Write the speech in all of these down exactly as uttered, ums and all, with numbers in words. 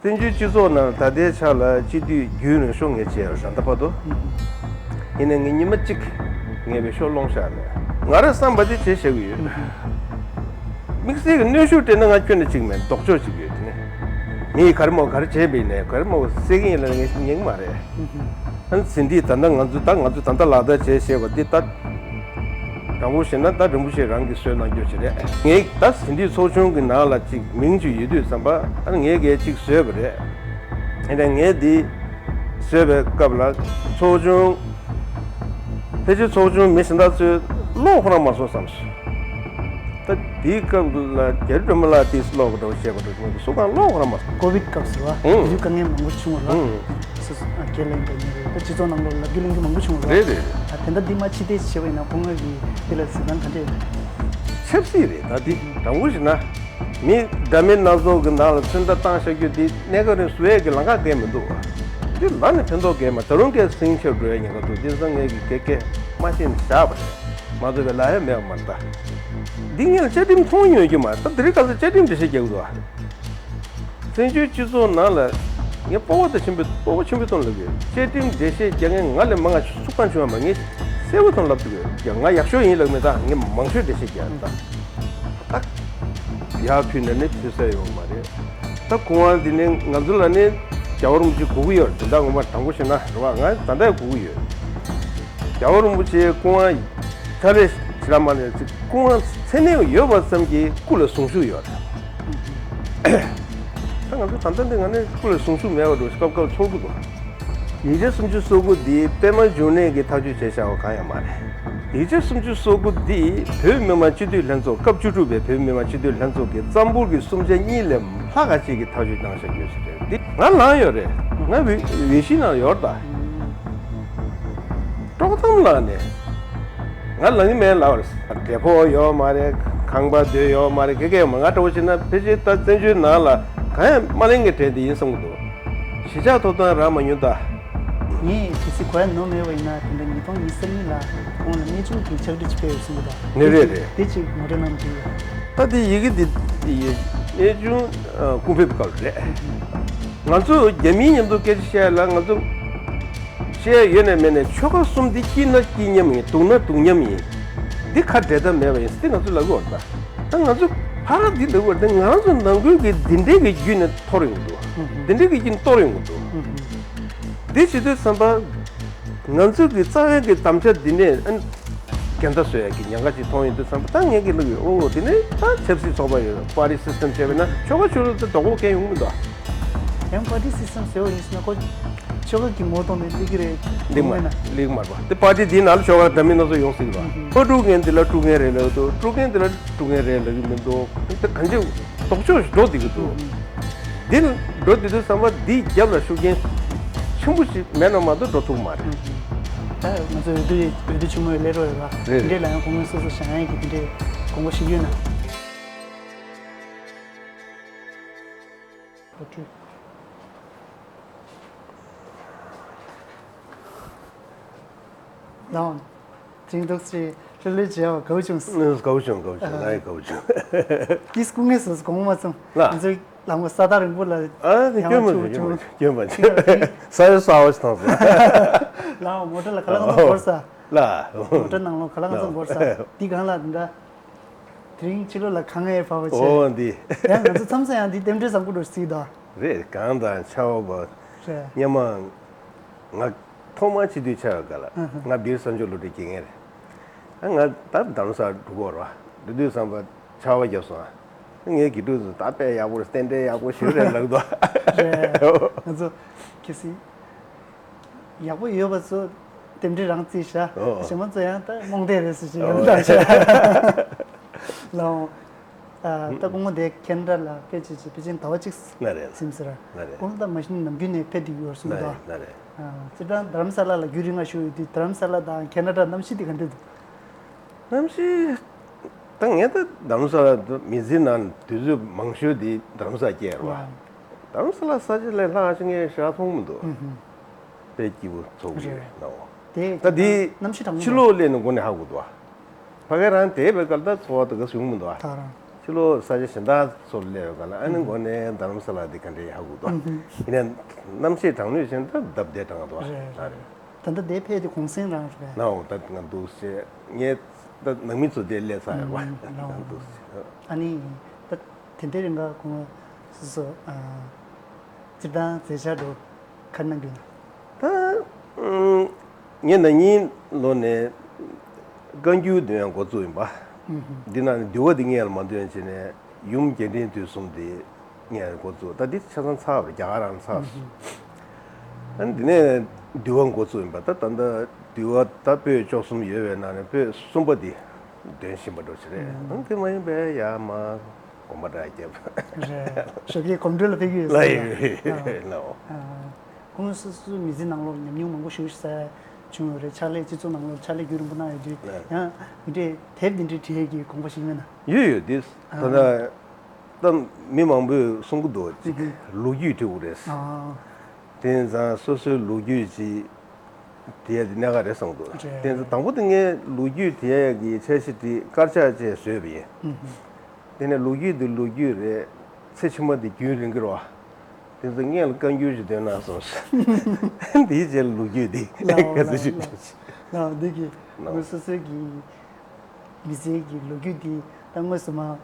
བཙན་བྱོལ་སྤྱི་ཚོགས་ནང་ད་ལྟའི་ཆ་ལ་སྤྱི་འཐུས་རྒྱུན་རིང་ཤོས་ངས་བྱས་ཡོད་རེད་ད་ལྟ་བར་དུ། ཡིན་ནའི་ངས་ཉི་མ་གཅིག་ངས་བའི་ཤོག་སློང་བཞག་མེད། ང་རང་བསམ་པ་དེ་བྱེད་བཞག་གི་ཡོད། དམིགས་བསལ་གྱི་གནོན་ཤུགས་སྤྲད་ན་ང་ཁྱོན་ནས་གཅིག་མེད། ལྡོག་ཕྱོགས་གཅིག་ཡོད་དེ་ནས། མིས་ག་རེ་མོ་ག་རེ་བྱས་པ་ཡིན་ནའི་ག་རེ་མོ་བསད་ཀྱི་ཡིན་ལབ་ངས་ཉན་གྱི་མ་རེད། ཨ་ནི་ཟིན་བྲིས་ད་ལྟ་ང་ཚོ་ད་ང་ཚོ་ད་ལྟ་ལག་བསྟར་བྱས་བྱས་པ་འདི་ད། དྲང་པོ་བཤད་ན་ད་རིན་པོ་ཆེ་རང་གིས་བཟོས་གནང་རྒྱུ་ཅིག་རེད། ངས་ད་ཟིན་བྲིས་ཚོགས་ཆུང་གི་ནང་ལ་ཅིག་མིང་ཅིག་ཡོད་དུས་ཙམ་པ་ཨ་ནི་ངས་གས་ཅིག་བཟོས་པ་རེད། ཡིན་ནའི་ངས་འདི་བཟོས་པའི་སྐབས་ལ་ཚོགས་ཆུང་། ཕལ་ཆེར་ཚོགས་ཆུང་མི་གཞན་དག་ཚོས་ཀློག་ཁོ་རང་མ་སོང་བསམ་སོང་། ད་དེའི་སྐབས་ལ་རྒྱ་རི་སྒྲོལ་མ་ལགས་ཏིས་ཀློག་གི་འདྲ་བོ་བཤད་པ་འདྲ་བོ་སུ་གང་ཀློག་ཁོ་རང་མ་སོང་། ཀོ་བིད་སྐབས་སུ་ར་ཨང་དུས་དཀའ་ངལ་མང་པོ་བྱུང་བ་ར། ཨང་། སོ་སོ་ཨ་སྐད་ལེན་དགོས་ནི་རེད། ད་སྤྱི་ཚོགས་ནང་ལོགས་ལབ་རྒྱུ་ལེན་རྒྱུ་མང་པོ་བྱུང་བ་ར། རེད་རེད། ད་དེ་འདྲ་འདི་མ་ཕྱི་བལྟས་བྱས་པ་ཡིན་ན་ཁོང་ངོས་ཀྱིས་འདི་ལ་གཟིགས་སྟངས་ག་འདྲས་ཡོད། ཆབ་སྲིད་རེད། ད་འདི་དྲང་པོ་ཞིག་ན། མི་འདྲ་མིན་སྣ་ཚོགས་ཀྱི་ནང་ལ་མཚོན་རྟགས་བཏང་བཞག་རྒྱུ་འདི་གནས་སྐབས་རིང་བཟོ་ཡས་ཀྱི་ལམ་ཁ་གང་མི་འདུག་འདི་ལ་ནི་ཕན་ཐོགས་གང་མ། ད་རུང་གས་སེང་ཆེར་འགྲོ་ཡས་ཉེན་ཁ་འདུག་འདི་ཚང་ངས་ཀྱི་གེ་གེ་མ་ཤེས་ནས་བཞག་པ་རེད། མ་བཟོ་བའི་ལ་ཡ་མེད་པ་མ་རེད་ད། འདི་ངས་བཅའ་ཁྲིམས་མཐོང་མྱོང་རྒྱུ་མ་རེད། ད་འདི་རིང་ཁ་སང་བཅའ་ཁྲིམས་འགྲེལ་བཤད་རྒྱག་གི་འདུག་བཙན་བྱོལ་སྤྱི་ཚོགས་ནང་ལ་ངས་སྤོབས་པ་དང་ཆེན་པོས་སྤོབས་པ་ཆེན་པོས་གཏོང་ལབ་ཡོད། བཅའ་ཁྲིམས་འགྲེལ་བཤད་རྒྱག་མཁན་ང་ལས་མང་ང་སུ་གང་བྱུང་བ་མ། ངས་གསལ་པོ་དང་ལབ་ཐུབ་ཡོད། ཡ་ང་ཡག་ཤོས་ཡིན་ལབ་མེད། ད་ངས་མང་ཤོས་འགྲེལ་བཤད་རྒྱག་ད། ད་ཡར་ཕུལ་ནས་ནི་ཕུལ་ས་ཡོད་མ་རེད། ད་ཁོང་བ་འདི་ནི་ང་ཚོ་ལ་ནི་རྒྱལ་བ་རིན་པོ་ཆེ་དགོས་ཀྱི་ཡོད་རེད། དེ་འདྲ་ངོ་མ་དྲང་པོ་བཤད་ན་རེད་བ། ང་ད་ལྟ་དགོས་ཀྱི་ཡོད། རྒྱལ་བ་རིན་པོ་ཆེ་སྐུ་དབང་ཕྱག་ལས་ཕྱི་ལ་མ་ནས་ཅིག་སྐུ་དབང་མཚན་གནས་ཡོད་པ་ཙམ་གྱིས་སྐུ་ལ་གཟུངས་གཞུག་ཡོད་རེད། ད་ང་ཚོ་ད་ལྟ་འདི་ང་ནི་སྐུ་ལ་གཟུངས་གཞུག་མེད་པ་འགྲོ་སྐབས་སྐབས་ཚོར་གི་འདུག་ཡིག་ཆ་སུམ་ཅུ་སོ་དགུ་འདི་པད་མ་འབྱུང་གནས་ཀྱིས་ཐག་གཅོད་བྱས་བཞག་པ་གང་ཡང་མ་རེད། ཡིག་ཆ་སུམ་ཅུ་སོ་དགུ་འདི་བོད་མི་མང་སྤྱི་འཐུས་ལྷན་ཚོགས་སྐབས་བཅུ་དྲུག་པའི་བོད་མི་མང་སྤྱི་འཐུས་ལྷན་ཚོགས་ཀྱིས་རྩ་འབོར་གྱི་གསུམ་ཆ་གཉིས་ལས་ལྷག་ག་ཅིག་གིས་ཐག་གཅོད་གནང་བཞག་ཡོད་ཟེར་རེད། འདི་ང་ལངས་ཡོད་རེད། ང་འོས་འོས་གཞི་ནང་ཡོད་རེད་ད། དཀྲོག་གཏམ་ལངས་ནས། ང་ལངས་ཀྱི་མེད་ལབ་པ་རེད། བགྲེས་པོ་ཡོད་མ་རེད། ཁང་པ་སྡོད་ཡོད་མ་རེད། ག་གེ་ཡོད་མ་རེད། ང་འདྲ་བོ་བྱས་ན་ཕལ་ཆེར་ད་བཙན་བྱོལ་ནང་ལ་གང་ཡང་མ་ལེན་གྱི་གྲས་འདི་ཡིན་བསམ་གྱི་འདུག་གཞིས་ཆགས་ཐོབ་ཐང་རག་མ་མྱོང་ད། ངས་གལ་སྲིད་གོ་ཡ་ནོར་མེད་པ་ཡིན་ན་དེ་འདྲ་ཉིས་སྟོང་ཉི་ཤུ་རྩ་གཉིས་ལ་ཁོང་ལ་གནས་ཆུང་གི་ཕྱག་བྲིས་ཅིག་ཕེབས་ཡོད་གསུངས་གྱི་འདུག་ནི་རེད་རེད། དེ་ཅིག་ངོ་སྤྲོད་གནང་གི་ཡོད། ད་དེ་ཡི་གེ་འདི་གནས་ཆུང་སྐུ་ཕེབས་སྐབས་རེད། ང་ཚོ་རྒྱ་མིའི་མཉམ་དུ་སྐད་ཆ་བཤད་ཡ་ལ་ང་ཚོ་བཤད་ཡ་ཡོད་ནས་མེད་ནས་ཆོལ་ཁ་གསུམ་འདི་སྐྱིད་ན་སྐྱིད་མཉམ་ཡིན། སྡུག་ན་སྡུག་མཉམ་ཡིན། འདི་ཁ་འབྲལ་ཐབས་མེད་པ་ཡིན་ཟེར་ང་ཚོ་ལབ་ཀྱི་ཡོད་རེད་ད། ད་ང་ཚོ་ཕར་འདི་ལབ་ཀྱི་ཡོད་རེད་དེ་ང་རང་ཚོ་ནང་ཁུལ་གྱི་འདི་འདྲའི་གི་བརྒྱུད་ནས་འཐོར་ཡོང་གི་འདུག་འདི་འདྲའི་གི་བརྒྱུད་ནས་གཏོར་ཡོང་གི་འདུག་འདི་བྱེད་དུས་ཙམ་པ། ང་ཚོ་གི་རྩ་བའི་གི་དམ་བཅའ་འདི་ནས་ཨ་ནི་འགལ་ཟླ་བཟོ་ཡ་གི་ཉེན་ཁ་ཅིག་མཐོང་ཡོང་དུས་ཙམ་པ་ད་ངས་གི་ལབ་ཡོད། ཨོ་འདི་ནས་ད་ཆབ་སྲིད་ཚོགས་པ་ཡོད། པར་ཊི་སི་སི་ཊམ་བྱས་པས་ན་ཆོལ་ཁ་ཆོས་ལུགས་དེ་དོག་པོ་གང་ཡོང་གི་མི་འདུག་ཡང་པར་ཊི་སི་སི་ཊམ་ཟེར་བ་ཡིན་ཟེར་ན་ཁོ་ཆོལ་ཁ་གི་ངོ་གདོང་ནས་སླེབས་ཀྱི་རེད། སླེབས་མ་མེད་ན། སླེབས་མ་རེད་པ། དེ་པར་ཊི་དེའི་ནང་ལ་ཆོལ་ཁ་འདྲ་མིན་སྣ་ཚོགས་ཡོང་སྲིད་ཀྱི་རེད། ཨོ་དཀྲུག་མཁན་དེ་ལ་དཀྲུག་མཁན་རེད་ལབ་འདུག་དཀྲུག་མཁན་དེ་ལ་དཀྲུག་མཁན་རེད་ལབ་ཀྱི་མི་འདུག་དེ་གང་ཅི་ལྡོག་ཕྱོགས་ཤིག་འགྲོ་བསྡད་ཀྱི་འདུག་འདི་ལ་འགྲོ་བསྡད་དུས་ཙམ་པ་འདིའི་རྒྱབ་ལ་ཤུགས་རྐྱེན་ཆེན་པོ་ཞིག་མེད་ན་མ་གཏོགས་འགྲོ་ཐུབ་ཀྱི་མ་རེད། ད་ང་ཚོ་འོས་བསྡུ་འོས་བསྡུ་ཆེན་མོའི་སླེབས་རོགས་ཡོད་པ། རེད། འདི་འདྲས་ལ་ཡང་གོང་མའི་སོ་སོ་བཞེངས་ཡས་ཀྱི་འདི་འདྲས་དགོངས་པ་ཞིག་ཡོད་ན། ལའོ། ཅིང་ཏོག་ཙི་ལྷོད་ལྷོད་བྱས་པ་དགའ་བོ་བྱུང་སོང་། དགའ་བོ་བྱུང་། དགའ་བོ་བྱུང་། ང་ཡང་དགའ་བོ་བྱུང་། ཏིས་སྐུ་ངལ་སོ་སོ་དགོངས་མ་ཚོམ། ལ། ང་ཚོའི་ལམ་ཁ་ས་ཐག་རིང་པོ་ལ། ཨ་ནི་ཡང་སྐྱོན་མ་ཆུ་བྱུང་། སྐྱོན་མ་ཆུ། ས་ཡོད་ས་འོ་ཞིག་ཐང་སོང་། ལའོ་མོ་ཊ་ལ་ཁ་ལག་ཚང་འགོར་ས། ལ། མོ་ཊ་ནང་ལོགས་ཁ་ལག་ཚང་འགོར་ས། འདི་གང་ལ་འདི་འདྲ། དེ་རིང་ཕྱི་ལོགས་ལ་གངས་ཡས་བབས་པ་བྱས། ཨོ་འདི། ཡང་ང་ཚོ་མཚམས་མཚམས་ཡང་འདི་རྟེན་འབྲེལ་བཟང་པོ་འགྲོ་སྲིད་དོ། རེད། གངས་དང་ཆར་པ། རེད། སྔོན་མ་ང་ཐོག་མར་སྤྱི་འཐུས་ཆགས་པའི་སྐབས་ལ། ཨ་ཧ། ང་སྦིར་ས་མཆོག་བློ་གྲོས་དགེ་རྒན་རེད། ཨ་ང་ད་རྡ་རམ་ས་ལ་འགྲོ་གི་ཡོད་རེད་པ། འགྲོ་དུས་ཙམ་པ་ཆར་པ་བརྒྱབ་སོང་། ཨ་ངའི་དགེ་ཕྲུག་ཚོས་ད་དཔེ་ཡག་པོ་རེད། རྟེན་འབྲེལ་ཡག་པོ་ཞིག་རེད་ལབ་འདུག་རེད། ང་ཚོ་གལ་སྲིད། ཡག་པོ་ཡོད་པ་ཚོ་རྟེན་འབྲེལ་རང་རྩིས་བྱ། ཨོ། གཞན་པ་ཚོ་ཡང་ད་རྨོངས་དད་རེད་ཟེར་གྱི་ཡོད། ཨོ། ད་བྱ། ལའོ། ཨ་ད་སྐུ་ངོ་དེ་ཁེ་ན་ཌ་ལ་སྐད་ཆ་ཅིག་ཕལ་ཆེར་ཟླ་བ་གཅིག་ལ་རེད། ཚིམ་ཟེར། ལ་རེད། སྐུ་ངོ་ད་མ་གཞི་ནས་ནམ་རྒྱུན་ནས་ཕེབས་བསྡད་ཡོད་གསུངས་འདུག་ལ་རེད། ལ་རེད། ཨ་སྤྱིར་བཏང་རྡ་རམ་ས་ལ་ལ་རྒྱུན་རིང་ང་བཞུགས་ཡོད་དུས་རྡ་རམ་ས་ལ་དང་ཁེ་ན་ཌ་གནམ་གཤིས་དེ་ག་འདྲ་འདུག་གནམ་གཤིས། ད་ངས་ད་རྡ་རམ་ས་ལ་མི་ཚེ་ནང་དུས་ཚོད་མང་ཤོས་དེ་རྡ་རམ་ས་སྐྱེལ་རེད་པ། ལ། རྡ་རམ་ས་ལ་ས་ཆ་ལས་ལྷག་ཅིག་ངས་ཞེ་དྲག་མཐོང་མི་འདུག་ཨུ་ཧུ། དཔེ་སྐྱིད་པོ་ཚོར་གྱི་ཡོད་རེད། ནའོ། དེ་ད་འདི་གནམ་གཤིས་གྲང་མོ་ཕྱི་ལོགས་སླེབས་ནས་མགོ་ནས་ཧ་གོ་འདུག་པ། ཕ་གི་རང་བསྡད་པའི་སྐབས་ད་ཚོར་བ་དེ་ག་བྱུང་མི་འདུག་པ། ད་རང་ ཕྱི་ལོགས་ས་ཆ་གཞན་དག་ཚོར་སླེབས་ཡོད་ག་ལ། ཨ་ནི་འགོ་ནས་རྡ་རམ་ས་ལ་འདི་ག་འདྲ་ཡག་གི་འདུག་ཨ། ཡིན་ནའི་གནམ་གཤིས་གྲང་མོ་ཞིག་ད་རྡབ་རྡེབ་གྲང་འདུག་ཨ། རེད། ཨ་རེད། ད་ལྟ་དེ་ཕེབས་དེ་གུང་སེང་རང་རེད། ནའོ་ད་ང་འདུག་ཟེར། ངས་ད་ནང་མི་ཚོ་དེ་སླེབས་ཚར་ཡོད་པ། ཨ་ནི་འདུག་ཟེར། ཨ་ནི་ད་དེ་འདྲའི་རིང་ག་གུང་སོ་སོ་སྤྱིར་བཏང་མཛད་འཆར་འགྲོ་ག་གནང་རྒྱུ་ན། ད་ངས་ན་ནིང་ལོ་ནས་བཀའ་འགྱུར་འདོན་ཡང་འགོ་བཙུགས་ཡིན་པ། འདི་ན་ནི་འདུལ་བ་འདི་ངས་ལ་མ་འདོན་བྱས་ནས་ཡུམ་རྒྱས་འབྲིང་བསྡུས་གསུམ་དེ་ངས་འགོ་བཙུགས། ད་འདི་ཆ་ཚང་ཚར་བ་རེད། རྒྱ་གར་རང་ཚར་སོང་། ཨ་ནི་འདི་ནས་འདུལ་བ་འགོ་བཙུགས་ཡིན་པ། ད་ད་ལྟ་འདུལ་བ་ད་པོད་བཅུ་གསུམ་ཡོད་པའི་ནང་ནས་པོད་གསུམ་པ་འདི་འདོན་བཞིན་པ་འགྲོ་ཆེ་རེད། ཨ་ནི་དེ་མ་ཡིན་པའི་ཡར་མར་དགོན་པ་འདྲ་རྒྱབ། རེད། ཞོགས་ཀའི་གོམ་བགྲོད་ལ་ཕེབས་ཀྱི་ཡོད་ལ་ས་ཡོད་རེད། ཨ་ལའོ། ཨ། ཁོང་སོ་སོའི་མི་ཚེ་ནང་ལོགས་ཉམས་མྱོང་མང་པོ་ཞིག་བསགས་བྱུང་ཡོད་རེད། ཕྱག་ལས་སྤྱི་ཚོགས་ནང་ལོགས་ཕྱག་ལས་རྒྱུན་རིང་པོ་གནང་ཡོད་དུས། ལགས། ཡང་མི་འདྲས་དེབ་འདི་འདྲའི་བྲིས་ཡས་ཀྱི་དགོངས་པ་ཞིག་ཡོད་ན། ཡོད་ཡོད། འདི་ཨ། ད་ལྟ་ད་མི་མང་པོས་གསུང་གི་འདུག་ཅིག་ལོ་རྒྱུས་བྲིས་དགོས་རེད། ཨ། དེ་ཙང་སོ་སོའི་ལོ་རྒྱུས་ཅིག་དེ་ཡ་དེ་གནད་འགག་རེད་བསམ་གི་འདུག་རེད། དེ་ཙང་དང་པོ་དེ་ངས་ལོ་རྒྱུས་དེ་ཡ་གི་འཆར་གཞི་བྲིས། དཀར་ཆག་བཅས་བཟོས་པ་ཡིན། དེ་ནས་ལོ་རྒྱུས་འདི་ལོ་རྒྱུས་རེད། ཚེ་ཕྱི་མ་འདི་རྒྱུན་རིང་གི་རེད་བ། དེ་ཚོ་སྔོན་ལ་བཀའ་འགྱུར་ཞིག་འདོན་གནང་སོང་། དེའི་རྗེས་ལ་ལོ་རྒྱུས་འདི་ལའོ་ག་ཚོད་ཞིག་ལའོ་ལའོ། འདི་གི་ལའོ། ངོས་སོ་སོའི་གི་མི་ཚེ་གི་ལོ་རྒྱུས་འདི་ད་དངོས་སུ་མ་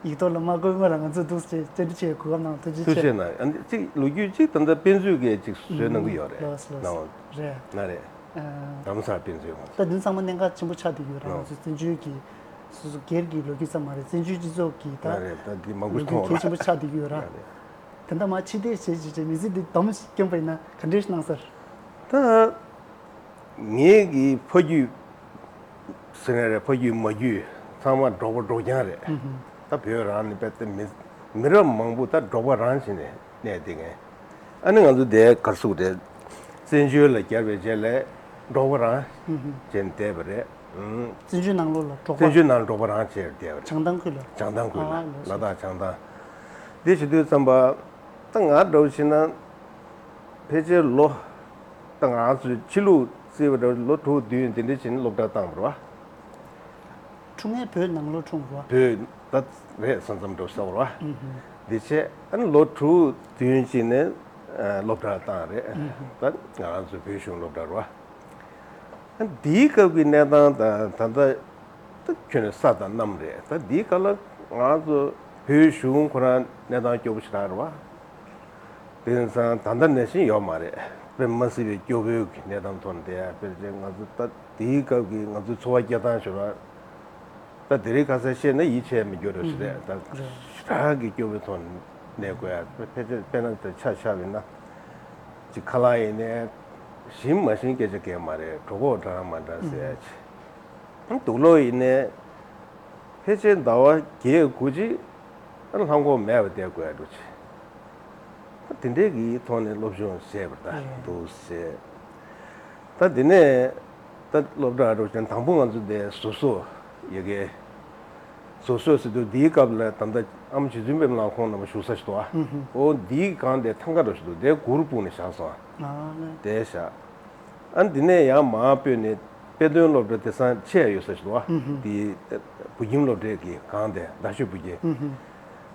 ཡིག་ཐོག་ལ་མ་བཀོད་སྔོན་ལ་ང་ཚོས་འདུག་སེ་བཅར་འདྲི་བྱེད་གོ་སྐབས་གནང་། ཐུགས་རྗེ་ཆེ། ཐུགས་རྗེ་གནང་། ཨ་ནི་གཅིག་ལོ་རྒྱུས་གཅིག་ད་ལྟ་དཔེ་མཛོད་ཀྱིས་གཅིག་བཟོས་གནང་གི་ཡོད་རེད། ལགས་ལགས། ལའོ། རེད། ང་རེད། ཨ། རྡ་རམ་ས་ལ་དཔེ་མཛོད་ཡོད། ད་དེ་ཚང་མ་གནད་འགག་ཆེན་པོ་ཆགས་བསྡད་ཡོད་ར། ང་ཚོ་བཙན་བྱོལ་གྱི་སོ་སོ་སྒེར་གྱི་ལོ་རྒྱུས་ཙམ་མ་རེད། བཙན་བྱོལ་སྤྱི་ཚོགས་ཀྱི་ད་ང་རེད། ད་འདི་མང་པོ་ལོ་རྒྱུས་མཐོང་བ་གལ་ཆེན་པོ་ཆགས་བསྡད་ཡོད་ར། ང་རེད། ད་ལྟ་མ་ཕྱི་བལྟས་བྱས་བྱས་བྱས་མི་ཚེ་འདི་སྡོམ་ཞིག་བསྐྱོན་པ་ཡིན་ན་ག་འདྲས་ཤིག་གནང་ས་རེད། ད་ངེད་ཀྱི་ཕ་རྒྱུད་ཟེར་ན་རེད། ཕ་རྒྱུད་མ་རྒྱུད་ཚང་མ་འབྲོག་པ་འབྲོག་རྐྱང་རེད། ད་བོད་རང་ནས་དཔེ་ད་མི་མི་རབས་མང་པོ་ད་འབྲོག་པ་རང་བྱས་ནས་གནས་བསྡད་མཁན། ཨ་ནི་ང་ཚོ་དེ་གར་སུ་རེད། བཙན་བྱོལ་ལ་གྱར་བའི་རྗེས་ལ་འབྲོག་པ་རང་བྱས་ནས་བསྡད་པ་རེད། ཨུམ། བཙན་བྱོལ་ནང་ལོགས་ལ་འབྲོག་པ། བཙན་བྱོལ་ནང་འབྲོག་པ་རང་བྱས་བསྡད་པ་རེད། བྱང་ཐང་ཁུལ་ལ། བྱང་ཐང་ཁུལ་ལ། ཨ་ལགས་སོ། ལ་དྭགས་བྱང་ཐང་། དེ་བྱེད་དུས་ཙམ་པ་ད་ང་འདྲ་བོ་བྱས་ན་ཕལ་ཆེར་ལོ་ད་ང་ཚོས་ཕྱི་ལུགས་བརྩིས་པ་འདྲ་བོ་ལོ་དྲུག་བདུན་དེ་འདྲ་བྱས་ནས་སློབ་གྲྭ་བཏང་བ་རེད་བ། འཁྲུངས་ཡས་བོད་ནང་ལོགས་འཁྲུངས་རེད་བ། བོད་ད་རེད། ས་མཚམས་འགྲོ་ས་རེད་བ། འདི་བྱས་ཨ་ནི་ལོ་དྲུག་བདུན་ཅིག་ནས་ཨ་སློབ་གྲྭར་བཏང་རེད། ད་ང་རང་ཚོའི་བོད་གཞུང་སློབ་གྲྭ་རེད་བ། ཨ་འདིའི་སྐབས་ཀྱི་གནས་སྟངས་དང་ད་ལྟ་ད་ཁྱོན་ནས་ས་དང་གནམ་རེད། ད་འདིའི་སྐབས་ལ་ང་ཚོ་བོད་གཞུང་ཁོ་རང་གནས་སྟངས་སྐྱོ་པོ་ཞེ་དྲག་རེད་བ། དེང་སང་ད་ལྟ་ནང་བཞིན་ཡོད་མ་རེད། དཔེ་མ་སྲིད་པའི་སྐྱོ་པོའི་གནས་སྟངས་ཐོག་ནས་བསྡད་ཡ། དཔེར་བྱས་ང་ཚོ་ད་དེའི་སྐབས་ཀྱི་ང་ཚོའི་འཚོ་བ་སྐྱེལ་སྟངས་ཞུ་བ། ད་དེ་རིང་ཁ་སང་བཤད་ན་ཡིད་ཆེས་མི་འགྱུར་རེད་ཟེར། ད་ཞེ་དྲག་གི་སྐྱོ་པོའི་ཐོག་ནས་གནས་དགོས་ཡ། ཕལ་ཆེར་དཔེར་ན་ད་ཆ་བཞག་པ་ཡིན་ན་ཅིག་ཁ་ལག་ཡིན་ནའི་ཞིམ་མ་ཞིམ་སྐད་ཆ་གང་ཡང་མ་རེད། གྲོད་ཁོག་འགྲངས་མ་འགྲངས་ཟེར་ཡ་ཅིག་དུག་ལོག་ཡིན་ནའི་ཕལ་ཆེར་ཟླ་བ་བརྒྱད་དགུ་ཅིག་ཨ་ལྷམ་གོག་མེད་པ་བསྡད་དགོས་ཡ་འདྲ་ཅིག་དེ་འདྲའི་གི་ཐོག་ནས་སློབ་སྦྱོང་བྱས་པ་ད་འདུག་ཟེར། ད་དེ་ནས་ད་སློབ་གྲྭ་འགྲོ་ཞིང་དང་པོ་ང་ཚོ་དེ་བཟོ་གསོ་ཡ་གི་བཟོ་གསོ་ཟེར་དུས་འདིའི་སྐབས་ལ་ད་ལྟ་ཨ་མ་རྗེ་བཙུན་པད་མ་ལགས་ཁོང་རྣམ་པ་བཞུགས་ས་ཞིག་འདུག་ཨ། ཨོ་འདིའི་སྒང་དེ་ཐང་ག་འགྲོ་ཞིག་འདུག་དེ་གུར་སྤུངས་ནས་བཞག་སོང་ཨ། དེ་བཞག་ཨ་འདི་ནས་ཡང་མར་སྤོས་ནས་དཔེ་སྟོན་སློབ་གྲྭ་དེང་སང་ཆེ་ཡ་ཡོད་ས་ཞིག་འདུག་ཨ། དེ་བུ་ཁྱིམ་སློབ་གྲྭའི་གི་སྒང་དེ་རྡ་ཤོད་བུ་སྐྱེས།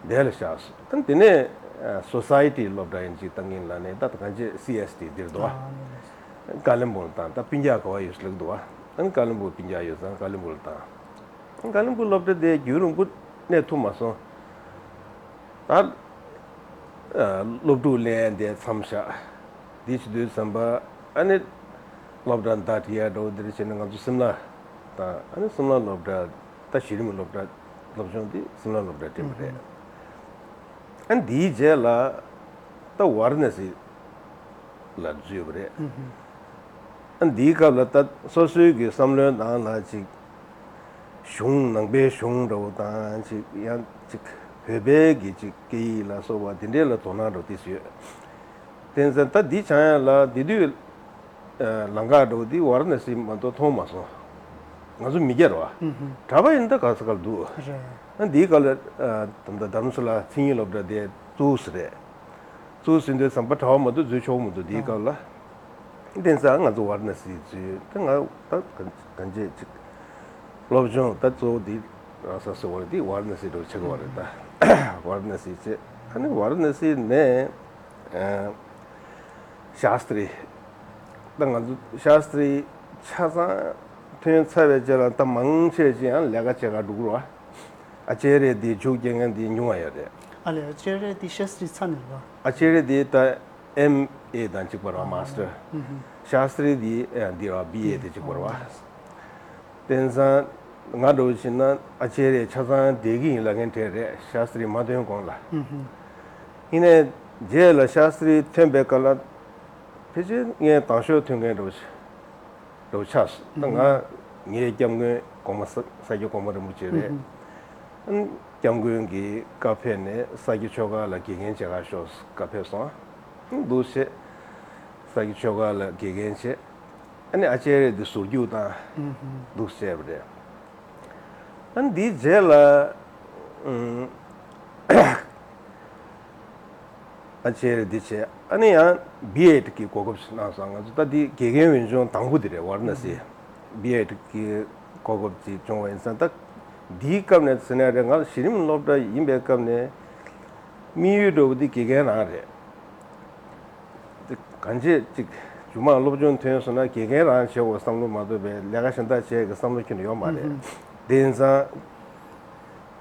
དེ་ལ་བཞག་སོང་། ད་དེ་ནས་ཨ་སོ་སའི་ཊི་སློབ་གྲྭ་ཡིན་ཅིག་བཏང་གིན་ལ་ནས་ད་གང་ཅི་སི་ཨེས་ཊི་འདིར་འདུག་བ། ཀ་ལིམ་པོང་ལ་བཏང་། ད་སྤུན་ཀྱག་ག་བ་ཡོད་ས་ལ་འདུག་བ། ཨ་ནི་ཀ་ལིམ་པོང་སྤུན་ཀྱག་ཡོད་ཙང་ཀ་ལིམ་པོང་ལ་བཏང་། ཀ་ལིམ་པོང་སློབ་གྲྭ་དེ་རྒྱུན་རིང་པོ་གནས་ཐུབ་མ་སོང་། ད་ཨ་སློབ་ཕྲུག་ལེན་ཡ་དེ་མཚམས་བཞག་འདི་བྱེད་དུས་ཙམ་པ་ཨ་ནི་སློབ་གྲྭ་ཟླ་དྲི་ཡ་འགྲོ་འདིར་བྱས་ནས་ང་ཚོ་སིམ་ལ་དང་ཨ་ནི་སིམ་ལ་སློབ་གྲྭ། ད་གཞི་རིམ་སློབ་གྲྭ་སློབ་སྦྱོང་འདི་སིམ་ལ་སློབ་གྲྭ་སྤྲད་པ་རེད། ཨ་འདིའི་རྗེས་ལ་ད་ཝཱ་ར་ཎ་སི་ལ་འཛུལ་བ་རེད། ཨ་འདིའི་སྐབས་ལ་ད་སོ་སོའི་གི་བསམ་བློའི་ནང་ལ་ཅིག་གཞུང་ནང་པའི་གཞུང་འདྲ་བོ་དང་ཅིག་ཡང་ཅིག་བོད་པའི་གི་ཅིག་སྐད་ཡིག་ལ་སོགས་པ་འདི་འདྲས་ལ་དོ་སྣང་འདྲ་བོ་ཏོག་ཙམ་ཡོད། དེ་ཚོ་ད་འདི་སྦྱང་ཡ་ལ་དེ་དུས་ལམ་ཁ་འགྲོ་འདི་ཝཱ་ར་ཎ་སི་མ་གཏོགས་མཐོང་མ་སོང་། ང་ཚོ་མི་སྐྱ་རེད་བ། གྲྭ་པ་ཡིན་ད་ག་ས་ག་ལ་འདུག་ཨ་འདིའི་སྐབས་ལ་ད་ལྟ་རྡ་རམ་ས་ལ་མཚན་ཉིད་སློབ་གྲྭ་དེ་བཙུགས་ས་རེད། བཙུགས་ཟིན་དུས་ཙམ་པ་གྲྭ་པ་མ་གཏོགས་འཛུལ་ཆོག་མི་འདུག་འདིའི་སྐབས་ལ། དེང་སང་ང་ཚོ་ཝཱ་ར་ཎ་སི་འཛུལ་ད་ང་ད་གང་ཅི་ཅིག་སློབ་སྦྱོང་ད་གཙོ་བོ་འདི་ ར་ས་སུ་བར་དེ་ཝཱ་ར་ཎ་སི་འགྲོ་ཆགས་པ་རེད་ད། ཝཱ་ར་ཎ་སི་བྱས། ཨ་ནི་ཝཱ་ར་ཎ་སི་ནས་ཨ་ཤཱ་སྟྲི། ད་ང་ཚོ་ཤཱ་སྟྲི་ཆ་ཚང་ཐོན་ཚར་བའི་རྗེས་ལ་ད་མང་ཆེ་ཅིག་ཡང་ལས་ཀ་བྱེད་གར་འགྲོ་གི་རེད་བ། ཨ་ཅེ་རེ་དེ་མཇུག་རྒྱག་མཁན་དེ་ཉུང་བ་ཡོད་རེད། ཨ་ལས། ཨ་ཅེ་རེ་དེ་ཤཱ་སྟྲི་ཚར་ནས་རེད་བ། ཨ་ཅེ་རེ་དེ་ད་ཨེམ་ཨེ་དང་གཅིག་པ་རེད་བ། མཱ་སི་ཊར། ཤཱ་སྟྲི་དེ་ཨ་འདི་རེད་བ། བི་ཨེ་དེ་གཅིག་པ་རེད་བ། དེང་སང་ང་འདྲ་བོ་བྱས་ན་ཨ་ཅེ་རེ་ཆ་ཚང་བསྡད་ཀྱི་ཡིན་ལབ་མཁན་གྲས་རེད། ཤཱ་སྟྲི་མ་ཐོན་གོང་ལ། ཡིན་ནའི་རྗེས་ལ་ཤཱ་སྟྲི་ཐོན་པའི་སྐབས་ལ་ཕལ་ཆེར་ངས་དང་ཤོས་ཐོན་མཁན་འདྲ་བོ་ཞིག་འདྲ་བོ་ཆགས་སོང་། ད་ང་ངའི་སྐྱབས་མགོན་གོང་མ་ས་ས་སྐྱ་གོང་མ་རིན་པོ་ཆེ་རེད། ཨ་ནི་སྐྱབས་མགོན་གྱིས་བཀའ་ཕེབས་ནས་ས་སྐྱ་ཆོས་སྒར་ལ་དགེ་རྒན་བྱེད་གར་ཤོག་བཀའ་ཕེབས་སོང་། ཨ་ནི་འདུག་བྱས་ས་སྐྱ་ཆོས་སྒར་ལ་དགེ་རྒན་བྱས། ཨ་ནི་ཨ་ཅེ་རེ་འདི་ཟུར་རྒྱུགས་བཏང་། འདུག་བྱས་པ་རེད། ཨ་ནི་འདིའི་རྗེས་ལ་ཨ་ཅེ་རེ་འདི་བྱས། ཨ་ནི་ཡང་བི་ཨེ་ཌི་གི་གོ་སྐབས་ཤིག་གནང་སོང་། ང་ཚོ་ད་འདི་དགེ་རྒན་འོས་སྦྱོང་དང་པོ་འདི་རེད། ཝཱ་ར་ཎ་སི་བི་ཨེ་ཌི་གི་གོ་སྐབས་ཅིག་བྱུང་བ་ཡིན་ཙང་། ད་འདིའི་སྐབས་ནས་ཟེར་ན་རེད། ང་གཞི་རིམ་སློབ་གྲྭ་ཡིན་པའི་སྐབས་ནས་དམིགས་ཡུལ་འདྲ་བོ་འདི་དགེ་རྒན་རང་རེད། དེ་གང་བྱས་ཅིག་མཇུག་མ་སློབ་སྦྱོང་ཐོན་སོང་ན་དགེ་རྒན་རང་བྱེད་དགོས་བསམ་བློ་མ་གཏོགས་པའི་ལས་ཀ་གཞན་དག་བྱེད་ཀྱི་བསམ་བློ་ཁྱོན་ནས་ཡོད་མ་རེད། དེ་ཡིན་ཙང་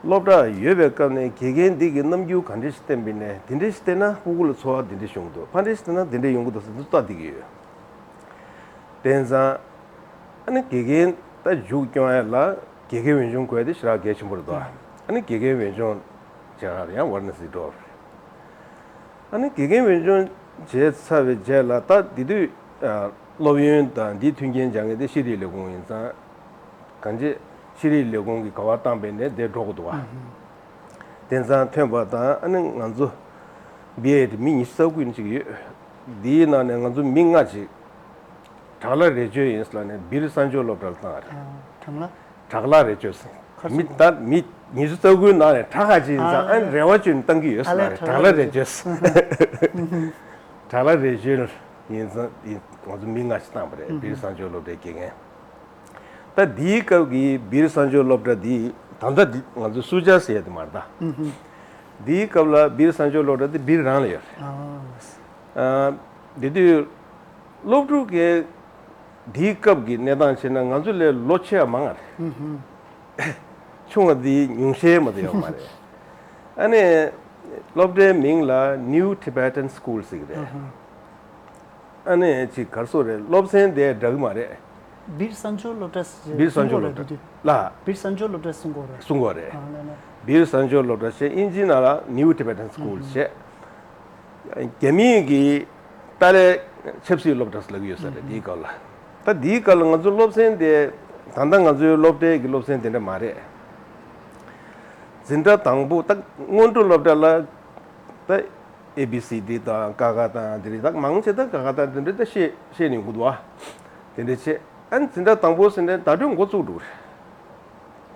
སློབ་གྲྭ་ཡོད་པའི་སྐབས་ནས་དགེ་རྒན་འདི་གི་རྣམ་འགྱུར་ག་འདྲ་ཞིག་བསྟན་པ་ཡིན་ནའི་དེ་འདྲ་ཞིག་བསྟན་ན་སྤུ་གུ་ལ་ཚོར་བ་འདི་འདྲ་ཞིག་ཡོང་གི་འདུག་ཕ་འདྲ་ཞིག་བསྟན་ན་འདི་འདྲ་ཡོང་གི་འདུག་ཟེར་འདི་ལྟ་བསྡད་ཀྱི་ཡོད། དེ་ཡིན་ཙང་ཨ་ནི་དགེ་རྒན་ད་མཇུག་སྐྱོང་ཡ་ལ་དགེ་རྒན་འོས་སྦྱོང་དགོས་དེ་ཞེ་དྲག་གལ་ཆེན་པོ་རེད་དོ། ཨ་ནི་དགེ་རྒན་འོས་སྦྱོང་བྱེད་གར་ཡང་ཝཱ་ར་ཎ་སི་འགྲོ་བ་རེད། ཨ་ནི་དགེ་རྒན་འོས་སྦྱོང་བྱས་ཚར་བའི་རྗེས་ལ་ད་དེ་དུས་ཨ་སློབ་ཡོན་དང་འདིའི་མཐུན་རྐྱེན་སྦྱང་མཁན་དེ་ཤེས་རིག་ལས་ཁུངས་ཡིན་ཙང་། གང་ཅི་ཤེས་རིག་ལས་ཁུངས་ཀྱིས་ག་པར་བཏང་པ་ཡིན་ནའི་དེར་འགྲོ་དགོས་འདུག་བ། དེང་སང་ཐོན་པ་དང་ཨ་ནི་ང་ཚོ་བི་ཨེ་ཌི་མི་ཉི་ཤུ་རྩ་དགུ་ཅིག་ཡོད། འདིའི་ནང་ནས་ང་ཚོ་མི་ལྔ་ཅིག་དྲག་ལ་རེ་བཅོལ་ཡིན་ཟེར་ལབ་ནས་བིར་སངས་ཆོས་སློབ་གྲྭ་ལ་བཏང་བ་རེད། ཨ། དྲག་ལ། དྲག་ལ་རེ་བཅོལ་ཟེར། ག་རེ་མི་ཟེར། ད་མི་ཉི་ཤུ་རྩ་དགུའི་ནང་ནས་དྲག་ཁ་ཅིག་ཡིན་ཙང་། ཨ། ཨ་ནི་རེ་བ་བཅོལ་ནས་བཏང་གི་ཡོད་ཟེར་ལབ་རེད། ཨ་ལས། དྲག་ལ་རེ་བཅོལ་ཟེར། དྲག་ལ་རེ་བཅོལ་ཡིན་ཙང་ང་ཚོ་མི་ལྔ་ཞིག་བཏང་བ་རེད། བིར་སངས་ཆོས་སློབ་གྲྭའི་དགེ་རྒན། ད་འདིའི་སྐབས་ཀྱི་བིར་སངས་ཆོས་སློབ་གྲྭ་འདི་ད་ལྟ་འདི་ང་ཚོ་སུ་ཇཱ་ཟེར་ཡ་དེ་མ་རེད་ད། འདིའི་སྐབས་ལ་བིར་སངས་ཆོས་སློབ་གྲྭ་འདི་བིར་རང་ལ་ཡོད་རེད། ཨ། ཨ། དེ་དུས་སློབ་ཕྲུག་གི་འདིའི་སྐབས་ཀྱི་གནས་སྟངས་བྱས་ན་ང་ཚོ་ལས་ལོ་ཆེ་བ་མང་བ་རེད། ཆུང་བ་འདི་ཉུང་ཤས་མ་གཏོགས་ཡོད་མ་རེད། ཨ་ནི་སློབ་གྲྭའི་མིང་ལ་New Tibetan School ཟེར་གྱི་རེད། ཨ་ནི་ཅིག་ག་རེ་ཟེར་དགོས་རེད། སློབ་ཚན་དེ་འདྲ་གི་མ་རེད། བིར་སངས་ཆོས་སློབ་གྲྭ་ཟེར། བིར་སངས་ཆོས་སློབ་གྲྭ་ལ། བིར་སངས་ཆོས་སློབ་གྲྭ་གསུང་གི་རེད། གསུང་གི་རེད། ཨ་ལས་ལས། བིར་སངས་ཆོས་སློབ་གྲྭ་ཞེས་དབྱིན་ཇིའི་ནང་ལ་New Tibetan School ཞེས། རྒྱ་མིའི་གི་ཏཱ་ལའི་ཆབ་སྲིད་སློབ་གྲྭ་ཟེར་ལབ་ཀྱི་ཡོད་ས་རེད། དེའི་སྐབས་ལ། ད་དེའི་སྐབས་ལ་ང་ཚོ་སློབ་ཚན་དེ་ད་ལྟ་ང་ཚོའི་སློབ་གྲྭའི་གི་སློབ་ཚན་དེ་འདྲ་མ་རེད། འཛིན་གྲྭ་དང་པོ་ད་སྔོན་འགྲོ་སློབ་གྲྭ་ལ་ད་ཨེ་བི་སི་ཌི་དང་ཀ་ཁ་དང་དེ་རིགས། ད་མང་ཆེ་ད་ཀ་ཁ་དང་དེ་འདྲ་ད་ཤེས་ཤེས་ནས་འགོ་འདུག་ཨ། དེ་འདྲ་བྱས། ཨ་ནི་འཛིན་གྲྭ་དང་པོ་ཟེར་ནས་བརྡ་སྤྲོད་འགོ་བཙུགས་འགྲོ་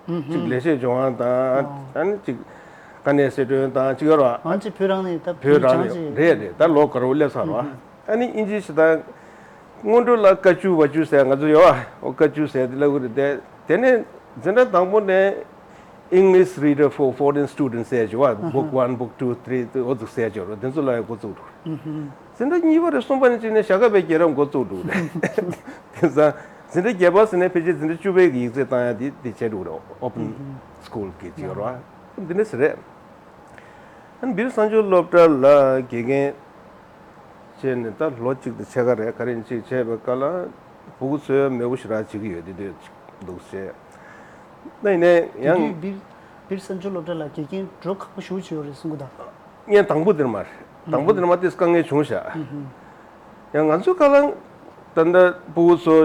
གི་རེད། གཅིག་ལེགས་བཤད་ལྗོན་དབང་དང་། ཨ་ནི་གཅིག་དཀའ་གནད་གསལ་སྒྲོན་དང་གཅིག་ཡོད་རེད་བ། ཨ་ནི་བོད་རང་ནས་ད་བོད་རང་ནས་རེད་རེད། ད་ལོ་དགུ་ལོ་སླེབས་ཚར་རེད་བ། ཨ་ནི་དབྱིན་ཇི་ཞིག་དང་སྔོན་འགྲོ་ལ་ཀ་ཅུ་བ་ཅུ་ཟེར་ང་ཚོ་ཡོད་བ། ཨོ་ཀ་ཅུ་ཟེར་དེ་ལབ་ཀྱི་རེད་དེ། དེ་ནས་འཛིན་གྲྭ་དང་པོ་ནས་English Reader for Foreign Students ཟེར་ཡ་ཅིག་ཡོད་བ། Book One, Book Two, Three དེ་འོ་ཙིག་ཟེར་ཡ་ཅིག་ཡོད་རེད། དེ་ཚོ་ལ་ཡང་འགོ་བཙུགས་འགྲོ། འཛིན་གྲྭ་གཉིས་པ་རེད་གསུམ་པ་ནས་བྱས་ནས་བྱ་དགའ་བའི་རྒྱལ་རབས་འགོ་བཙུགས་འགྲོ་གི་རེད། དེང་སང་འཛིན་གྲྭ་བརྒྱད་པ་ཟེར་ནས་ཕལ་ཆེར་འཛིན་གྲྭ་བཅུ་པའི་གི་ཡིག་ཚད་བཏང་ཡ་དེ་དེ་བྱས་འགྲོ་གི་རེད། Open School གི་ཅིག་ཡོད་རེད་བ། འདི་འདྲ་ཟེར་རེད། ཨ་ནི་བིར་སངས་ཆོས་སློབ་གྲྭ་ལ་དགེ་རྒན་བྱས་ནས་ད་ལོ་གཅིག་དང་ཕྱེད་ཀ་རེད། ག་རེ་ཅིག་བྱས་པའི་སྐབས་ལ་སྤུ་གུ་ཚོས་མོས་པོ་ཞེ་དྲག་བྱེད་ཀྱི་ཡོད། དེ་དུས་འདུག་བྱས། ད་ཡིན་ནའི་ཡང་དེ་དུས་བིར་བིར་སངས་ཆོས་སློབ་གྲྭ་ལ་དགེ་རྒན་འགྲོ་ཁག་པོ་ཞེ་པོ་ཅིག་ཡོད་རེད་གསུང་གི་འདུག་ངས་དང་པོ་དེར་མ་རེད། དང་པོ་དེར་མ་དེས་དཀའ་ངལ་བྱུང་ཤག་ཡང་ང་ཚོའི་སྐབས་ལ་ད་ལྟ་སྤུ་གུ་ཚོ་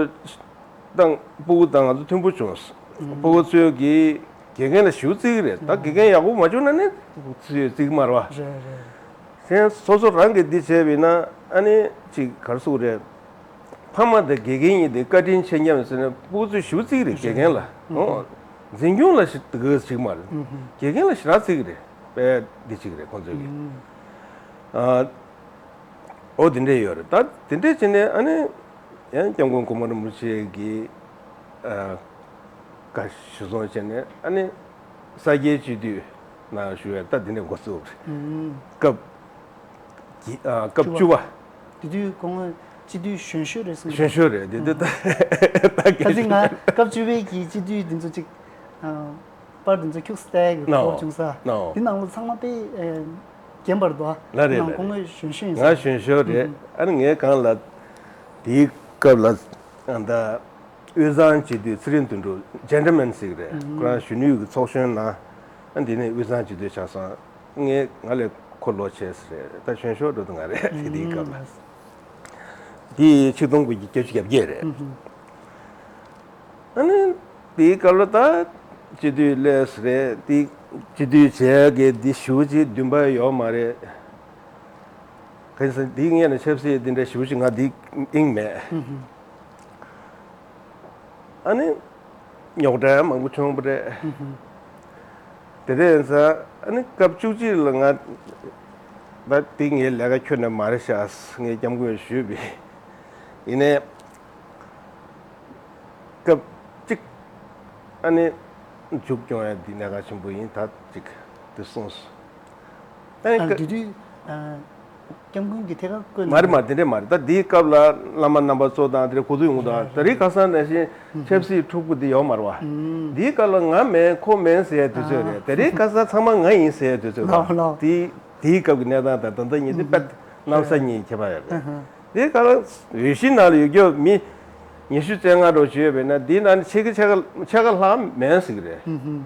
དང་སྤུ་གུ་དང་ང་ཚོ་མཐུན་པོ་བྱུང་། སྤུ་གུ་ཚོས་ཀྱིས་དགེ་རྒན་ལ་ཞེ་པོ་བརྩི་གི་རེད། ད་དགེ་རྒན་ཡག་པོ་མ་བྱུང་ན་ནི་སྤུ་གུ་ཚོས་བརྩི་གི་མ་རེད་བ། རེད་རེད། གཞན་སོ་སོ་རང་གིས་འདི་བྱས་པ་ཡིན་ན་ཨ་ནི་ཅིག་ག་རེ་ཟེར་དགོས་རེད། ཕ་མ་དང་དགེ་རྒན་གཉིས་དེ་བཀའ་དྲིན་ཆེ་མཉམ་ཟེར་ན་སྤུ་གུ་ཚོས་ཞེ་པོ་བརྩི་གི་རེད། དགེ་རྒན་ལ། ཨོ། འཛིན་སྐྱོང་ལ་ཞེ་དགའ་བྱེད་ཀྱི་མ་རེད། དགེ་རྒན་ལ་ཞེ་དྲག་བརྩི་གི་རེད། དཔེ་འདི་བྱེད་ཀྱི་རེད་ཁོང་ཚོས་ཀྱིས། ཨ། ཨོ་དེ་འདྲས་ཡོད་རེད། ད་དེ་འདྲས་བྱས་ནས་ཨ་ནི་ཡང་སྐྱབས་མགོན་གོང་མ་རིན་པོ་ཆེ་གིས་ཨ་བཀའ་གཞིར་བཟུང་བྱས་ནས་ཨ་ནི་ ས་སྐྱའི་སྤྱི་འཐུས་ནང་ཞུགས་ཡ་ད་དེ་ནས་འགོ་བཙུགས་པ་རེད། སྐབས་བཞི་ཨ་སྐབས་བཅུ་པ། དེ་དུས་ཁོང་སྤྱི་འཐུས་གཞོན་ཤོས་རེད་གསུངས། གཞོན་ཤོས་རེད། དེ་ཨ་དུས་ད་ད་ད་གལ་ཅིག་ང་སྐབས་བཅུ་པའི་གི་སྤྱི་འཐུས་འདི་ཚོ་ཅིག་ཨ་པར་འདི་ཚོ་ཁྱུག་སྟེ་གི་ནའོ་གོ་བྱུང་ས། ནའོ་དེ་ནང་ལ་ཚང་མ་དཔེ་ཨེ་རྒན་པར་འདུག་ལ་རེད་ནང་ལ་ཁོང་རེད། གཞོན་ཤོས་ཡིན་ང་ས། གཞོན་ཤོས་རེད། ཨ་ནི་ངའི་སྒང་ལ་དེའི་སྐབས་ལ་ཨ་ད་དབུས་གཙང་སྤྱི་འཐུས་ཚེ་རིང་དོན་གྲུབ་ཇེན་ཊལ་མེན་ཟེར་གི་རེད། ཁོ་རང་གཞོན་ནུའི་གི་ཚོགས་གཞོན་ནང་ཨ་འདི་ནས་དབུས་གཙང་སྤྱི་འཐུས་ཆགས་སོང་། ངས་ང་ལས་ཁོ་ལོ་ཆེ་ས་རེད། ད་གཞོན་ཤོས་འགྲོ་དུ་ང་རེད། དེ་དེའི་སྐབས་ལ་དེ་ཆིག་སྟོང་དགུ་བརྒྱ་བརྒྱད་ཅུ་གྱ་བརྒྱད་རེད། ཨ་ནི་དེའི་སྐབས་ལ་ད་སྤྱི་འཐུས་སླེབས་ས་རེད། དེ་སྤྱི་འཐུས་བྱས་གི་འདི་ཞུ་ཅིག་འདུན་པ་ཡོད་མ་རེད། གང་ཟེར་འདི་ངས་ནས་ཆབ་སྲིད་འདི་འདྲ་ཞུ་ཅིག་ང་འདི་ཨིང་མེད། ཨ་ནི་རྙོག་དྲ་མང་པོ་བྱུང་བ་རེད། དེ་འདྲ་ཡིན་ཙང་ཨ་ནི་སྐབས་བཅུ་གཅིག་ལ་ང་ད་དེ་ངའི་ལས་ཀ་ཁྱོན་ནས་མ་རེད་ཤག་ངས་སྐྱབས་མགོན་ཞུས་པས། ཡིན་ནའི་སྐབས་གཅིག་ཨ་ནི་མཇུག་སྐྱོང་ཡ་འདི་གནད་འགག་ཆེན་པོ་ཡིན། ད་གཅིག་དེ་གསུངས་སོང་། ཨ་ནི་ཨ་སྐབས་དེ་དུས་ཨ། སྐྱབས་མགོན་གྱིས་ཐད་ཀར་བསྐོས་མ་རེད་མ་རེད། དེ་འདྲས་མ་རེད། ད་འདིའི་སྐབས་ལ་བླ་མ་རྣམ་པ་ཚོ་དང་དེ་འདྲས་གོ་ཚོད་ཡོང་གི་འདུག་ད་རེས་ཁ་སང་ནང་བཞིན་ཆབ་སྲིད་འཁྲུག་པོ་འདི་ཡོད་མ་རེད་བ། འདིའི་སྐབས་ལ་ང་མེད་ཁོ་མེད་ཟེར་ཡ་དུས་ཚོད་རེད། ད་རེས་ཁ་སང་ཚང་མ་ང་ཡིན་ཟེར་ཡ་དུས་ཚོད་རེད། དེའི་དེའི་སྐབས་ཀྱི་གནས་སྟངས་དང་ད་ལྟ་གཉིས་དེ་དཔེ་གནམ་ས་གཉིས་ཁྱད་པར་ཡོད་རེད། དེའི་སྐབས་ལ་འོས་གཞི་ནང་ལ་ཡོད་རྒྱུ་མི་ཉི་ཤུ་རྩ་ལྔ་འགྲོ་བྱས་ཡོད་པས་ན། འདིའི་ནང་ནས་ཕྱེད་ཀ་ཕྱེད་ཀ་ཕྱེད་ཀ་ལྷག་མེད་ཟེར་གི་རེད།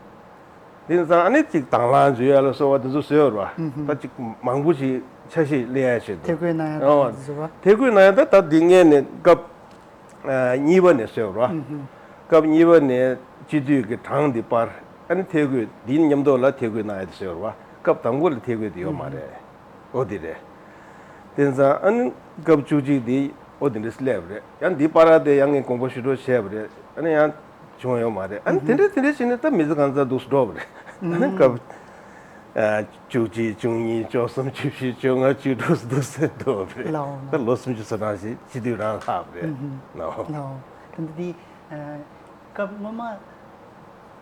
དེ་ཙང་ཨ་ནི་ཅིག་དང་བླངས་བྱེད་ཡ་ལ་སོགས་པ་དེ་ཚོ་བཟོས་ཡོད་རེད་བ། ད་ཅིག་མང་པོ་ཞིག་ཆ་ཤས་ལེན་ཡ་ཆེད་དུ་ཐད་བསྐོས་གནང་ཡ་ཨོ། དང་དེ་ཚོ་རེད་བ། ཐད་བསྐོས་གནང་ཡ་ད་ད་འདི་ངས་ནས་སྐབས་ཨ་གཉིས་པ་ནས་བཟོས་ཡོད་རེད་བ། སྐབས་གཉིས་པ་ནས་སྤྱི་འཐུས་ཀྱི་གྲངས་འདི་སྤར། ཨ་ནི་ཐད་བསྐོས་འདིའི་མཉམ་དུ་ལ་ཐད་བསྐོས་གནང་ཡ་དེ་བཟོས་ཡོད་རེད་བ། སྐབས་དང་པོ་ལ་ཐད་བསྐོས་དེ་ཡོད་མ་རེད། ཨོ་དེ་རེད། དེ་ཙང་ཨ་ནི་སྐབས་བཅུ་གཅིག་དེ་ཨོ་དེ་འདྲ་སླེབས་རེད། ཡང་འདི་པར་དེ་ཡང་ངས་དགོངས་པ་ཞུ་སྒྲོག་བྱས་པ་རེད། ཨ་ནི་ཡང་བྱུང་ཡོད་མ་རེད། ཨ་ནི་དེ་འདྲ་དེ་འདྲ་བྱས་ནས་ད་མི་ཚེ་གང་ཚར་འདུག་སེ་འགྲོ་བ་རེད། ཨ་ནི་སྐབས་ཨ་བཅུ་གཅིག་བཅུ་གཉིས་བཅུ་གསུམ་བཅུ་བཞི་བཅོ་ལྔ་བཅུ་དྲུག་འདུག་སེ་འགྲོ་བ་རེད། ལའོ་ད་ལོ་སུམ་ཅུ་སོ་གྲངས་ཤིག་སྤྱི་འཐུས་རང་ལྷག་པ་རེད། ལའོ། ལའོ། ད་འདི་དེ་ཨ་སྐབས་སྔོན་མ་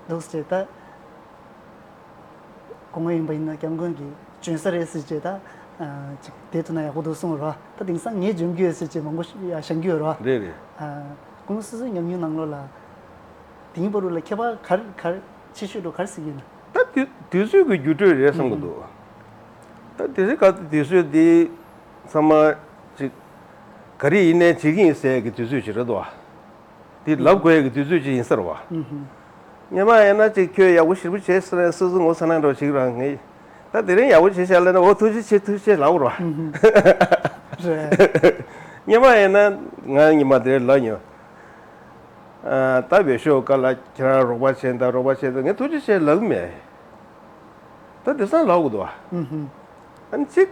འདུག་སེ་ད། སྐུ་ངོ་ཡིན་པ་ཡིན་ན་སྐྱབས་མགོན་གྱིས་འཇོན་ས་རེད་ཟེར་བྱས་ད། ཨ་ཅིག་བསྡད་ཐུབ་ན་ཡག་པོ་འདུག་གསུངས་རོ། ད་དེང་སང་ངས་འཇོན་གྱི་ཡོད་ཟེར་བྱས་མང་པོ་ཞིག་ཡ་བཞེངས་ཀྱི་ཡོད་རོ། རེད་རེད། ཨ་སྐུ་ངོ་སོ་སོའི་ཉམས་མྱོང་ནང་ལོགས་ལ་དེའི་བར་དུ་ལ་ཁྱད་པར་ག་རེ་ག་རེ་ཆེ་ཤོས་འགྲོ་ག་རེ་ཟེར་གྱི་ཡོད་ན། ད་དུས་དུས་ཚོད་ཀྱི་འགྱུར་འགྲོས་རེད་བསམ་གྱི་འདུག་ད་དེ་ཚོ་ག་དུས་ཚོད་འདི་ཚང་མ་ཅིག་ག་རེ་ཡིན་ནའི་བྱེད་ཀྱི་ཡིན་ཟེར་གྱི་དུས་ཚོད་ཅིག་རེད་དོ། དེ་ལབ་དགོས་ཡག་གི་དུས་ཚོད་ཅིག་ཡིན་ས་རེད་བ། སྔོན་མ་ཡིན་ན་ཅིག་ཁྱོད་ཡག་པོ་ཞེ་པོ་བྱས་ཟེར་ནས་སོ་སོ་ངོ་ཚ་ན་འགྲོ་ཞིག་རང་ངས་ད་དེ་རིང་ཡག་པོ་བྱས་ཤག་ལབ་ན་འོ་ཐུགས་རྗེ་ཆེ་ཐུགས་རྗེ་ཆེ་ལབ་རོ། རེད། སྔོན་མ་ཡིན་ན་ང་ཉི་མ་དེར་ལབ་མྱོང་། ད་བེད་ཤོག་ཀ་ལ་ཁྱེད་རང་རོགས་པ་བྱས་ད་རོགས་པ་བྱས་ད་ངས་ཐུགས་རྗེ་ཆེ་ལབ་གི་མེད། ད་དེང་སང་ལབ་དགོས་འདུག་བ། ཨ་ནི་གཅིག་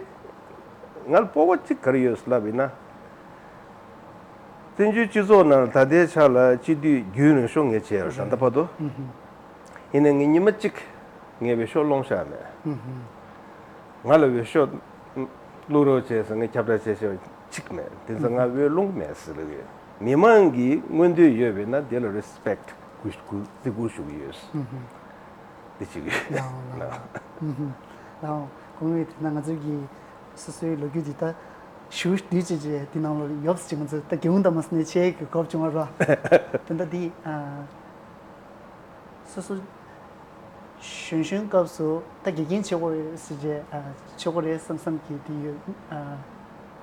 ང་ལ་སྤོབས་པ་གཅིག་ག་རེ་ཡོད་ལབ་ཡིན་ན། བཙན་བྱོལ་སྤྱི་ཚོགས་ནང་ལ་ད་ལྟའི་ཆ་ལ་སྤྱི་འཐུས་རྒྱུན་རིང་ཤོས་ངས་བྱས་ཡོད་ད་ལྟ་བར་དུ། ཡིན་ནའི་ངས་ཉི་མ་གཅིག་ངས་བེད་ཤོག་སློང་བཞག་མེད། ང་ལ་བེད་ཤོག་བླུག་རོགས་བྱས་ཟེར་ངས་ཁྱབ་བསྒྲགས་བྱས་བྱས་པ་གཅིག་མེད། དེ་ཚོ་ང་བེད་སློང་གི་མེད་ཟེར་ལབ་ཡོད། མི་མང་གི་མངོན་འདོད་ཡོད་པས་ན་དེ་ལ་རེ་སི་པེག་ཊི་བརྩི་བཀུར་ཞུ་གི་ཡོད། འདི་གཅིག་ཡོད། ལའོ་ལའོ། ལའོ། གོང་མའི་དེ་ན་ང་ཚོའི་གི་སོ་སོའི་ལོ་རྒྱུས་འདི་ད་ཞུ་འདི་ཅི་ཅི་དེ་ནང་ལོ་ཡོབ་ཅིག་ང་ཚོ་ད་རྒྱུན་དུ་མ་སྣེ་ཆེ་གི་གོབ་བྱུང་བ་ར། དེ་འདྲ་འདི་ཨ་སོ་སོ་གཞོན་གཞོན་སྐབས་སུ་ད་དགེ་རྒན་བྱེད་དགོས་རེད་ཟེར་བྱས་ཨ་བྱེད་དགོས་རེད་བསམ་བསམ་གི་དེ་ཡོད་ཨ་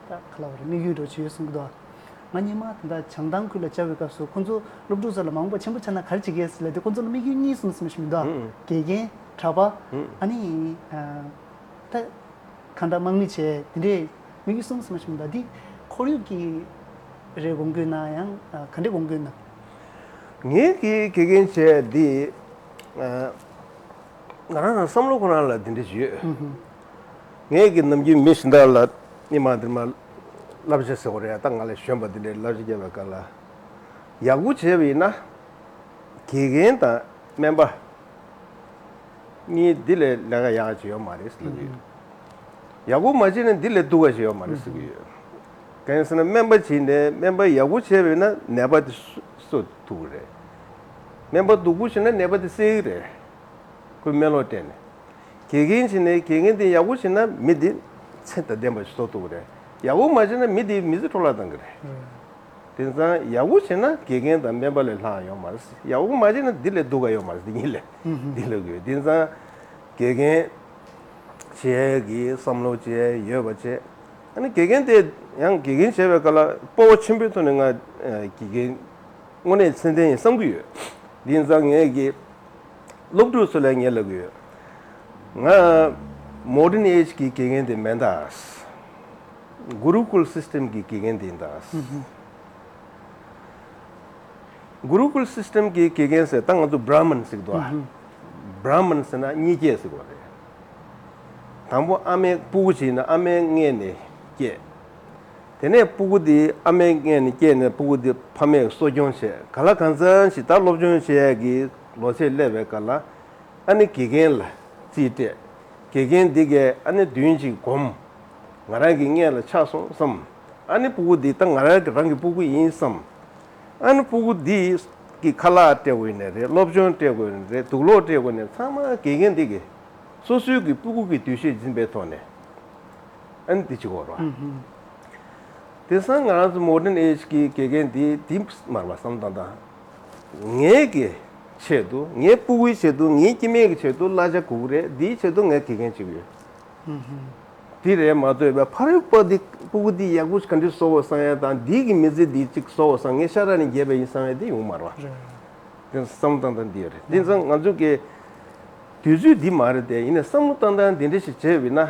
ད་ག་ལ་བ་རེད་དམིགས་ཡུལ་འགྲོ་བྱེད་ཡོད་གསུང་གི་འདུག་ང་སྔོན་མ་དེ་འདྲ་བྱང་ཐང་ཁུལ་ལ་བཅར་བའི་སྐབས་སུ་ཁོང་ཚོ་སློབ་ཕྲུག་ཚོ་ལ་མང་པོ་ཆེན་པོ་ཆགས་ན་ག་རེ་བྱེད་ཀྱི་ཡོད་ཟེར་ལབ་དུས་ཁོང་ཚོ་ལ་དམིགས་ཡུལ་གཉིས་གསུངས་ཟིན་པ་ཞིག་མི་འདུག་ཨ། དགེ་རྒན་གྲྭ་པ་ཨ་ནི་ཨ་ད་གང་འདྲ་དམག་མི་བྱས་དེ་འདྲས་དམིགས་ཡུལ་གསུངས་ཟིན་པ་ཞིག་མི་འདུག་འདི་ཁོར་ཡུག་གི་རེད་དགོངས་ཀྱི་ན་ཡང་ག་འདྲས་དགོངས་ཀྱི་ན། ངས་ཀྱི་དགེ་རྒན་བྱས་འདི་ཨ། ང་རང་རང་བསམ་བློ་ཁོ་རང་ལ་འདི་འདྲ་ཞིག་ཡོད། ངས་ཀྱི་ནམ་རྒྱུན་མི་གཞན་དག་ལ་སྙིང་མ་འདིར་མ་བསླབ་བྱ་ཟེར་བ་རེད། ད་ང་ལས་གཞོན་པ་འདི་འདྲའི་བསླབ་བྱ་བརྒྱབ་པའི་སྐབས་ལ་ཡག་པོ་བྱས་པ་ཡིན་ན་དགེ་རྒན་དང་སྨན་པ་གཉིས་འདི་ལས་ལས་ཀ་ཡག་ཅིག་ཡོད་མ་རེད་ཟེར་ལབ་ཡོད། ཡག་པོ་མ་བྱས་ན་འདི་ལས་སྡུག་པ་ཞིག་ཡོད་མ་རེད་ཟེར་གྱི་ཡོད། གང་ཡིན་ཟེར་ན་སྨན་པ་བྱས་ནས་སྨན་པ་ཡག་པོ་བྱས་པ་ཡིན་ན་ནད་པ་དེ་གསོ་ཐུབ་ཀྱི་རེད། སྨན་པ་སྡུག་པོ་བྱས་ན་ནད་པ་དེ་སེལ་གྱི་རེད། ཁོས་སྨན་སློབ་སྤྲད་ནས། དགེ་རྒན་བྱས་ནས་དགེ་རྒན་དེ་ཡག་པོ་བྱས་ན་མི་དེ་ཚད་དང་ལྡན་པ་ཞིག་བཟོ་ཐུབ་ཀྱི་རེད། ཡག་པོ་མ་བྱས་ན་མི་དེ་མི་ཚེ་འཕྲོ་བརླག་བཏང་གི་རེད། དེང་སང་ཡག་པོ་བྱས་ན་དགེ་རྒན་དང་སྨན་པ་ལས་ལྷག་ཡོད་མ་རེད། ཡག་པོ་མ་བྱས་ན་འདི་ལས་སྡུག་ག་ཡོད་མ་རེད། འདི་གཉིས་ལས་འདི་ལས་དགོས། དེང་སང་དགེ་རྒན་བྱེད་ཡས་ཀྱི་བསམ་བློ་བྱེད་ཡས་ཡོད་པ་བྱེད། ཨ་ནི་དགེ་རྒན་དེ་ཡང་དགེ་རྒན་བྱས་པའི་སྐབས་ལ་སྤོབས་པ་ཆེན་པོའི་ཐོག་ནས་ང་དགེ་རྒན་དངོས་གནས་ཚད་ལྡན་ཡིན་བསམ་གྱི་ཡོད། དེང་སང་ངས་ཀྱི་སློབ་ཕྲུག་ཚོ་ལ་ངས་ལབ་ཀྱི་ཡོད། ང་modern age གི་དགེ་རྒན་དེ་མིན་ད། Gurukul system གི་དགེ་རྒན་དེ་ཡིན་ད། Gurukul system གི་དགེ་རྒན་ཟེར་ད་ང་ཚོ་Brahman ཟེར་གི་འདུག་ཨ། Brahman ཟེར་ན་གཉིས་སྐྱེས་ཟེར་གི་རེད། དང་པོ་ཨ་མའི་སྤུ་གུ་ཅིག་ཡིན་ན་ཨ་མའི་མངལ་ནས་སྐྱེས། དེ་ནས་སྤུ་གུ་དེ་ཨ་མའི་མངལ་ནས་སྐྱེས་ནས་སྤུ་གུ་དེ་ཕ་མས་གསོ་སྐྱོང་བྱས། ག་ལ་གང་འཚམ་ཞིག་ད་སློབ་སྦྱོང་བྱེད་ཡས་ཀྱི་ལོ་ཚད་སླེབས་པའི་སྐབས་ལ། ཨ་ནི་དགེ་རྒན་ལ་རྩིས་སྤྲད། དགེ་རྒན་འདི་གས་ཨ་ནི་བདུན་གཅིག་སྒོམ། ང་རང་གི་མངལ་ལ་ཆགས་སོང་བསམ། ཨ་ནི་སྤུ་གུ་འདི་ད་ང་རང་གི་རང་གི་སྤུ་གུ་ཡིན་བསམ། ཨ་ནི་སྤུ་གུ་འདི་གི་ཁ་ལག་སྤྲད་དགོས་ནི་རེད། སློབ་སྦྱོང་སྤྲད་དགོས་ནི་རེད། དུག་སློག་སྤྲད་དགོས་ནི་ཚང་མ་དགེ་རྒན་འདི་གས་སོ་སོའི་གི་སྤུ་གུ་གི་འདུ་ཤེས་འཛིན་པའི་ཐོག་ནས། ཨ་ནི་འདི་བྱེད་དགོས་རེད། དེང་སང་ང་རང་ཚོ་modern age གི་དགེ་རྒན་འདི་འདི་མ་རེད་པ། བསམ་བློ་བཏང་དང་། ངའི་གི་ཆེད་དུ། ངའི་སྤུ་གུའི་ཆེད་དུ། ངའི་སྐྱེ་དམན་གྱི་ཆེད་དུ་གླ་ཆ་དགོས་ཀྱི་རེད། འདིའི་ཆེད་དུ་ངས་དགེ་རྒན་བྱེད་ཀྱི་ཡོད། འདི་རེད་མ་གཏོགས་པའི་ཕ་རོལ་པོ་འདི་སྤུ་གུ་འདི་ཡག་པོ་ག་འདྲ་བཟོ་དགོས་བསམ་ཡ་དང་། འདི་གི་མི་ཚེ་འདི་གཅིག་བཟོ་དགོས་བསམ། ངས་ཤ་ཁྲག་ནས་རྒྱས་པ་ཡིན་བསམ་ཡ་འདི་ཡོང་མ་རེད་པ། དེ་བསམ་བློ་བཏང་སྟངས་འདི་ཡོད་རེད། དེང་སང་ང་ཚོ་གི་དུས་ཚོད་འདི་མ་རེད་དེ། ཡིན་ནའི་བསམ་བློ་བཏང་སྟངས་འདི་འདྲ་ཞིག་བྱས་པ་ཡིན་ན།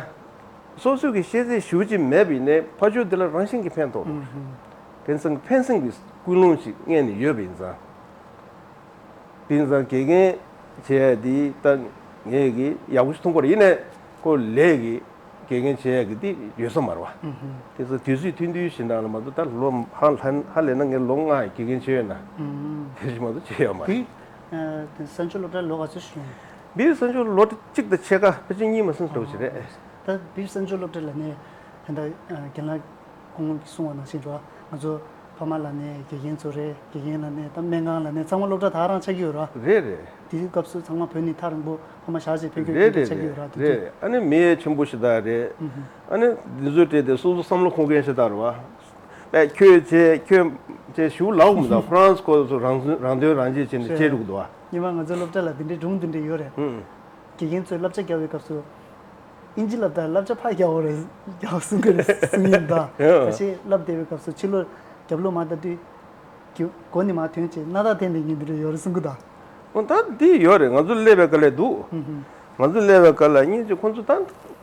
སོ་སོ་གི་ཤེས་ཚད་ཞེ་པོ་ཅིག་མེད་པ་ཡིན་ནའི་ཕར་ཕྱོགས་འདི་ལ་རང་བཞིན་གྱིས་ཕན་ཐོགས་འགྲོ་རེད། དེང་སང་ཕན་སེམས་ཀྱི་ཀུན་སློང་ཞིག་རྙེད་ནས་ཡོད་པ་ཡིན་ཙང་། དེང་སང་དགེ་རྒན་བྱེད་ཡ་འདི་ད་ངས་ཀྱི་ཡག་པོ་ཞིག་མཐོང་གི་རེད། ཡིན་ནའི་ཁོ་ལས་ཀྱི་དགེ་རྒན་བྱེད་ཡ་གི་འདི་ཡོད་ས་མ་རེད་པ། དེང་སང་དུས་ཚོད་ཐུང་ཐུང་ཞིག་ནང་ལ་མ་གཏོགས། ད་ལོ་ཧ་ལས་ན་ངས་ལོ་ལྔ་ཡི་དགེ་རྒན་བྱས་ཡོད་ན། དེ་བཞིན་མ་གཏོགས་བྱས་ཡོད་མ་རེད། བི་གསར་འགྱུར་སློབ་གྲྭར་ལོ་ག་ཚོད་ཞིག་ཡོང་། བི་གསར་འགྱུར་ལོ་གཅིག་དང་ཕྱེད་ཀ་ཕལ་ཆེར་གཉིས་མ་ཟིན་འགྲོ་གི་རེད། ད་བི་གསར་འགྱུར་སློབ་གྲྭ་ལ་ནས་ད་ལྟ་རྒན་ལགས་སྐུ་ངོ་གིས་གསུངས་པ་ནང་བཞིན་རེད་པ། ང་ཚོ་ཕ་མ་ལ་ནས་དགེ་རྒན་ཚོ་རེད། དགེ་རྒན་ལ་ནས་ད་སྨན་ཁང་ལ་ནས་ཚང་མ་སློབ་གྲྭ་ད་རང་ཆགས་ཀྱི་ཡོད་རེད་པ། རེད་རེད། དེའི་སྐབས་སུ་ཚང་མ་བོད་ནས་ཐག་རིང་པོ་ཕ་མ་བཞག་བྱས་ཕེབས་མཁན་རེད་རེད་ཆགས་ཀྱི་ཡོད་རེད་པ། དེ་རེད། ཨ་ནི་མི་ཆེན་པོ་ཞིག་ད་རེད། ཨ་ནི་འདི་ཚོ་སྤྲད་དེ་སོ་སོ་བསམ་བློ་འཁོར་མཁན་ཞིག་ད་རེད་པ། པས་ཁྱོད་བྱས་ཁྱོད་བྱས་ཞུ་ལབ་མི་འདུག་ཁོ་རང་ཚོ་ཁོ་ཚོ་རང་བཙན་རང་དོན་རང་གཅེས་བྱས་ནས་བྱས་འགྲོ་གི་འདུག་པ། ཉི་མ་ང་ཚོའི་སློབ་གྲྭ་ལ་འདི་འདྲའི་སྒྲུང་འདི་འདྲ་ཡོད་རེད། ཨུམ། དགེ་རྒན་ཚོས་བསླབ་བྱ་རྒྱག་པའི་སྐབས་སུ། ཨིན་ཇི་ལབ་དང་བསླབ་བྱ་ཕར་རྒྱག་འོ་རེད། རྒྱག་གསུང་གི་རེད་གསུང་ཡིན་ད། ཡང་ཁ་ཤས་བསླབ་བསྡད་པའི་སྐབས་སུ་ཕྱི་ལོགས་རྒྱབ་ལོགས་མར་ལྟ་དུས། གི་མགོ་ནས་མར་ཐོན་བྱས་སྣ་ཐག་འཐེན་ནས་ཉན་འདི་འདྲ་ཡོད་རེད་གསུང་གི་ད། འོ་ད་འདི་ཡོད་རེད། ང་ཚོ་སླེབས་པའི་སྐབས་ལ་འདུག་ང་ཚོ་སླེབས་པའི་སྐབས་ལ་སྙིང་རྗེ། ཁོང་ཚོ་ད་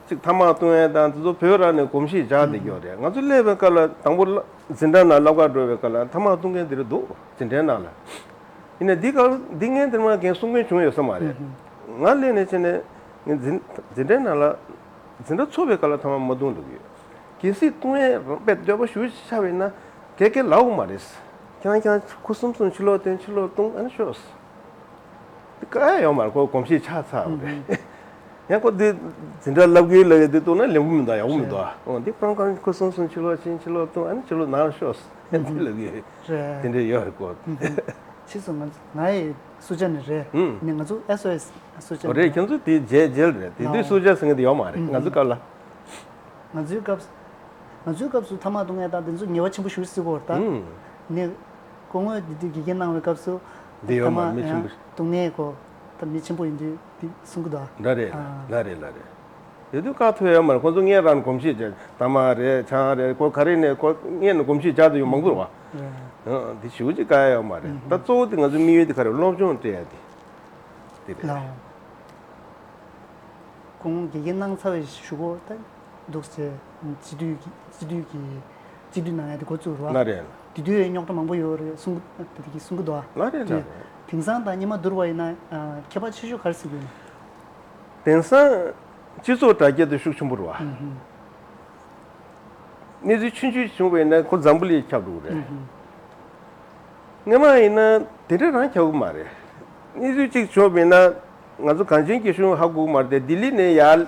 ཅིག་ཐ་མག་བཏུང་ཡས་དང་དེ་ཚོ་བོད་རང་ནས་གོམས་གཤིས་འཇགས་བསྡད་ཀྱི་ཡོད་རེད། ང་ཚོ་སླེབས་པའི་སྐབས་ལ་དང་པོ་འཛིན་གྲྭ་ནང་བསླབ་གར་འགྲོ་བའི་སྐབས་ལ་ཐ་མག་བཏུང་མཁན་དེ་འདྲ་འདུག་འཛིན་གྲྭའི་ནང་ལ། ཡིན་ནའི་འདི་ག་འདི་ངས་འདིར་མ་རྒན་གསུང་མཁན་བྱུང་ཡོད་ས་མ་རེད། ང་སླེབས་ནས་བྱས་ནས་ངས་འཛིན་འཛིན་གྲྭའི་ནང་ལ་འཛིན་གྲྭ་ཚོགས་པའི་སྐབས་ལ་ཐ་མག་མ་བཏུང་འདུག་ཡོད། གལ་སྲིད་བཏུང་ཡས་རང་དཔེ་འདོད་པ་ཞུ་ཆ་བས་ན་ག་གེ་ལབ་ཡོད་མ་རེད། ཁྱེད་རང་ཁྱེད་རང་ཁུ་སིམ་སིམ་ཕྱི་ལོགས་བཏོན། ཕྱི་ལོགས་བཏུང་། ཨ་ནི་ཤོག་འདི་ག་ཡ་ཡོད་མ་རེད། ཁོ་གོམས་གཤིས་ཆགས་ཚར་བ་རེད། ཡང་ཁོ་འདི་འཛིན་གྲྭ་བསླབ་ཀྱི་ལབ་ཡས་འདི་བཏུང་ན་ལེགས་པོ་མི་འདུག་ཡག་པོ་མི་འདུག་འོ་འདི་སྤང་གང་ཁུ་སིམ་སིམ་ཕྱི་ལོགས་ཕྱིན། ཕྱི་ལོགས་བཏུང་། ཨ་ནི་ཕྱི་ལོགས་ནང་ལ་ཤོག་འདི་ལབ་ཀྱི་རེད། དེ་འདྲ་ཡོད་རེད་ཁོ། ཕྱིས་སུ་ང་ང་ཡི་སུ་ཇ་ནི་རེད། ཨུམ། ནི་ང་ཚོ་ཨེ་སི་ཨོ་ཨེ་སི་སུ་ཇ་ནི་རེད། ཁྱོད་ཚོ་དེ་རྗེས་རྗེས་རེད། དེ་དུས་ལའོ། སུ་ཇ་ཟེར་མཁན་དེ་ཡོད་མ་རེད། ཨུམ། ང་ཚོ་སྐབས་ལ། ང་ཚོའི་སྐབས་སུ། ང་ཚོའི་སྐབས་སུ་ཐ་མག་བཏུང་ཡས་དང་དེ་ཚོ་ཉེས་པ་ཆེན་པོ་ཞེ་པོ་ཅིག་བཟོ་གི་ཡོད་རེད་ད། ཨུམ། ནི་སྐུ་ངོས་དེ་དུས་དགེ་རྒན་གནང་བའི་སྐབས་སུ། འདི་ཡོད་མ་རེད། ཐ་མག་མི་ཆེན་པོ་ཡང་བཏུང་ནས་ཁོ་ད་མི་ཆེན་པོ་ཡིན་དུས་དེ་གསུང་གི་འདུག་ཨ། འདྲ་རེད། ཨ། འདྲ་རེད། འདྲ་རེད། དེ་དུས་བཀག་ཐུབ་ཡོད་མ་རེད། ཁོང་ཚོ་སྔོན་རང་གོམས་གཤིས་བྱས། ཐ་མག་རེད། ཆང་རེད། ཁོ་ག་རེ་ནས་ཁོ་སྔོན་ནས་གོམས་གཤིས་བྱས་དུས་ཡོད་མང་པོ་རེད་པ། རེད། ཨ། དེ་ཞེ་པོ་ཅིག་དཀའ་ཡ་ཡོད་མ་རེད། ད་གཙོ་བོ་དེ་ང་ཚོའི་དམིགས་ཡུལ་དེ་ག་རེ། སློབ་སྦྱོང་སྤྲད་ཡ་དེ། དེ་རེད། ལའོ། ཁོང་དགེ་རྒན་གནང་ཚར་བའི་གཞུག་གུ་ད་འདུག་སེ་སྤྱི་འཐུས་ཀྱི་སྤྱི་འཐུས་ཀྱི་སྤྱི་འཐུས་གནང་ཡ་དེ་འགོ་བཙུགས་རེད་པ། ལགས་རེད། དེ་དུས་རྙོག་དྲ་མང་པོ་ཡོད་རེད་གསུང་གི། དེ་གི་གསུང་གི་འདུག་ཨ། ལགས་རེད། ལགས་རེད། དེ་དེང་སང་དང་སྔོན་མ་བསྡུར་བ་ཡིན་ན་ཨ་ཁྱད་པར་ཆེ་ཤོས་ག་རེ་གཟིགས་ཀྱི་ཡོད་ན། དེང་སང་སྤྱི་ཚོགས་དྲ་རྒྱ་དེ་ཤུགས་ཆེན་པོ་རེད་པ། ཨུ་ཧུམ། གནས་ཚུལ་ཆུང་ཆུང་བྱུང་བས་ན་ཁོ་འཛམ་བུ་གླིང་ཁྱབ་འགྲོ་གི་རེད། ཨུ་ཧུམ། སྔོན་མ་ཡིན་ན་དེ་འདྲ་རང་ཁྱབ་ཀྱི་མ་རེད། གནས་ཚུལ་གཅིག་བྱུང་བས་ན་ང་ཚོ་གངས་ཅན་སྐྱིད་གཤོངས་ཧ་གོ་གི་མ་རེད་དེ། ལྡི་ལི་ནས་ཡར་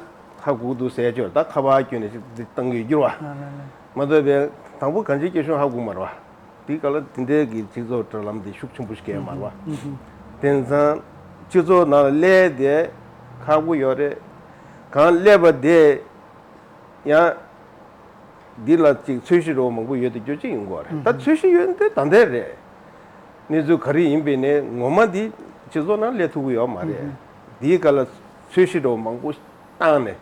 ཧ་གོ་གི་འདུག་ཟེར་ཅོག་ད་ཁ་པར་བརྒྱུད་ནས་ཅིག་འདི་བཏང་གི་འགྱུར་བ། ལགས་ལགས་ལགས། མ་གཏོགས་པའི་དང་པོ་གངས་ཅན་སྐྱིད་གཤོངས་ཧ་གོ་གི་མ་རེད་པ། དེའི་སྐབས་ལ་དེ་འདྲའི་གི་སྤྱི་ཚོགས་དྲ་ལམ་དེ་ཤུགས་ཆེན་པོ་ཞིག་གས་མ་རེད་པ། ཨུ་ཧུམ། དེང་སང་སྤྱི་ཚོགས་ནང་ལ་སླེབས་ཏེ་ ཁག་པོ་ཡོད་རེད། གང་སླེབས་པ་དེ་ཡང་འདི་ལ་ཅིག་ཚོད་གཞི་རོ་མང་པོ་ཡོད་དུ་རྒྱུ་ཅིག་ཡོང་གི་རེད། ད་ཚོད་གཞི་ཡོད་འདི་ད་འདས་རེད། གནས་ཚུལ་ག་རེ་ཡིན་པའི་ནས་ངོ་མ་འདི་སྤྱི་ཚོགས་ནང་སླེབས་ཐུབ་ཀྱི་ཡོད་མ་རེད། འདིའི་སྐབས་ལ་ཚོད་གཞི་རོ་མང་པོ་བཏང་ནས་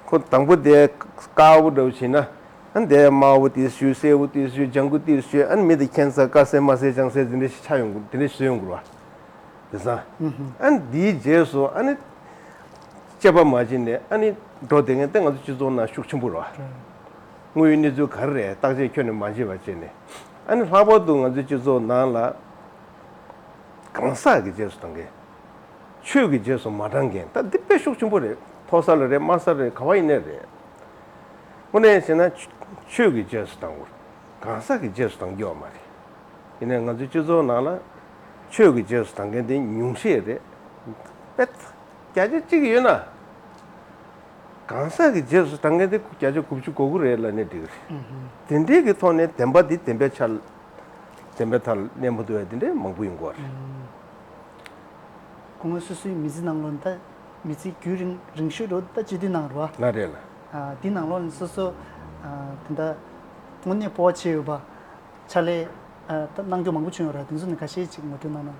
ཁོ་དང་པོ་དེ་དཀར་པོ་འདྲ་བོ་བྱས་ན། ཨ་འདས་དམར་པོ་དེ་ཞུ་སེར་པོ་དེ་ཞུ་ལྗང་གུ་དེ་ཞུ་ཨ་མི་དེ་ཁྱད་མཚར་དཀར་སེར་དམར་སེར་ལྗང་སེར་འདི་འདྲ་ཞིག་ཆགས་ཡོང་གི་འདི་འདྲ་བཟོས་ཡོང་གི་རེད་བ། དེང་སང་། ཨ་ནི་འདིའི་རྗེས་སུ་ཨ་ནི་དཔྱད་པ་མ་བྱས་ནས་ཨ་ནི་འགྲོ་བསྡད་མཁན་དེ་ང་ཚོ་སྤྱི་ཚོགས་ནང་ཤུགས་ཆེན་པོ་རེད་བ། དངོས་ཡོད་གནས་ཚུལ་ག་རེ་རེད་བརྟག་དཔྱད་ཁྱོན་ནས་མ་བྱས་པ་བྱས་ནས་ཨ་ནི་ལྷག་པར་དུ་ང་ཚོའི་སྤྱི་ཚོགས་ནང་ལ་གང་ཟག་གི་རྗེས་སུ་འབྲང་མཁན། ཆོས་ཀྱི་རྗེས་སུ་མ་འབྲང་མཁན་ད་འདི་དཔེ་ཤུགས་ཆེན་པོ་རེད། མཐོ་ས་ལ་རེད་དམའ་ས་རེད་ག་བ་ཡིན་ནའི་རེད། དངོས་གནས་བྱས་ན་ཆོས་ཀྱི་རྗེས་སུ་འབྲང་དགོས། གང་ཟག་གི་རྗེས་སུ་འབྲང་རྒྱུ་ཡོད་མ་རེད། ཡིན་ནའི་ང་ཚོའི་སྤྱི་ཚོགས་ནང་ལ་ཆོས་ཀྱི་རྗེས་སུ་འབྲང་མཁན་དེ་ཉུང་ཤས་རེད། དཔེ་བརྒྱ་ཆ་གཅིག་ཡོད་ན། གང་ཟག་གི་རྗེས་སུ་འབྲང་མཁན་དེ་བརྒྱ་ཆ་དགུ་བཅུ་གོ་དགུ་རེད་ལབ་ནས་འགྲིག་གི་རེད། དེ་འདྲའི་གི་ཐོག་ནས་བདེན་པ་འདི་བདེན་པའི་ཆ་བདེན་པའི་མཐའ་ལ་གནས་མ་ཐུབ་པ་དེ་འདྲའི་མང་པོ་ཡོང་གི་རེད། སྐུ་ངོ་སོ་སོའི་མི་ཚེ་ནང་ལོགས་ད་མི་ཚེ་རྒྱུན་རིང་རིང་ཤོས་རོ་ད་སྤྱི་འཐུས་ནང་རོ། ང་རེད་ལ། ཨ་འདི་ནང་ལོགས་ནས་སོ་སོ་ཨ་དེ་འདྲ་དངོས་གནས་སྤོབས་པ་ཆེ་ཡོད་པ་ཕྱག་ལས་ཨ་ད་གནང་རྒྱུ་མང་པོ་བྱུང་ཡོད་ར། དེ་ཚོ་ནས་ཁ་ཤས་ཅིག་ངོ་སྤྲོད་གནང་ན།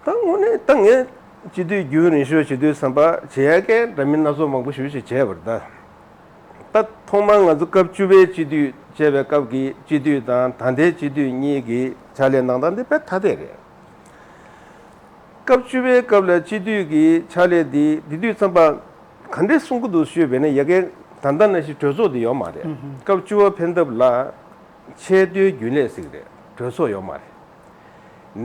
ད་དངོས་གནས་ད་ངས་སྤྱི་འཐུས་རྒྱུན་རིང་ཤོས་བྱེད་དུས་བསམ་པ་བྱེད་ཡ་གའི་འདྲ་མིན་སྣ་ཚོགས་མང་པོ་ཞེ་པོ་ཞིག་བྱས་པ་རེད་ད། ད་ཐོག་མར་ང་ཚོ་སྐབས་བཅུ་པའི་སྤྱི་འཐུས་བྱས་པའི་སྐབས་ཀྱི་སྤྱི་འཐུས་དང་ད་ལྟའི་སྤྱི་འཐུས་གཉིས་ཀྱི་ཕྱག་ལས་གནང་སྟངས་འདི་དཔེ་ཐ་དད་རེད། སྐབས་བཅུ་པའི་སྐབས་ལ་སྤྱི་འཐུས་ཀྱི་ཕྱག་ལས་འདི་དེ་དུས་ཙམ་པ་ག་འདྲས་གསུང་གི་འདུག་ཞུས་པས་ན་ཡ་གའི་ད་ལྟ་ནང་བཞིན་གྲོས་ཚོགས་འདི་ཡོད་མ་རེད། སྐབས་བཅུ་པ་ཕན་ཐབས་ལ་ཆེས་མཐོའི་རྒྱུན་ལས་ཟེར་གི་རེད། གྲོས་ཚོགས་ཡོད་མ་རེད།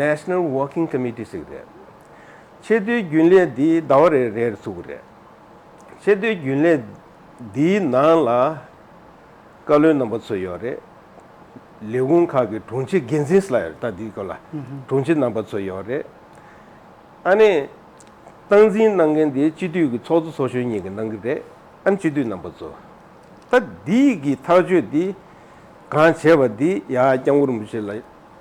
National Working Committee ཟེར་གི་རེད། ཆེས་མཐོའི་རྒྱུན་ལས་འདི་ཟླ་བ་རེ་རེར་ཚུགས་གི་རེད། ཆེས་མཐོའི་རྒྱུན་ལས་འདིའི་ནང་ལ་བཀའ་བློན་རྣམ་པ་ཚོ་ཡོད་རེད། ལས་ཁུངས་ཁག་གི་དྲུང་ཆེ་འགན་འཛིན་ལ་ཡོད་རེད། ད་འདིའི་སྐོར་ལ་དྲུང་ཆེ་རྣམ་པ་ཚོ་ཡོད་རེད། ཨ་ནི་སྟངས་འཛིན་གནང་མཁན་དེ་སྤྱི་འཐུས་ཀྱི་ཚོགས་གཙོ་ཚོགས་གཞོན་གཉིས་ཀྱིས་གནང་གི་རེད། ཨ་ནི་སྤྱི་འཐུས་རྣམ་པ་ཚོ། ད་འདིའི་གི་ཐག་གཅོད་འདི་གང་བྱས་པ་འདི་ཡ་སྐྱབས་མགོན་རིན་པོ་ཆེ་ལ་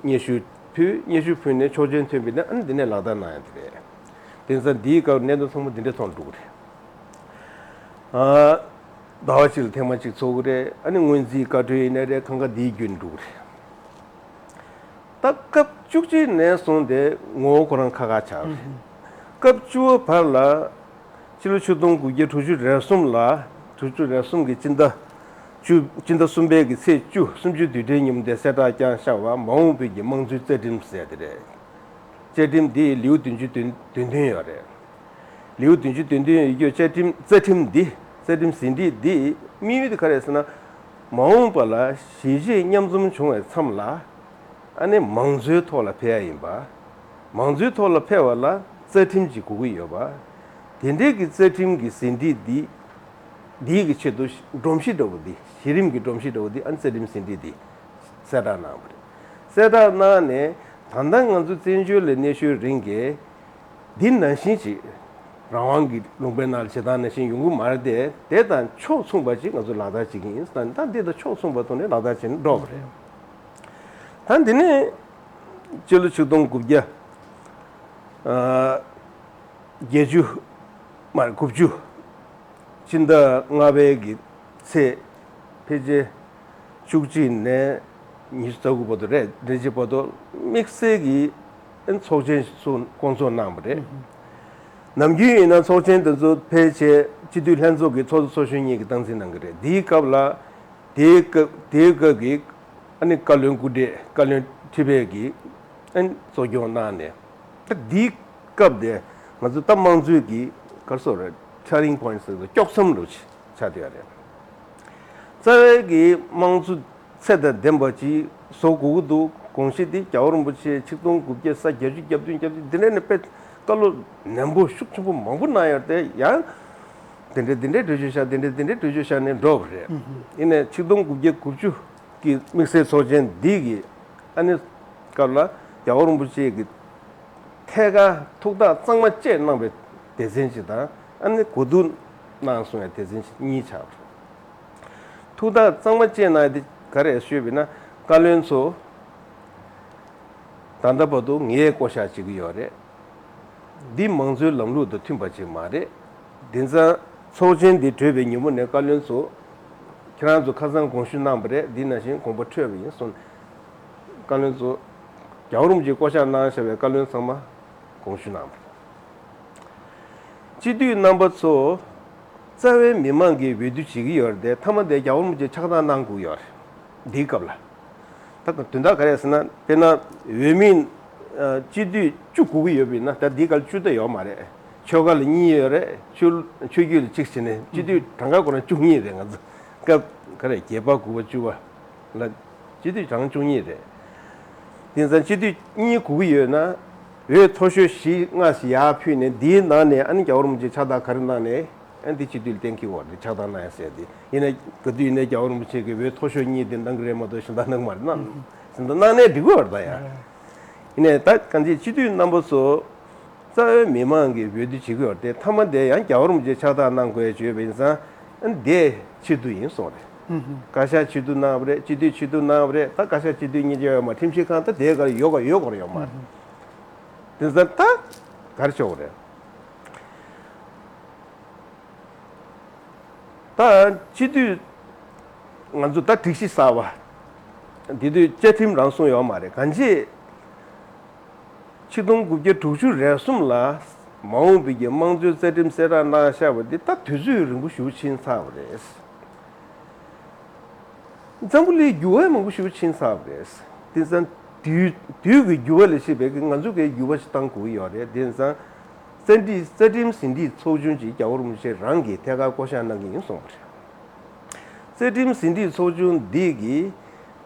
སྙན་ཞུ་ཕུལ། སྙན་ཞུ་ཕུལ་ནས་ཆོག་མཆན་ཐོན་པ་ཡིན་ན་ཨ་ནི་འདི་ནས་ལག་བསྟར་གནང་ཡ་དེ་རེད། དེང་སང་འདིའི་སྐབས་གནད་དོན་ཚང་མ་འདི་འདྲས་ཐོག་འགྲོ་གི་རེད། ཨ་ཟླ་བ་གཅིག་ལ་ཐེངས་མ་གཅིག་ཚོགས་ཀྱི་རེད། ཨ་ནི་སྔོན་རྩིས་བཀའ་འཁྲོལ་ཡིན་ན་རེད། གང་ག་འདིའི་བརྒྱུད་ནས་འགྲོ་གི་རེད། ད་སྐབས་བཅུ་གཅིག་ནས་བཟུང་སྟེ་ངོ་བོ་ཁོ་རང་ཁ་ཁ་ཆགས་རེད། སྐབས་བཅུ་པ་བར་ལ་ཕྱི་ལོ་ཆིག་སྟོང་དགུ་བརྒྱ་དྲུག་ཅུ་རེ་གསུམ་ལ་དྲུག་ཅུ་རེ་གསུམ་གྱི་སྤྱི་ཟླ་བཅུ་སྤྱི་ཟླ་གསུམ་པའི་གི་ཚེས་བཅུ་གསུམ་བཅུའི་དུས་དྲན་ཉིན་མོ་དེ་གསལ་བསྒྲགས་བསྐྱངས་བཞག་པ་མ་འོངས་པའི་གི་དམངས་གཙོའི་རྩ་ཁྲིམས་ཟེར་དེ་རེད། བཅའ་ཁྲིམས་འདི་ལེའུ་བདུན་ཅུ་དོན་དོན་བདུན་ཡོད་རེད། ལེའུ་བདུན་ཅུ་དོན་བདུན་ཡོད་རྒྱུ་བཅའ་ཁྲིམས་རྩ་ཁྲིམས་འདི་རྩ་ཁྲིམས་ཟིན་བྲིས་འདི་དམིགས་ཡུལ་དེ་ག་རེ་ཟེར་ན། མ་འོངས་པ་ལ་གཞིས་བྱེས་མཉམ་འཛོམས་བྱུང་བའི་མཚམས་ལ་ཨ་ནི་མང་གཙོའི་ཐོག་ལ་ཕེབས་ཡ་ཡིན་པ། མང་གཙོའི་ཐོག་ལ་ཕེབས་པ་ལ་རྩ་ཁྲིམས་ཀྱི་དགོས་ཀྱི་ཡོད་པ། དེ་འདྲའི་གི་རྩ་ཁྲིམས་ཀྱི་ཟིན་བྲིས་འདི་འདིའི་གི་ཆེད་དུ་སྒྲོམ་གཞི་འདྲ་བོ་འདི་གཞི་རིམ་གྱི་སྒྲོམ་གཞི་འདྲ་བོ་འདི་ཨ་ནི་རྩ་ཁྲིམས་ཟིན་བྲིས་འདི་གསལ་བསྒྲགས་གནང་བ་རེད། གསལ་བསྒྲགས་གནང་ནས་ད་ལྟ་ང་ཚོ་བཙན་བྱོལ་ལ་གནས་ཤུལ་རིང་གི་འདི་ནང་བཞིན་ཅིག་རང་དབང་གི་ལུང་པའི་ནང་ལ་བྱེད་སྟངས་ནང་བཞིན་ཡོང་གི་མ་རེད་དེ། དེ་དང་ཕྱོགས་མཚུངས་པ་ཅིག་ང་ཚོ་ལག་བསྟར་བྱེད་ཀྱི་ཡིན་ཟེར་ན་ད་འདི་དང་ཕྱོགས་མཚུངས་པ་ཐོག་ནས་ལག་བསྟར་བྱེད་ནས་འགྲོ་བ་རེད། ད་འདི་ནས་སྤྱི་ལོ་ཆིག་སྟོང་དགུ་བརྒྱ་ཨ་བརྒྱད་ཅུ་མ་རེད་དགུ་བཅུ། ཕྱི་ཟླ་ལྔ་པའི་གི་ཚེས་ཕལ་ཆེར་བཅུ་གཅིག་ནས་ཉི་ཤུ་རྩ་དགུ་བར་དུ་རེད། འདྲེ་ཅི་བར་དུ་དམིགས་བསལ་གྱི་ཚོགས་ཆེན་ཞིག་བསྐོང་ཚོགས་གནང་བ་རེད། ནམ་རྒྱུན་ཡིན་ན་ཚོགས་ཆེན་དེ་ཚོ་ཕལ་ཆེར་སྤྱི་འཐུས་ལྷན་ཚོགས་ཀྱི་ཚོགས་གཙོ་ཚོགས་གཞོན་གཉིས་ཀྱིས་སྟངས་འཛིན་གནང་གི་རེད། དེའི་སྐབས་ལ་དེའི་སྐབས་དེའི་སྐབས་ཀྱི་ཨ་ནི་བཀའ་བློན་སྐུ་བགྲེས་བཀའ་བློན་ཁྲི་པའི་གི་ཨ་ནི་གཙོ་སྐྱོང་གནང་ནས། ད་འདིའི་སྐབས་དེ་ང་ཚོ་ད་དམངས་གཙོའི་གི་ག་རེ་ཟེར་རེད། turning point ཟེར་དུས་དཀྱོག་མཚམས་རུ་ཆགས་བསྡད་ཡོད་རེད། རྩ་བའི་གི་དམངས་གཙོ་ཚད་དང་ལྡན་པ་ཅིག་བཟོ་དགོས་ཀྱི་འདུག་དགོངས་གཞི་འདི་རྒྱལ་བ་རིན་པོ་ཆེ་ཆིག་སྟོང་དགུ་བརྒྱ་ས་བརྒྱད་ཅུ་གྱ་བདུན་གྱ་བརྒྱད་འདི་འདྲ་ནས་དཔེ་བཀའ་སློབ་ནན་པོ་ཤུགས་ཆེན་པོ་མང་པོ་གནང་ཡོད་དེ། ཡང་འདི་འདྲ་འདི་འདྲའི་གྲོས་ཆོད་བཞག་འདི་འདྲ་འདི་འདྲའི་གྲོས་ཆོད་བཞག་ནས་འགྲོ་བ་རེད། ཡིན་ནའི་ཆིག་སྟོང་དགུ་བརྒྱ་དགུ་བཅུ་གི་དམིགས་བསལ་ཚོགས་ཆེན་འདི་གི་ཨ་ནི་སྐབས་ལ་རྒྱལ་བ་རིན་པོ་ཆེ་གི་ཐད་ཀར་ཐུགས་ཐག་གཙང་མ་བཅད་གནང་བའི་སྡེ་ཚན་གཅིག་དང་ཨ་ནི་གོ་བསྡུར་གནང་སོང་བའི་སྡེ་ཚན་གཉིས་ཆགས་པ་རེད། ཐུགས་ཐག་གཙང་མ་བཅད་གནང་ཡ་དེ་ག་རེ་ཞུས་པ་ཡིན་ན། བཀའ་བློན་ཚོ་ད་ལྟ་བར་དུ་ངས་བསྐོ་བཞག་བྱེད་ཀྱི་ཡོད་རེད། འདི་མང་གཙོའི་ལམ་ལུགས་དང་མཐུན་པ་ཅིག་མ་རེད། དེང་སང་ཚོགས་ཆེན་འདི་གྲོལ་བའི་ཉིན་མོ་ནས་བཀའ་བློན་ཚོ་ཁྱེད་རང་ཚོ་ཁ་སང་དགོངས་ཞུ་གནང་བ་རེད། འདི་ནང་བཞིན་དགོངས་པ་འཁྲོལ་བ་ཡིན་གསུངས། བཀའ་བློན་ཚོ་རྒྱལ་བ་རིན་པོ་ཆེས་བསྐོ་བཞག་གནང་བཞག་པའི་བཀའ་བློན་ཚང་མ་དགོངས་ཞུ་གནང་བ་རེད། སྤྱི་འཐུས་རྣམ་པ་ཚོ་རྩ་བའི་མི་མང་གིས་འོས་བསྡུ་བྱེད་ཀྱི་ཡོད་རེད་དེ། མཐའ་མ་དེ་རྒྱལ་བ་རིན་པོ་ཆེས་ཕྱག་བསྟར་གནང་དགོས་ཀྱི་ཡོད་རེད། འདིའི་སྐབས་ལ། ད་དོན་དག་ག་རེ་ཟེར་ན། དཔེར་ན་འོས་མི་ཨ་སྤྱི་འཐུས་བཅུ་དགོས་ཀྱི་ཡོད་པ་ཡིན་ན། ད་འདིའི་སྐབས་བཅུ་ད་ཡོད་མ་རེད། ཆོལ་ཁ་ལ་གཉིས་ཡོད་རེད། ཆོས་ཆོས་བརྒྱུད་ལ་གཅིག་བྱས་ནས་སྤྱི་འཐུས་གྲངས་ཀ་ཁོ་རང་བཅུ་གཉིས་རེད། ང་ཚོ་སྐབས་ག་རེ་བརྒྱད་པ་དགུ་པ་བཅུ་པ་ལ་སྤྱི་འཐུས་གྲངས་བཅུ་གཉིས་རེད། དེང་སང་སྤྱི་འཐུས་གཉིས་དགོས་ཀྱི་ཡོད་ན། འོས་མཐོ་ཤོས་བཞི་ལྔ་ཞིག་ཡར་ཕུལ་ནས། འདིའི་ནང་ནས་ཨ་ནི་རྒྱལ་བ་རིན་པོ་ཆེས་ཕྱག་བསྟར་ག་རེ་གནང་ནས། ཨ་ནི་འདི་སྤྱི་འཐུས་ལ་གཏན་འཁེལ་བ་རེད། ཕྱག་བསྟར་གནང་ཡ་ཟེར་ཏེ། ཡིན་ན་ག་དུས་ཡིན་ནའི་རྒྱལ་བ་རིན་པོ་ཆེ་གིས་འོས་མཐོ་ཤོས་གཉིས་དེ་གནང་གི་རེད་མ་གཏོགས་གཞན་དག་གནང་གི་མ་རེད། གནང་། གཞན་དག་གནང་ནའི་འགྲིག་གི་རེད་ད་ཡ། ཡིན་ནའི་ད་གང་ཅི་སྤྱི་འཐུས་རྣམ་པ་ཚོ་རྩ་བའི་མི་མང་གིས་འོས་བསྡུ་བྱེད་ཀྱི་ཡོད་རེད་དེ། མཐའ་མ་དེ་ཡང་རྒྱལ་བ་རིན་པོ་ཆེས་ཕྱག་བསྟར་གནང་དགོས་ཡ་བརྗོད་པ་ཡིན་ཙང་། ཨ་ནི་དེ་ཕྱིར་བསྡུ་ཡིན་གསུངས་རེད། བཀའ་ཤག་ཕྱིར་བསྡུ་གནང་བ་རེད། སྤྱི་འཐུས་ཕྱིར་བསྡུ་གནང་བ་རེད། ད་བཀའ་ཤག་སྤྱི་འཐུས་གཉིས་ཆ་ཡོད་མ། ཁྲིམས་ཞིབ་ཁང་ད་དེ་གར་ཡོད་ག་ཡོད་དགོས་རེད་ཡོད་མ་རེད། དེ་ཙང་ད་ག་རེ་ཆགས་ཀྱི་རེད། ད་སྤྱི་འཐུས་ང་ཚོ་ད་སྒྲིག་གཞི་གསར་པ་འདི་དུས་བཅའ་ཁྲིམས་རང་སྲུང་ཡོད་མ་རེད། གང་ཅི་ཆིག་སྟོང་དགུ་བརྒྱ་དྲུག་ཅུ་རེ་གསུམ་ལ་མ་འོངས་པའི་གི་དམངས་གཙོའི་རྩ་ཁྲིམས་གསལ་བསྒྲགས་གནང་བཞག་པ་འདི་ད་དུས་ཚོད་རིང་པོ་ཞེ་པོ་ཕྱིན་ཚར་བ་རེད། འཛམ་བུ་གླིང་འགྱུར་བ་མང་པོ་ཞེ་པོ་ཕྱིན་ཚར་བ་རེད། དེང་སང་དུས་དུས་ཀྱི་འགྱུར་བ་ལ་གཞིགས་པའི་གི་ང་ཚོ་གིས་འགྱུར་བ་ཞིག་གཏང་དགོས་ཀྱི་ཡོད་རེད། དེང་སང་རྩ་འཛིན་རྩ་ཁྲིམས་ཟིན་བྲིས་ཚོགས་ཆུང་ཅིག་རྒྱལ་བ་རིན་པོ་ཆེ་རང་གིས་ཐད་ཀར་བསྐོ་བཞག་གནང་གི་ཡིན་གསུངས་པ་རེད། རྩ་ཁྲིམས་ཟིན་བྲིས་ཚོགས་ཆུང་འདི་གིས་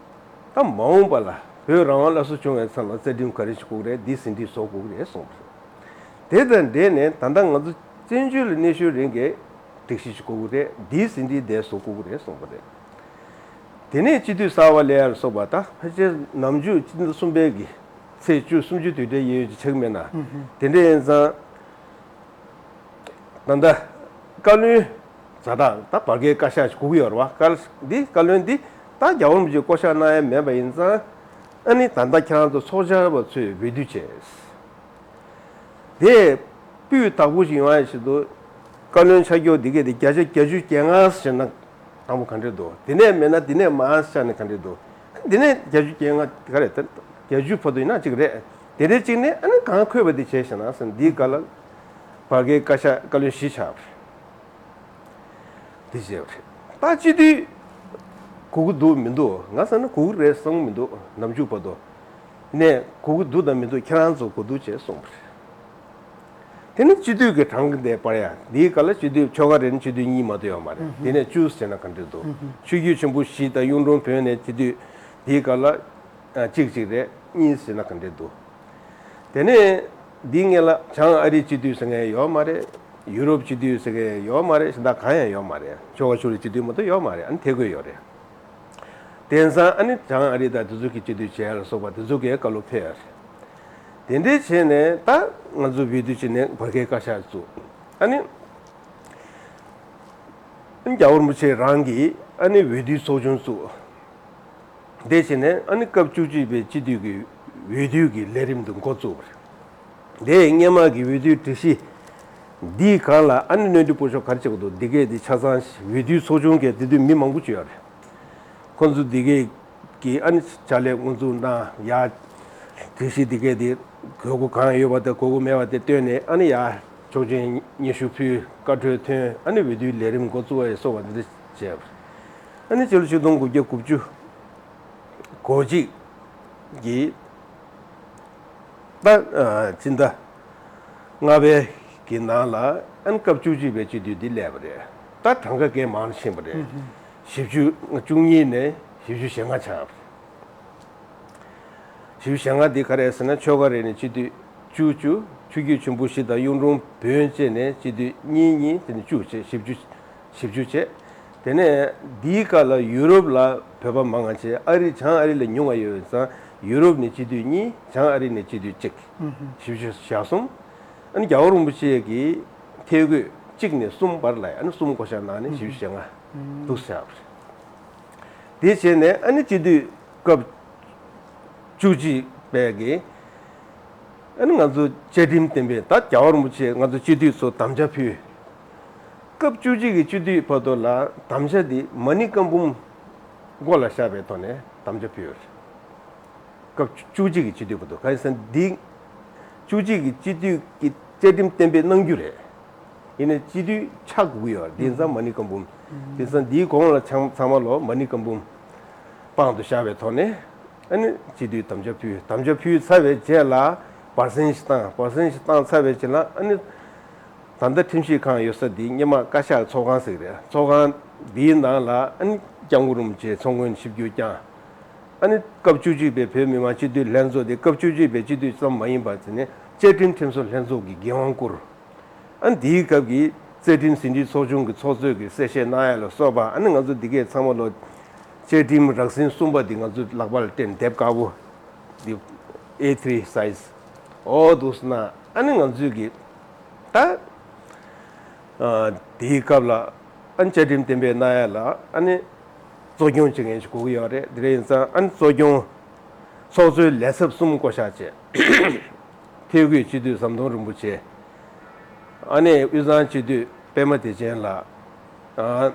ད་མ་འོངས་པ་ལ་བོད་རང་དབང་སླར་གསོ་བྱུང་བའི་མཚམས་ལ་རྩ་ཁྲིམས་ག་རེ་ཞིག་དགོས་ཀྱི་རེད། འདི་ཟིན་བྲིས་བཟོ་དགོས་ཀྱི་རེད་གསུངས་པ་རེད། དེ་དང་འབྲེལ་ནས་ད་ལྟ་ང་ཚོ་བཙན་བྱོལ་ལ་གནས་ཤུལ་རིང་གི་སྒྲིག་གཞི་ཞིག་དགོས་ཀྱི་རེད། འདིའི་ཟིན་བྲིས་དེ་བཟོ་དགོས་ཀྱི་རེད་གསུངས་པ་རེད། དེ་ནས་སྤྱི་འཐུས་གསར་པ་སླེབས་ཡ་ལ་སོགས་པ། ད་ཕལ་ཆེར་ནམ་རྒྱུན་སྤྱི་ཟླ་གསུམ་པའི་གི་ཚེས་བཅུ་གསུམ་བཅུ་དེ་འདྲའི་ཡོད་ཡོད་ཅིག་ཆགས་མེད་ན། དེ་འདྲ་ཡིན་ཙང་། ད་ལྟ་བཀའ་བློན་ཛ་དྲག་ད་བར་བརྒལ་བཀའ་ཤག་ཞིག་དགོས་ཀྱི་ཡོད་རེད་པ། བཀའ་འདི་བཀའ་བློན་འདི་ད་རྒྱལ་བ་རིན་པོ་ཆེས་བསྐོ་བཞག་གནང་ཡ་མེད་པ་ཡིན་ཙང་། ཨ་ནི་ད་ལྟ་ཁྱེད་རང་ཚོ་ཚོགས་བཅར་བ་ཚོས་འོས་བསྡུ་བྱས། དེ་སྤུས་དག་པོ་ཞིག་ཡོང་ཡ་ཆེད་དུ་བཀའ་བློན་ཆ་རྒྱུ་འདི་གས་དེ་བརྒྱ་ཆ་བརྒྱད་ཅུ་གྱ་ལྔ་ཟེར་ན་དང་པོ་ག་འདྲས་འདུག་དེ་ནས་མེད་ན་དེ་ནས་མར་བཞག་ན་ག་འདྲས་འདུག་དེ་ནས་བརྒྱད་ཅུ་གྱ་ལྔ་ག་རེ། ད་བརྒྱད་ཅུ་བར་དུ་ཡིན་ན་གཅིག་རེད། དེ་འདྲས་གཅིག་ནས་ཨ་ནི་གང་འཁོད་པ་དེ་བྱས་ཤག་ན་ཟེར། འདིའི་སྐབས་ལ་བར་བརྒལ་བཀའ་ཤག་བཀའ་བློན་བཞི་ཆགས་པ་རེད། དེ་བྱས་པ་རེད། ད་སྤྱི་འཐུས་དགོས་ཀྱི་འདུག་མི་འདུག་ང་བསམ་ན་དགོས་ཀྱི་རེད་བསམ་གྱི་མི་འདུག་ནམ་རྒྱུན་བར་དུ། ནས་དགོས་ཀྱི་འདུག་དང་མི་འདུག་ཁྱེད་རང་ཚོ་གོ་བསྡུར་བྱས་གསུངས་པ་རེད། དེ་ནི་སྤྱི་འཐུས་ཀྱི་གྲངས་ཀ་དེ་སྤར་ཡ། འདིའི་སྐབས་ལ་སྤྱི་འཐུས་ཆོལ་ཁ་རེ་ནི་སྤྱི་འཐུས་གཉིས་མ་གཏོགས་ཡོད་མ་རེད། དེ་ནས་བཅུ་ཟེར་ན་ག་འདྲས་འདུག་ཆོས་བརྒྱུད་ཆེན་པོ་བཞི་དང་གཡུང་དྲུང་བོན་ནས་སྤྱི་འཐུས་འདིའི་སྐབས་ལ་གཅིག་གཅིག་རེད། གཉིས་ཟེར་ན་ག་འདྲས་འདུག་དེ་ནས་འདིའི་སྔོན་ལ་བྱང་ཨ་རིའི་སྤྱི་འཐུས་ཟེར་མཁན་ཡོད་མ་རེད། ཡུ་རོབ་སྤྱི་འཐུས་ཟེར་མཁན་ཡོད་མ་རེད། གཞན་དག་གང་ཡང་ཡོད་མ་རེད། ཆོལ་ཁ་ཕྱོགས་རིས་སྤྱི་འཐུས་མ་གཏོགས་ཡོད་མ་རེད། ཨ་ནི་ཐད་བསྐོས་ཡོད་རེད། དེང་སང་ཨ་ནི་བྱང་ཨ་རི་དང་དེ་ཚོ་གི་སྤྱི་འཐུས་བྱས་ལ་སོགས་པ་དེ་ཚོ་གའི་བཀའ་སློབ་ཕེབས་ཡོད་རེད། དེ་འདྲའི་བྱས་ནས་ད་ང་ཚོ་འོས་བསྡུ་བྱས་ནས་བར་བརྒལ་བཀའ་ཤག་བཙུགས། ཨ་ནི་རྒྱལ་བ་རིན་པོ་ཆེ་རང་གིས་ཨ་ནི་འོས་བསྡུའི་ཚོགས་ཆུང་བཙུགས། དེ་བྱས་ནས་ཨ་ནི་སྐབས་བཅུ་གཅིག་པའི་སྤྱི་འཐུས་ཀྱི་འོས་བསྡུ་གི་ལས་རིམ་དེ་འགོ་བཙུགས་པ་རེད། དེ་སྔོན་མ་གི་འོས་བསྡུའི་སྒྲིག་གཞི་འདིའི་སྒང་ལ་ཨ་ནི་སྣོན་འཕྲི་སྤོ་ཆོག་ག་རེ་བྱེད་དགོས་འདུག་འདི་གས་འདི་ཆ་ཚང་འོས་བསྡུའི་ཚོགས་ཆུང་གིས་དེ་དུས་མི་མང་པོ་བྱོས་ཡོད་རེད། ཁོ་ཚོ་འདི་གས་ཀྱིས་ཨ་ནི་ཕྱག་ལས་དབུ་འཛུགས་གནང་ཡ། སྒྲིག་གཞི་འདི་གས་འདི་དགོས་མཁོ་གང་ཡོད་པ་དང་དགོས་མཁོ་མེད་པ་དེ་བཏོན་ནས། ཨ་ནི་ཡ་ཆོག་མཆན་སྙན་ཞུ་ཕུལ། བཀའ་འཁྲོལ་ཐོན། ཨ་ནི་འོས་བསྡུའི་ལས་རིམ་འགོ་བཙུགས་པ་ཡི་སོགས་པ་འདི་འདྲ་བྱས་པ་རེད། ཨ་ནི་སྤྱི་ལོ་ཆིག་སྟོང་དགུ་བརྒྱ་དགུ་བཅུ་གོ་གཅིག་གི་ད་ཨ་སྤྱི་ཟླ་ལྔ་པའི་གི་ནང་ལ་ཨ་ནི་སྐབས་བཅུ་གཅིག་པའི་སྤྱི་འཐུས་འདི་སླེབས་པ་རེད། ད་གྲངས་ཀ་གས་མང་རུ་ཕྱིན་པ་རེད། བཞི་བཅུ་བཅུ་གཉིས་ནས་བཞི་བཅུ་ཞེ་ལྔ་ཆགས་པ་རེད། བཞི་བཅུ་ཞེ་ལྔ་འདི་ག་རེ་ཟེར་ན། ཆོལ་ཁ་རེ་ནས་སྤྱི་འཐུས་བཅུ་བཅུ། ཆོས་བརྒྱུད་ཆེན་པོ་བཞི་དང་གཡུང་དྲུང་བོན་བཅས་ནས་སྤྱི་འཐུས་གཉིས་གཉིས། དེ་ནས་བཅུ་བྱས། བཞི་བཅུ། བཞི་བཅུ་བྱས། དེ་ནས་འདིའི་སྐབས་ལ་ཡུ་རོབ་ལ་བོད་པ་མང་བ་བྱས། ཨ་རི་བྱང་ཨ་རི་ལ་ཉུང་བ་ཡོད་ཙང་ཡུ་རོབ་ནས་སྤྱི་འཐུས་གཉིས། བྱང་ཨ་རི་ནས་སྤྱི་འཐུས་གཅིག་བཞི་བཅུ་ཞེ་གསུམ། ཨ་ནི་རྒྱལ་བ་རིན་པོ་ཆེ་གི་ཐད་བསྐོས་གཅིག་ནས་གསུམ་བར་ལ། ཨ་ནི་གསུམ་བསྐོ་བཞག་གནང་ནས་བཞི་བཅུ་ཞེ་ལྔ་འདུག་ཟེར་བ་རེད། དེ་བྱས་ནས་ཨ་ནི་སྤྱི་འཐུས་སྐབས་བཅུ་གཅིག་པའི་གི་ཨ་ནི་ང་ཚོ་བཅའ་ཁྲིམས་གཏན་འབེབས། ད་རྒྱལ་བ་རིན་པོ་ཆེས་ང་ཚོ་སྤྱི་འཐུས་ཚོ་དམ་བཅའ་ཕུལ། སྐབས་བཅུ་གཅིག་གི་སྤྱི་འཐུས་བར་དུ་ལ་དམ་བཅའ་འདི་མ་ཎི་བཀའ་འབུམ་མགོ་ལ་བཞག་པའི་ཐོག་ནས་དམ་བཅའ་ཕུལ་ཡོད་རེད། སྐབས་བཅུ་གཅིག་གི་སྤྱི་འཐུས་བར་དུ། གང་ཡིན་ཟེར་ན་འདི་བཅུ་གཅིག་གི་སྤྱི་འཐུས་ཀྱི་བཅའ་ཁྲིམས་གཏན་འབེབས་གནང་རྒྱུ་རེད། ཡིན་ནའི་སྤྱི་འཐུས་ཆགས་དགོས་ཀྱི་ཡོད་རེད། དེང་སང་མ་ཎི་བཀའ་འབུམ། དེང་སང་འདིའི་གོང་ལ་ཚང་ཚང་མ་ལོ་མ་ཎི་བཀའ་འབུམ་དཔང་དུ་བཞག་པའི་ཐོག་ནས་ཨ་ནི་སྤྱི་འཐུས་དམ་བཅའ་ཕུལ། དམ་བཅའ་ཕུལ་ཚར་བའི་རྗེས་ལ་བར་གསེང་ཞིག་བཏང་། བར་གསེང་ཞིག་བཏང་ཚར་བའི་རྗེས་ལ་ཨ་ནི་ད་ལྟ་ཁྲིམས་ཞིབ་ཁང་ཡོད་ས་འདི་སྔོན་མ་བཀའ་ཤག་ཚོགས་ཁང་ཟེར་གི་རེད། ཚོགས་ཁང་འདིའི་ནང་ལ་ཨ་ནི་སྐྱབས་མགོན་རིན་པོ་ཆེ་ཚོགས་མགོན་ཆིབས་བསྒྱུར་བསྐྱངས། ཨ་ནི་སྐབས་བཅུ་གཅིག་པའི་བོད་མི་མང་སྤྱི་འཐུས་ལྷན་ཚོགས་དེ་སྐབས་བཅུ་གཅིག་པའི་སྤྱི་འཐུས་ཙམ་མ་ཡིན་པར་བྱས་ནས་བཅའ་ཁྲིམས་ཁྲིམས་བཟོ་ལྷན་ཚོགས་ཀྱི་འགན་དབང་བསྐུར། ཨ་ནི་དེའི་སྐབས་ཀྱི་རྩ་ཁྲིམས་ཟིན་བྲིས་ཚོགས་ཆུང་གི་ཚོགས་གཙོས་ཀྱི་གསལ་བཤད་གནང་ཡ་ལ་སོགས་པ། ཨ་ནི་ང་ཚོ་འདི་གས་ཚང་མ་ལོ་བཅའ་ཁྲིམས་རགས་ཟིན་གསུམ་པ་འདི་ང་ཚོ་ལག་པ་ལ་སྤྲད་ནས་དེབ་དཀར་པོ་འདི་ཨེ་ཐི་རི་སའི་ཛི་འོ་འདུག་སེ་གནང་། ཨ་ནི་ང་ཚོས་ཀྱི་ད་ཨ་དེའི་སྐབས་ལ་ཨ་ནི་བཅའ་ཁྲིམས་གཏན་འབེབས་གནང་ཡ་ལ་ཨ་ནི་གཙོ་སྐྱོང་བྱེད་མཁན་ཞིག་དགོས་ཀྱི་ཡོད་རེད། དེ་འདྲ་ཡིན་ཙང་ཨ་ནི་གཙོ་སྐྱོང་ཚོགས་གཙོའི་ལས་ཚབ་གསུམ་བསྐོ་བཞག་བྱས། ཐོད་བརྒལ་སྤྱི་འཐུས་ཟམ་གདོང་རིན་པོ་ཆེ། ཨ་ནི་དབུས་གཙང་སྤྱི་འཐུས་པད་མ་བདེ་ཆེན་ལགས། ཨ་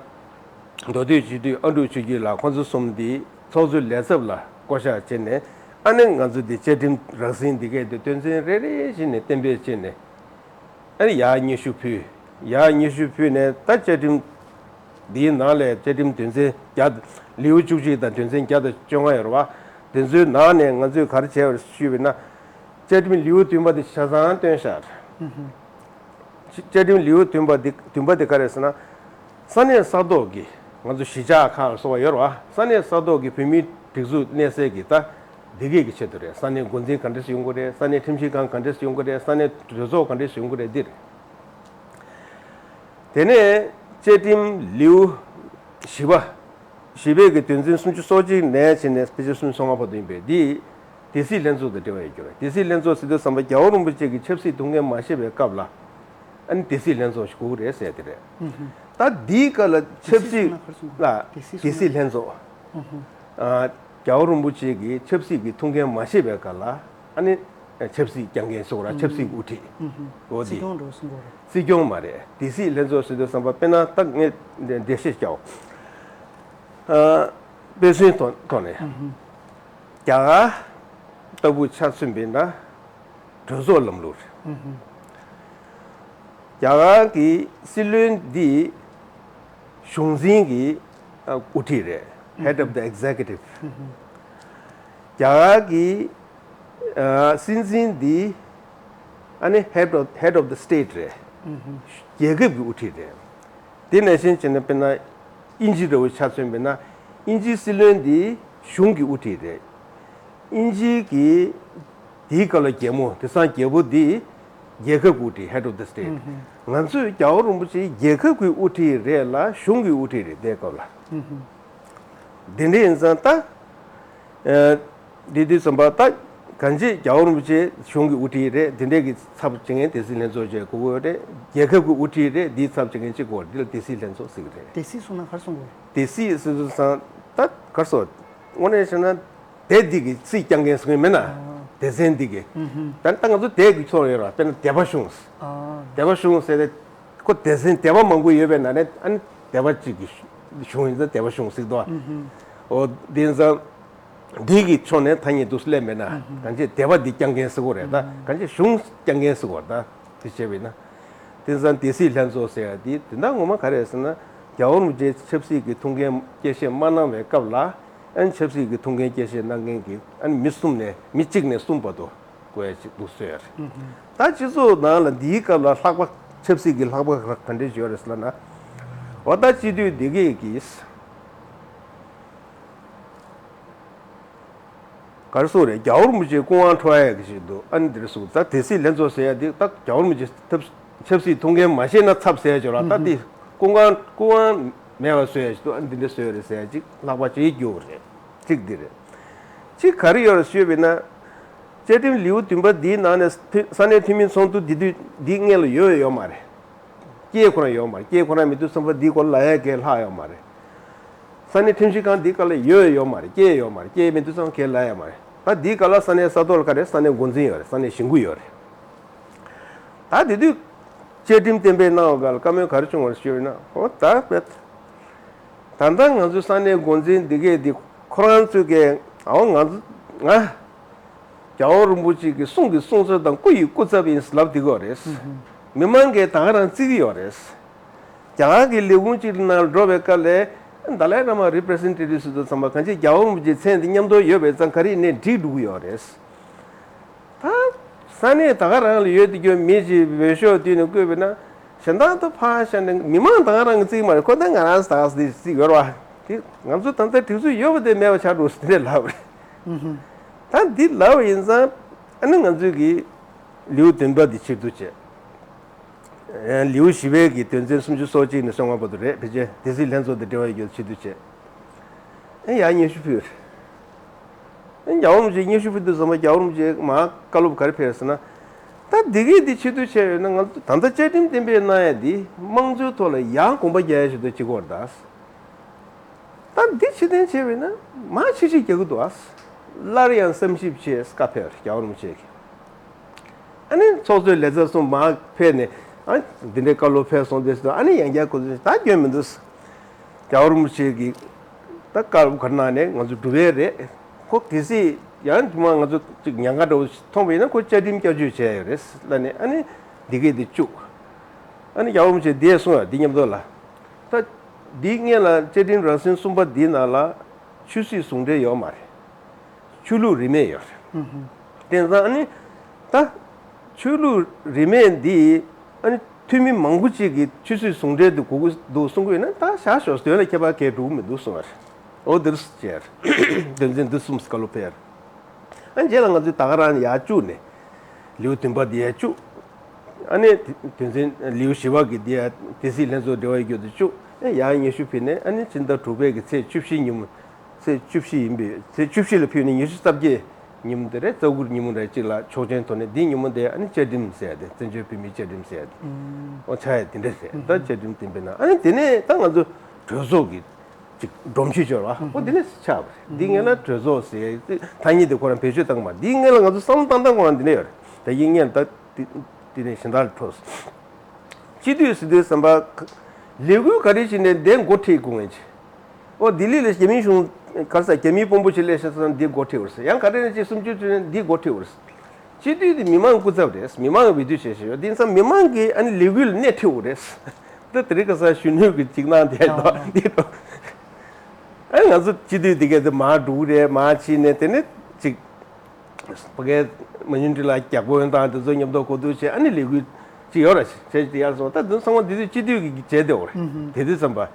མདོ་སྟོད་སྤྱི་འཐུས་ཨ་འབྲུག་ཆོས་སྐྱིད་ལགས། ཁོང་ཚོ་གསུམ་འདི་ཚོགས་གཙོའི་ལས་ཚབ་ལ་བསྐོ་བཞག་བྱས་ནས། ཨ་ནི་ང་ཚོ་འདི་བཅའ་ཁྲིམས་རགས་ཟིན་འདི་གས་དེ་དོན་ཚན་རེ་རེ་བཞིན་ནས་གཏན་འབེབས་བྱས་ནས། ཨ་ནི་ཡར་སྙན་ཞུ་ཕུལ། ཡར་སྙན་ཞུ་ཕུལ་ནས་ད་བཅའ་ཁྲིམས་འདིའི་ནང་ལས་བཅའ་ཁྲིམས་དོན་ཚན་བརྒྱ། ལེའུ་བཅུ་གཅིག་དང་དོན་ཚན་བརྒྱ་དང་བཅོ་ལྔ་ཡོད་རེད་བ། དེ་ཚོའི་ནང་ནས་ང་ཚོས་ག་རེ་བྱས་པ་རེད་ཞུས་པ་ཡིན་ན། བཅའ་ཁྲིམས་ལེའུ་བདུན་པ་དེ་ཆ་ཚང་བཏོན་བཞག་བཅའ་ཁྲིམས་ལེའུ་བདུན་པ་འདི་བདུན་པ་འདི་ག་རེ་ཟེར་ན། ས་གནས་ས་ཐོག་གི་ང་ཚོ་གཞིས་ཆགས་ཁག་ལ་སོགས་པ་ཡོད་རེད་བ། ས་གནས་ས་ཐོག་གི་བོད་མིའི་སྒྲིག་འཛུགས་གནས་སའི་གི་ད་འདི་གས་ཀྱི་ཆེད་དུ་རེད། ས་གནས་འགོ་འཛིན་ག་འདྲས་ཡོང་གི་རེད། ས་གནས་ཁྲིམས་ཞིབ་ཁང་ག་འདྲས་ཡོང་གི་རེད། ས་གནས་གྲོས་ཚོགས་ག་འདྲས་ཡོང་གི་རེད། འདི་རེད། དེ་ནས་བཅའ་ཁྲིམས་ལེའུ་བཞི་པ། བཞི་པའི་གི་དོན་ཚན་སུམ་ཅུ་སོ་གཅིག་ནས་བྱས་ནས་ཕལ་ཆེར་སུམ་ཅུ་སོ་ལྔ་བར་དུ་ཡིན་པས་འདི། སྡེ་སྲིད་ལྷན་ཚོགས་དང་འབྲེལ་བ་ཡོད་རྒྱུ་རེད། སྡེ་སྲིད་ལྷན་ཚོགས་ཟེར་དུས་ཙམ་པ་རྒྱལ་བ་རིན་པོ་ཆེ་གི་ཆབ་སྲིད་ཐུགས་འགན་མ་བཞེས་པའི་སྐབས་ལ། ཨ་ནི་སྡེ་སྲིད་ལྷན་ཚོགས་ཤིག་དགོས་ཀྱི་རེད་ཟེར་དེ་རེད། ད་འདིའི་སྐབས་ལ་ཆབ་སྲིད་ལ་སྡེ་སྲིད་ལྷན་ཚོགས། རྒྱལ་བ་རིན་པོ་ཆེ་གི་ཆབ་སྲིད་ཀྱི་ཐུགས་འགན་མ་བཞེས་པའི་སྐབས་ལ། ཨ་ནི་ཆབ་སྲིད་བསྐྱངས་མཁན་ཟེར་དགོས་ར། ཆབ་སྲིད་དབུ་ཁྲིད། འོ་དེ། སྲིད་སྐྱོང་འགྲོ་སྲིད་སྐྱོང་མ་རེད། སྡེ་སྲིད་ལྷན་ཚོགས་ཟེར་དུས་ཙམ་པ་དཔེར་ན་ད་ངས་འགྲེལ་བཤད་བྱའོ། དཔེ་མཚོན་ཐོག་ཐོག་ནས། རྒྱ་གར་ལྟ་བུ་ཆ་མཚོན་པས་ན་གྲོས་ཚོགས་ལམ་ལུགས་རེད། རྒྱ་གར་གྱི་སྲིད་བློན་འདི་གཞུང་འཛིན་གྱི་དབུ་ཁྲིད་རེད། Head of the Executive། རྒྱ་གར་གྱི་སྲིད་འཛིན་འདི་ཨ་ནི་Head of Head of the State རེད། རྒྱལ་ཁབ་ཀྱི་དབུ་ཁྲིད་རེད། དེ་ནང་བཞིན་བྱས་ན་དཔེར་ན་དབྱིན་ཇི་འདྲ་བོ་ཆ་མཚོན་པས་ན། དབྱིན་ཇིའི་སྲིད་བློན་འདི་གཞུང་གི་དབུ་ཁྲིད་རེད། དབྱིན་ཇི་གི་དེའི་སྐབས་ལ་རྒྱལ་མོ་དེང་སང་རྒྱལ་པོ་འདི་རྒྱལ་ཁབ་ཀྱི་དབུ་ཁྲིད། Head of the State། ང་ཚོའི་རྒྱལ་བ་རིན་པོ་ཆེ་རྒྱལ་ཁབ་ཀྱི་དབུ་ཁྲིད་རེད་ལ་གཞུང་གི་དབུ་ཁྲིད་རེད་དེའི་སྐབས་ལ། དེ་འདྲ་ཡིན་ཙང་ད། དེ་དུས་ཙམ་པ་ད་གང་ཅི་རྒྱལ་བ་རིན་པོ་ཆེ་གཞུང་གི་དབུ་ཁྲིད་རེད། དེ་འདྲས་ཀྱི་ཚབ་བྱེད་མཁན་སྡེ་སྲིད་ལྷན་ཚོགས་བཅས་དགོས་ཀྱི་ཡོད་རེད། རྒྱལ་ཁབ་ཀྱི་དབུ་ཁྲིད་རེད། འདིའི་ཚབ་བྱེད་མཁན་གཅིག་དགོས་རེད། འདི་ལ་སྡེ་སྲིད་ལྷན་ཚོགས་ཟེར་གྱི་རེད། སྡེ་སྲིད་གསུངས་ན་ག་རེ་གསུང་དགོས་རེད། སྡེ་སྲིད་ཟེར་དུས་ཙང་ད་ག་རེ་ཟེར། དངོས་གནས་བཤད་ན་སྡེ་འདི་གི་སྲིད་བསྐྱངས་མཁན་ཟེར་མཁན་མེད་ན། སྡེ་ཚན་འདི་གི། ད་ད་ང་ཚོ་སྡེ་གི་ཕྱོགས་ཡོད་ར། དཔེར་ན་སྡེ་པ་གཞུང་། སྡེ་པ་གཞུང་ཟེར་ཏེ། ཁོ་སྡེ་ཚན་སྡེ་པ་མང་པོ་ཡོད་པའི་ནང་ནས་ཨ་ནི་སྡེ་པ་གཅིག་གི་གཞུང་ཡིན་ཙང་སྡེ་པ་གཞུང་ཟེར་འདུག་ཨ། འོ་དེ་ཙང་འདི་གི་ཕྱོགས་ནས་ཐ་སྙད་འདུག་སླེབས་མེད་ན། གང་ཅི་སྡེ་པ་འདི་བསྐྱངས་མཁན་ཟེར་དགོས་རེད་ད། གང་ཅི་གཞུང་བསྐྱངས་མཁན་ཟེར་དགོས་རེད་ད། དེ་བྱས་པས་ན། དེང་སང་སྡེ་སྲིད་ལྷན་ཚོགས་ཟེར་ཡ་དེ་དེ་འདྲ་ངོ་མ་ག་རེ་རེད་ཟེར་ན། རྒྱལ་བ་རིན་པོ་ཆེ་ཆབ་སྲིད་ཀྱི་ཐུགས་འགན་སྐྱེད་བཞེས་མ་གནང་བའི་སྐབས་ལ། ཨ་ནི་ཆབ་སྲིད་ཀྱི་ཐུགས་འགན་སྐྱེད་བཞེས་གནང་མཁན་གྱི་ཨ་ནི་མི་གསུམ་ནས་མི་གཅིག་ནས་གསུམ་བར་དུ་བསྐོ་ཡ་ཅིག་འདུག་བཟོས་ཡ་རེད། ད་སྤྱི་ཚོགས་ནང་ལ་འདིའི་སྐབས་ལ་ལྷག་པ་ཆབ་སྲིད་ཀྱི་ལྷག་པ་ག་འདྲ་ཡོད་རེད་ཟེར་ན། འོ་ད་སྤྱི་འཐུས་འདི་གས་ཀྱིས། ག་རེ་ཟེར་རེད། རྒྱལ་བ་རིན་པོ་ཆེ་སྐུ་དབང་འཕྲོག་ཡ་གི་ཞིག་འདུག་ཨ་ནི་འདིར་སུ་ད་སྡེ་སྲིད་ལྷན་ཚོགས་ཟེར་ཡ་འདི་ད་རྒྱལ་བ་རིན་པོ་ཆེ་ཐབས་ཆབ་སྲིད་ཐུགས་འགན་མ་བཞེས་ན་ཚབ་ཟེར་ཡ་ཅིག་ཡོད་ར། ད་འདི་སྐུ་དབང་སྐུ་དབང་མེད་པ་བཟོ་ཡ་ཞིག་འདུག་ཨ་ནི་འདི་འདྲ་བཟོས་རེད་ཟེར་ཡ་ཅིག་ལྷག་པ་ཅིག་རྒྱུག་རེད། གཅིག་འདི་རེད། གཅིག་ག་རེ་ཡོད་རེད་ཞུས་པས་ན། བཅའ་ཁྲིམས་ལེའུ་བདུན་པ་འདིའི་ནང་ནས་ཐུ་ས་གནས་འཐུས་མི་ཚོགས་འདུ་འདི་དུས་འདི་སྔོན་ལ་ཡོད་ཡོད་མ་རེད། སྐྱེས་ཁོ་རང་ཡོད་མ་རེད། སྐྱེས་ཁོ་རང་མེད་དུས་ཙམ་པ་འདི་སྐོར་ལ་ཡ་གས་ལྷག་ཡོད་མ་རེད། ས་གནས་ཁྲིམས་ཞིབ་ཁང་འདི་སྐབས་ལ་ཡོད་ཡོད་མ་རེད། སྐྱེས་ཡོད་མ་རེད། སྐྱེས་མེད་དུས་ཙམ་གས་ལྷག་ཡོད་མ་རེད། ད་འདི་སྐབས་ལ་ས་གནས་ས་ཐོག་ལ་ག་རེ་ས་གནས་འགོ་འཛིན་ཡོད་རེད། ས་གནས་གཞིས་འགོ་ཡོད་རེད། ད་དེ་དུས་ བཅའ་ཁྲིམས་གཏན་འབེབས་གནང་བ་ག་ལ་བཀའ་མོལ་ག་རེ་བྱུང་བ་ཞུས་ན། འོ་ད་བེད། ད་ལྟ་ང་ཚོའི་ས་གནས་འགོ་འཛིན་འདི་གས་འདི་ཁོ་རང་ཚོས་ཀྱི་འོ་ང་ཚོ་ང་རྒྱལ་བ་རིན་པོ་ཆེ་གི་གསུང་གི་གསུང་ཚུལ་དང་སྐུ་ཡི་སྐུ་ཚབ་ཡིན་ལབ་བསྡད་ཀྱི་ཡོད་རེད། མི་མང་གིས་ད་ག་རང་བརྩི་གི་ཡོད་རེད། རྒྱ་གར་གྱི་ལས་ཁུངས་གཅིག་ནང་འགྲོ་བའི་སྐབས་ལ་ཏཱ་ལའི་བླ་མ་རི་པི་རི་སེན་ཊེ་ཊིབ་ཟེར་དུས་ཙམ་པ་གང་ཅི་རྒྱལ་བ་རིན་པོ་ཆེའི་མཚན་དེ་མཉམ་དུ་ཡོད་པའི་ཙང་ག་རེ་ཡིན་ནའི་འགྲིག་འགྲོ་གི་ཡོད་རེད། ད་ས་གནས་ད་ག་རང་ལ་ཡོད་དུས་ཀྱང་མི་གཅིག་འོས་ཤོག་བསྡུས་ནས་བསྐོས་པ་ན་གཞན་དག་ཏུ་ཕར་བཞག་ནས་མི་མང་ད་ག་རང་གིས་བརྩི་གི་མ་རེད། ཁོ་ད་ང་རང་ད་ག་ཟེར་བརྩི་གི་ཡོད་རེད་བ། དེ་ང་ཚོ་ད་ལྟ་སྒྲིག་འཛུགས་ཡོད་པ་དེ་མེད་པ་ཆགས་འགྲོ་ཟེར་ནས་ལབ་པ་རེད། ད་འདི་ལབ་པ་ཡིན་ཙང་ཨ་ནི་ང་ཚོས་ཀྱི་ལེའུ་བདུན་པ་འདི་ཕྱིར་བསྡུ་བྱས། ལེའུ་བཞི་པའི་གི་དོན་ཚན་སུམ་ཅུ་སོ་གཅིག་ནས་སོ་ལྔ་བར་དུ་རེད། ཕལ་ཆེར་སྡེ་སྲིད་ལྷན་ཚོགས་དང་འབྲེལ་བ་ཡོད་རྒྱུ་ཆེད་དུ་བྱས། ཨེ་ཡར་སྙན་ཞུ་ཕུལ། ཨེ་རྒྱལ་བ་རིན་པོ་ཆེས་སྙན་ཞུ་ཕུལ་དུས་ཙམ་པ་རྒྱལ་བ་རིན་པོ་ཆེས་མར་བཀའ་སློབ་ག་རེ་ཕེབས་ཟེར་ན། ད་འདི་གས་འདི་ཆེད་དུ་བྱས་ཡོད་ན་ང་ཚོ་ད་ལྟ་བཅའ་ཁྲིམས་གཏན་འབེབས་གནང་ཡ་འདི་དམངས་གཙོའི་ཐོག་ལ་ཡར་གོམ་པ་རྒྱག་ཡ་ཞིག་ཏུ་བྱེད་དགོས་རེད་ད། ད་འདི་ཕྱིར་འཐེན་བྱས་པས་ན་མར་ཕྱིར་ཕྱིར་རྒྱག་གི་འདུག་ཨ། སླར་ཡང་བསམ་ཞིབ་བྱས་བཀའ་ཕེབས་རྒྱལ་བ་རིན་པོ་ཆེ་གིས། ཨ་ནི་ཚོགས་གཙོའི་ལས་ཚབ་གསུམ་མར་ཕེབས་ནས་ཨ་འདི་འདྲའི་བཀའ་སློབ་ཕེབས་སོང་དེ་ཟེར་ཨ་ནི་ཡང་བསྐྱར་སྐུ་ཚེ་ད་སྐྱོན་མི་འདུག་རྒྱལ་བ་རིན་པོ་ཆེ་གིས་ད་བཀའ་སློབ་ག་རེ་གནང་ནས་ང་ཚོ་སྒྲུབ་ཡས་རེད། ཁོ་གལ་སྲིད་ཡང་དུ་མ་ང་ཚོ་ཅིག་ཉེན་ཁ་འདྲ་བོ་ཞིག་མཐོང་བ་ཡིན་ན་ཁོ་བཅའ་ཁྲིམས་བསྐྱར་བཅོས་བྱས་ཡོད་རེད་ལབ་ནས་ཨ་ནི་འདི་གས་འདི་བཅུག་ཨ་ནི་རྒྱལ་བ་རིན་པོ་ཆེས་འདི་གསུངས་ཡ་འདི་མཉམ་དུ་ལ། ད་འདིའི་སྔོན་ལ་བཅའ་ཁྲིམས་རང་བཞིན་གསུམ་པ་འདིའི་ནང་ལ་ཆོས་སྲིད་ཟུང་འབྲེལ་ཡོད་མ་རེད། ཆོས་ལུགས་རིས་མེད་ཡོད་རེད། དེང་སང་ཨ་ནི་ད་ཆོས་ལུགས་རིས་མེད་འདི་ཨ་ནི་འཐུས་མི་མང་པོ་ཅིག་གིས་ཆོས་སྲིད་ཟུང་འབྲེལ་དུ་དགོས་ཀྱི་འདུག་གསུང་གི་ཡོད་ན་ད་བཞག་ཤོག་དོན་ལ་ཁྱད་པར་གས་འགྲོ་གི་མི་འདུག་གསུང་བ་རེད། འོ་འདིར་བྱས་དོན་ཚན་འདི་གསུམ་བཀའ་སློབ་ཕེབས། ཨ་རྗེས་ལ་ང་ཚོས་ད་ག་རང་ཡར་བཅུག་ནས་ལེའུ་བདུན་པ་འདི་ཡར་བཅུག་ཨ་ནི་དོན་ཚན་ལེའུ་བཞི་པ་གི་འདི་ཡར་སྡེ་སྲིད་ལྷན་ཚོགས་འབྲེལ་བ་ཡོད་དུ་བཅུག་ཨེ་ཡར་སྙན་ཞུ་ཕུལ་ནས་ཨ་ནི་ཕྱི་ཟླ་དྲུག་པའི་གི་ཚེས་བཅུ་བཞི་ཉིན་མོ་ཚེས་བཅུ་བཞི་ཡིན་པས་ཚེས་བཅུ་བཞི་ལ་ཕུལ་ནས་ཉི་ཤུ་རྩ་བརྒྱད་ཉིན་མོ་དེ་རེད། རྩ་དགུ་ཉིན་མོ་རེད་གཅིག་ལ་ཆོག་མཆན་ཐོབ་ནས་འདི་ཉིན་མོ་དེ་ཨ་ནི་བཅའ་ཁྲིམས་ཟེར་ཡ་དེ་བཙན་བྱོལ་བོད་མིའི་བཅའ་ཁྲིམས་ཟེར་ཡ་དེ་ཨོ་ཆགས་ཡ་དེ་འདྲ་རེད། ད་བཅའ་ཁྲིམས་གཏན་འབེབས་གནང་ཨ་ནི་དེ་ནས་ད་ང་ཚོ་གྲོས་ཚོགས་ཀྱི་ཅིག་སྒྲོམ་གཞི་ཅིག་ཡོད་རེད་བ། ཁོ་འདི་ནས་ཆགས་པ་རེད། འདི་སྔོན་ལ་གྲོས་ཚོགས་ཟེར་ཐ་སྙད་དེ་ཁོ་རང་བེད་སྤྱོད་བཏང་མ་འདི་སྔོན་ལ་ང་ཚོ་བསམ་བློ་བཏང་སྟངས་ཁོ་རང་འདི་ནས་ཡོད་རེད། ད་ཡིན་སྔོན་ད་འདི་འདི་ནས་གཞན་དག་ལ་འཕྲོས། སྤྱི་འཐུས་ཟེར་དུས་ཙམ་པ་ལས་འགུལ་ག་རེ་བྱས་ནས་འདི་འགོ་ཁྲིད་དགོས་ངེས་ཀྱི། ཨོ་ལྡི་ལི་ལ་རྒྱ་མིའི་གཞུང་ག་རེ་ཟེར་རྒྱ་མིའི་དཔོན་པོ་ཞིག་སླེབས་ཤག་ཟེར་ན་འདི་འགོ་ཁྲིད་དགོས་ཟེར། ཡང་ག་རེ་ནས་ཅིག་སུམ་ཅུ་ཁྲིད་ན་འདི་འགོ་ཁྲིད་དགོས་ཟེར། སྤྱི་འཐུས་དེ་མི་མང་སྐུ་ཚབ་རེད། མི་མང་གི་འོས་བསྡུ་བྱས་བཞག་ཡོད། དེ་ཡིན་ཙང་མི་མང་གིས་ཨ་ནི་ལས་འགུལ་ལ་སྣེ་ཁྲིད་དགོས་རེད། ད་དེ་རིང་ཁ་སང་གཞོན་ནུ་གི་ཅིག་གནང་བསྡད་འདུག་འདི་འགྲོ། ཨ་ང་ཚོ་སྤྱི་འཐུས་དེ་གས་དེ་མར་འགྲོ་གི་རེད། མར་ཕྱིན་ནས་དེ་ནས་ཅིག་ཕ་གའི་མ་ཉུང་འདྲི་ལ་རྒྱག་པོ་ཡོང་སྟངས་དེ་ཚོ་མཉམ་དུ་གོ་བསྡུར་བྱས་ཨ་ནི་ལས་འགུལ་ཅིག་ཡོད་ར་བྱས་དེ་ཡར་སོང་། ད་དེ་ཚང་མ་དེ་དུས་སྤྱི་འཐུས་ཀྱི་བྱས་བསྡད་ཡོད་རེད། དེ་དུས་ཙམ་པ།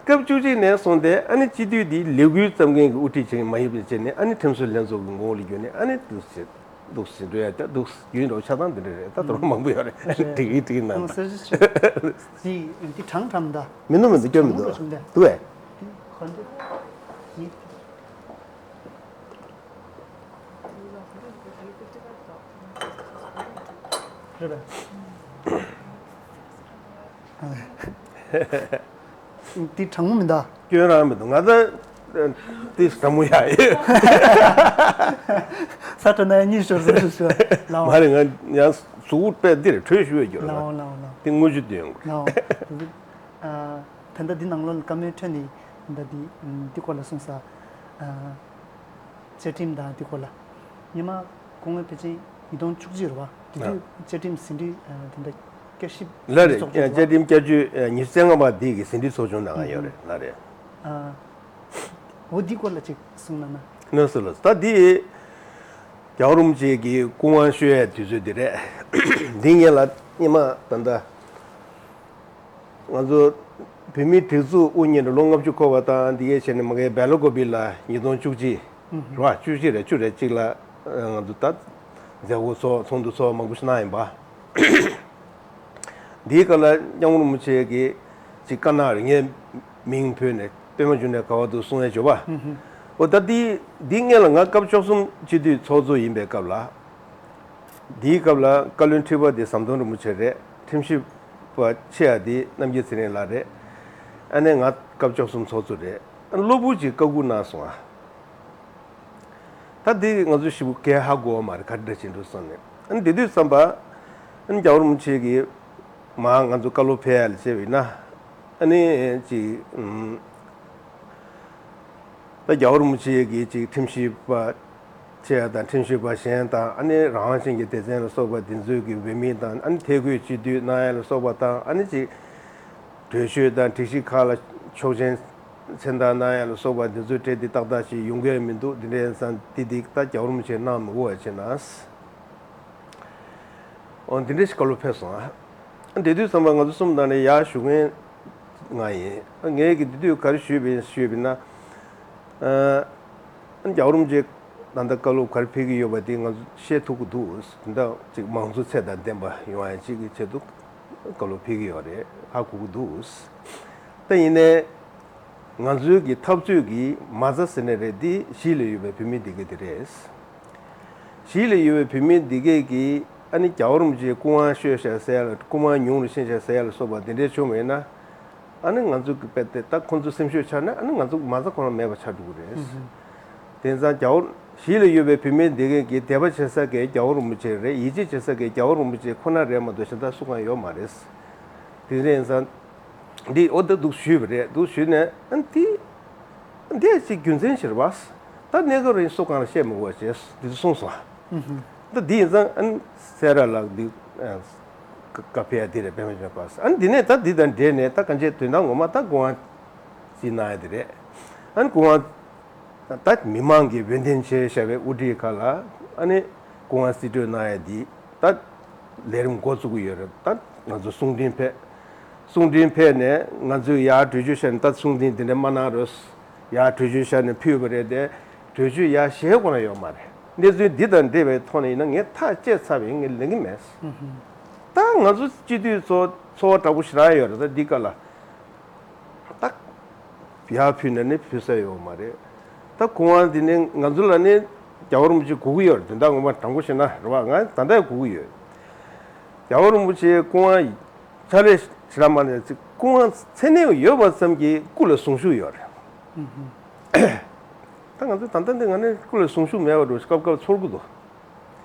སྐབས་བཅུ་གཅིག་ནས་བཟུང་སྟེ་ཨ་ནི་སྤྱི་འཐུས་འདི་ལས་འགུལ་བརྩམས་མཁན་གྱི་དབུ་ཁྲིད་ཅིག་མ་ཡིན་པའི་ཆ་ནས་ཨ་ནི་ཁྲིམས་བཟོ་ལྷན་ཚོགས་ཀྱི་ངོ་བོ་ལ་བསྒྱུར་ནས་ཨ་ནི་འདུག་ཟེར་འདུག་ཟེར་འགྲོ་ཡ་ད་འདུག་རྒྱུན་འགྲོ་ཆགས་སྟངས་འདི་འདྲ་རེད། ད་དོ་རོང་མང་པོ་ཡོད་རེད། འགྲིག་གི་འགྲིག་གི་ནང་ད་འདི་འདི་གྲང་གྲང་ད། མི་ནུ་མི་འདུག་སྐྱོན་མི་འདུག་འདུག་ཨེ། རེད་པས། འདི་གྲང་མོ་མི་འདུག་སྐྱོན་རང་མི་འདུག་ང་ད་འདི་གྲང་མོ་ཡ་ཡིན། ས་ཁྲ་ན་ཡ་གཉིད་ཤོར་ཟེར་ཤོར་ཤོར་ལའོ། མ་རེད། ང་ཡང་གཟུགས་པོ་དཔེ་འདིར་བྲོས་ཞུ་བའི་རྒྱུ་ལའོ་ལའོ་ལའོ། འདི་དངུལ་ཆུ་འདོན་དགོས། ལའོ། ད་ལྟ་འདི་ནང་ལོགས་ལ་བཀའ་མོལ་ཐོན་ནས་ད་འདི་འདི་སྐོར་ལ་གསུངས་ས། བཅའ་ཁྲིམས་དང་འདི་སྐོར་ལ། ཉི་མ་སྐུ་ངོ་ཕལ་ཆེར་ཉིས་སྟོང་བཅུ་གཅིག་རེད་བ། དེ་དུས་བཅའ་ཁྲིམས་ཟིན་བྲིས་དེ་འདྲ་བསྐྱར་ཞིབ་ལ་རེད། ཚོགས་བཅར་བ། བཅའ་ཁྲིམས་བསྐྱར་བཅོས་ཉི་ཤུ་རྩ་ལྔ་པ་འདི་གི་ཟིན་བྲིས་ཚོགས་ཆུང་ནང་ཡོད་རེད་ལ་རེད། འོ་འདི་སྐོར་ལ་ཅིག་གསུངས་གནང་ན། ལགས་སོ་ལགས་སོ། ད་འདི་རྒྱལ་བ་རིན་པོ་ཆེ་གི་སྐུ་དབང་ཞུ་ཡའི་དུས་ཚོད་འདི་རེད། འདི་ངེད་ལ་ཉི་མ་ད་ལྟ། ང་ཚོ་བོད་མིའི་སྒྲིག་འཛུགས་དབུ་བརྙེས་ནས་ལོ་ལྔ་བཅུ་འཁོར་བ་དང་འདི་གའི་ཆེད་ནས་མ་གའི་བེ་ལ་ཀོ་བི་ལ་ཉིས་སྟོང་བཅུ་གཅིག་རེད་བ། བཅུ་གཅིག་རེད། བཅུ་རེད་གཅིག་ལ་ང་ཚོ་ད་མཛད་སྒོ་ཚོགས་ཚོགས་འདུ་ཚོགས་མང་པོ་ཞིག་གནང་ཡིན་པ། འདིའི་སྐབས་ལ་སྐྱབས་མགོན་རིན་པོ་ཆེ་གིས་ཅིག་བཀའ་གནང་རེད། ངའི་མིང་ཕུལ་ནས་པད་མ་འབྱུང་གནས་ག་བ་འདུག་གསུང་ཡ་བྱོས་པ། འོ་ད་འདི་འདི་སྔོན་ལ་ང་སྐབས་བཅུ་གསུམ་སྤྱི་འཐུས་ཚོགས་གཙོ་ཡིན་པའི་སྐབས་ལ། འདིའི་སྐབས་ལ་བཀའ་བློན་ཁྲི་པ་དེ་ཟམ་གདོང་རིན་པོ་ཆེ་རེད། ཁྲིམས་ཞིབ་པ་ཆེ་བ་དེ་རྣམ་རྒྱལ་ཚེ་རིང་ལགས་རེད། ཨ་ནེ་ང་སྐབས་བཅུ་གསུམ་ཚོགས་གཙོ་རེད། ཨ་གློ་བུར་གྱི་བཀའ་བསྒུག་གནང་སོང་ཨ། ད་འདི་ང་ཚོ་ཞིབ་གས་ཧ་གོ་བ་མ་རེད། ག་འདྲ་བྱེད་འགྲོ་སོང་ནས་ཨ་ནི་དེ་དུས་ཙམ་པ་ཨ་ནི་རྒྱལ་བ་རིན་པོ་ཆེ་གིས་ མར་ང་ཚོ་བཀའ་སློབ་ཕེབས་ཡ་ལ་བྱས་པ་ཡིན་ན། ཨ་ནི་ཅིག་ཨུམ། ད་རྒྱལ་བ་རིན་པོ་ཆེ་གིས་ཅིག་ཁྲིམས་ཞིབ་པ་ཆེ་ཡ་དང་ཁྲིམས་ཞིབ་པ་གཞན་དང་། ཨ་ནི་རང་དབང་ཅན་གྱི་སྡེ་ཚན་ལ་སོགས་པ་འདི་ཚོའི་གི་འོས་མི་དང་། ཨ་ནི་ཐད་ཁུལ་སྤྱི་འཐུས་གནང་ཡ་ལ་སོགས་པ་དང་། ཨ་ནི་ཅིག་གྲོས་ཆོད་དང་སྒྲིག་གཞི་ཁག་ལ་ཆོག་མཆན་མཚན་རྟགས་གནང་ཡ་ལ་སོགས་པ་འདི་ཚོའི་གྲས་འདི་ཏག་ཏག་ཅིག་ཡོང་གི་མི་འདུག། འདི་འདྲ་ཡིན་ཙང་འདི་འདི་ད་རྒྱལ་བ་རིན་པོ་ཆེས་གནང་མི་དགོས་པ་བྱས་ན། འོ་འདི་འདྲ་ཞིག་བཀའ་སློབ་ཕེབས་སོང་ཨ། དེ་དུས་ཙམ་པ་ང་ཚོ་གསུམ་ནང་ནས་ཡར་ཞུ་མཁན་ང་ཡིན། ངས་ཀྱི་དེ་དུས་ག་རེ་ཞུས་པ་ཡིན་ཞུས་པ་ཡིན་ན། ཨ། རྒྱལ་བ་རིན་པོ་ཆེ་ད་ལྟ་བཀའ་སློབ་ག་རེ་ཕེབས་ཀྱི་ཡོད་པ་དེ་ང་ཚོ་ཤེས་ཐུབ་ཀྱི་འདུག། དེ་འདྲ་ཅིག་མང་གཙོ་ཚད་དང་ལྡན་པ་ཡོང་ཡ་ཅིག་གི་ཆེད་དུ་བཀའ་སློབ་ཕེབས་ཀྱི་ཡོད་རེད། ཧ་གོ་གི་འདུག། ད་ཡིན་ནའི། ང་ཚོའི་གི་འཐབ་རྩོད་ཀྱི་མ་རྩ་ཟེར་ནའི་རེད། འདི་གཞིས་ལ་ཡོད་པའི་བོད་མི་འདི་གས་དེ་རེད། གཞིས་ལ་ཡོད་པའི་བོད་མི་འདི་གས་ཀྱིས་ཨ་ནི་རྒྱལ་བ་རིན་པོ་ཆེའི་སྐུ་དབང་ཤོར་ཤག་ཟེར་ཡ་ལ། སྐུ་དབང་ཉུང་རུ་ཕྱིན་ཤག་ཟེར་ཡ་ལ་སོགས་པ་འདི་འདྲའི་བྱུང་བ་ཡིན་ན། ཨ་ནི་ང་ཚོ་གི་དཔེ་དེ་ད་ཁོང་ཚོ་སེམས་ཤུགས་ཆག་ནས། ཨ་ནི་ང་ཚོ་མ་རྩ་ཁོ་རང་མེད་པ་ཆགས་འགྲོ་གི་རེད། དེང་སང་རྒྱལ་བ་གཞིས་ལ་ཡོད་པའི་བོད་མི་འདི་གས་ཀྱིས་དད་པ་བྱེད་ས་གས་རྒྱལ་བ་རིན་པོ་ཆེ་རེད། ཡིད་ཆེས་བྱེད་ས་གས་རྒྱལ་བ་རིན་པོ་ཆེ་ཁོ་ན་རེད་མ་གཏོགས་གཞན་དག་སུ་གང་ཡོད་མ་རེད། དེ་འདྲ་ཡིན་ཙང་། འདི་འོ་ད་འདུག་ཞུས་པ་རེད། འདུག་ཞུས་ནས་ཨ་ནི་འདི་འདི་ཅིག་རྒྱུ་མཚན་ཞིག་རེད་པ། ད་གནས་སྐབས་རིང་སུ་གང་ལ་བཤད་མི་དགོས་ཅེས་འདི་ཚོ་གསུངས་སོང་། ད་འདི་ཡིན་ཙང་ཨ་ནི་སེ་ར་ལགས་འདི་ཨ་ཀ་ཀ་ཕེ་ཡ་འདི་རེད། པད་མ་བྱུང་ནས་པ། ཨ་ནི་འདི་ནས་ད་འདི་དང་འབྲེལ་ནས་ད་གང་ཅི་དོན་དག་ངོ་མ་ད་སྐུ་དབང་ཅིག་གནང་ཡ་འདི་རེད། ཨ་ནི་སྐུ་དབང་ད་མི་མང་གི་འོས་འདེམས་བྱས་བཞག་པའི་དབུ་ཁྲིད་ཁག་ལ་ཨ་ནི་སྐུ་དབང་རྩིས་སྤྲོད་གནང་ཡ་འདི་ད་ལས་རིམ་འགོ་བཙུགས་ཀྱི་ཡོད་རེད། ད་ང་ཚོ་གསུང་འཕྲིན་ཕེབས། གསུང་འཕྲིན་ཕེབས་ནས་ང་ཚོས་ཡར་གྲོས་ཆོད་བཞག་ནས། ད་གསུང་འཕྲིན་འདི་འདྲ་མ་གནང་རོགས། ཡར་གྲོས་ཆོད་བཞག་ནས་ཕུལ་བ་རེད་དེ། གྲོས་ཆོད་ཡར་བཞེས་དགོས་ན་ཡོད་མ་རེད། གནས་ཚུལ་འདི་དང་འབྲེལ་བའི་ཐོག་ནས་ཡིན་ན་ངས་ཐག་བཅད་ཚར་བས་ངས་ལེན་གྱི་མེད། ད་ང་ཚོ་སྤྱི་འཐུས་ཚོ་ཚོར་བ་དྲག་པོ་ཞེ་དྲག་ཡོད་རེད། ད་འདི་ག་ལ། ད་ཡར་ཕུལ་ན་ནི་ཕུལ་ས་ཡོད་མ་རེད། ད་སྐུ་དབང་འདི་ནི་ང་ཚོ་ལ་ནི་རྒྱལ་བ་རིན་པོ་ཆེ་དགོས་ཀྱི་ཡོད་རེད། དོན་དག་ངོ་མ་དྲང་པོ་བཤད་ན་རེད་པ། ང་ད་ལྟ་དགོས་ཀྱི་ཡོད། རྒྱལ་བ་རིན་པོ་ཆེའི་སྐུ་དབང་ཕྱག་ལས་ཞེ་དྲག་མ་ནས་ཅིག་སྐུ་དབང་མཚན་གནས་ཡོད་པ་ཙམ་གྱིས་སྐུ་ལ་གཟུངས་གཞུག་ཡོད་རེད། ད་ང་ཚོ་ད་ལྟ་འདི་ང་ནི་སྐུ་ལ་གཟུངས་གཞུག་མེད་པ་འདྲ་སྐབས་སྐབས་ཚོར་གྱི་འདུག།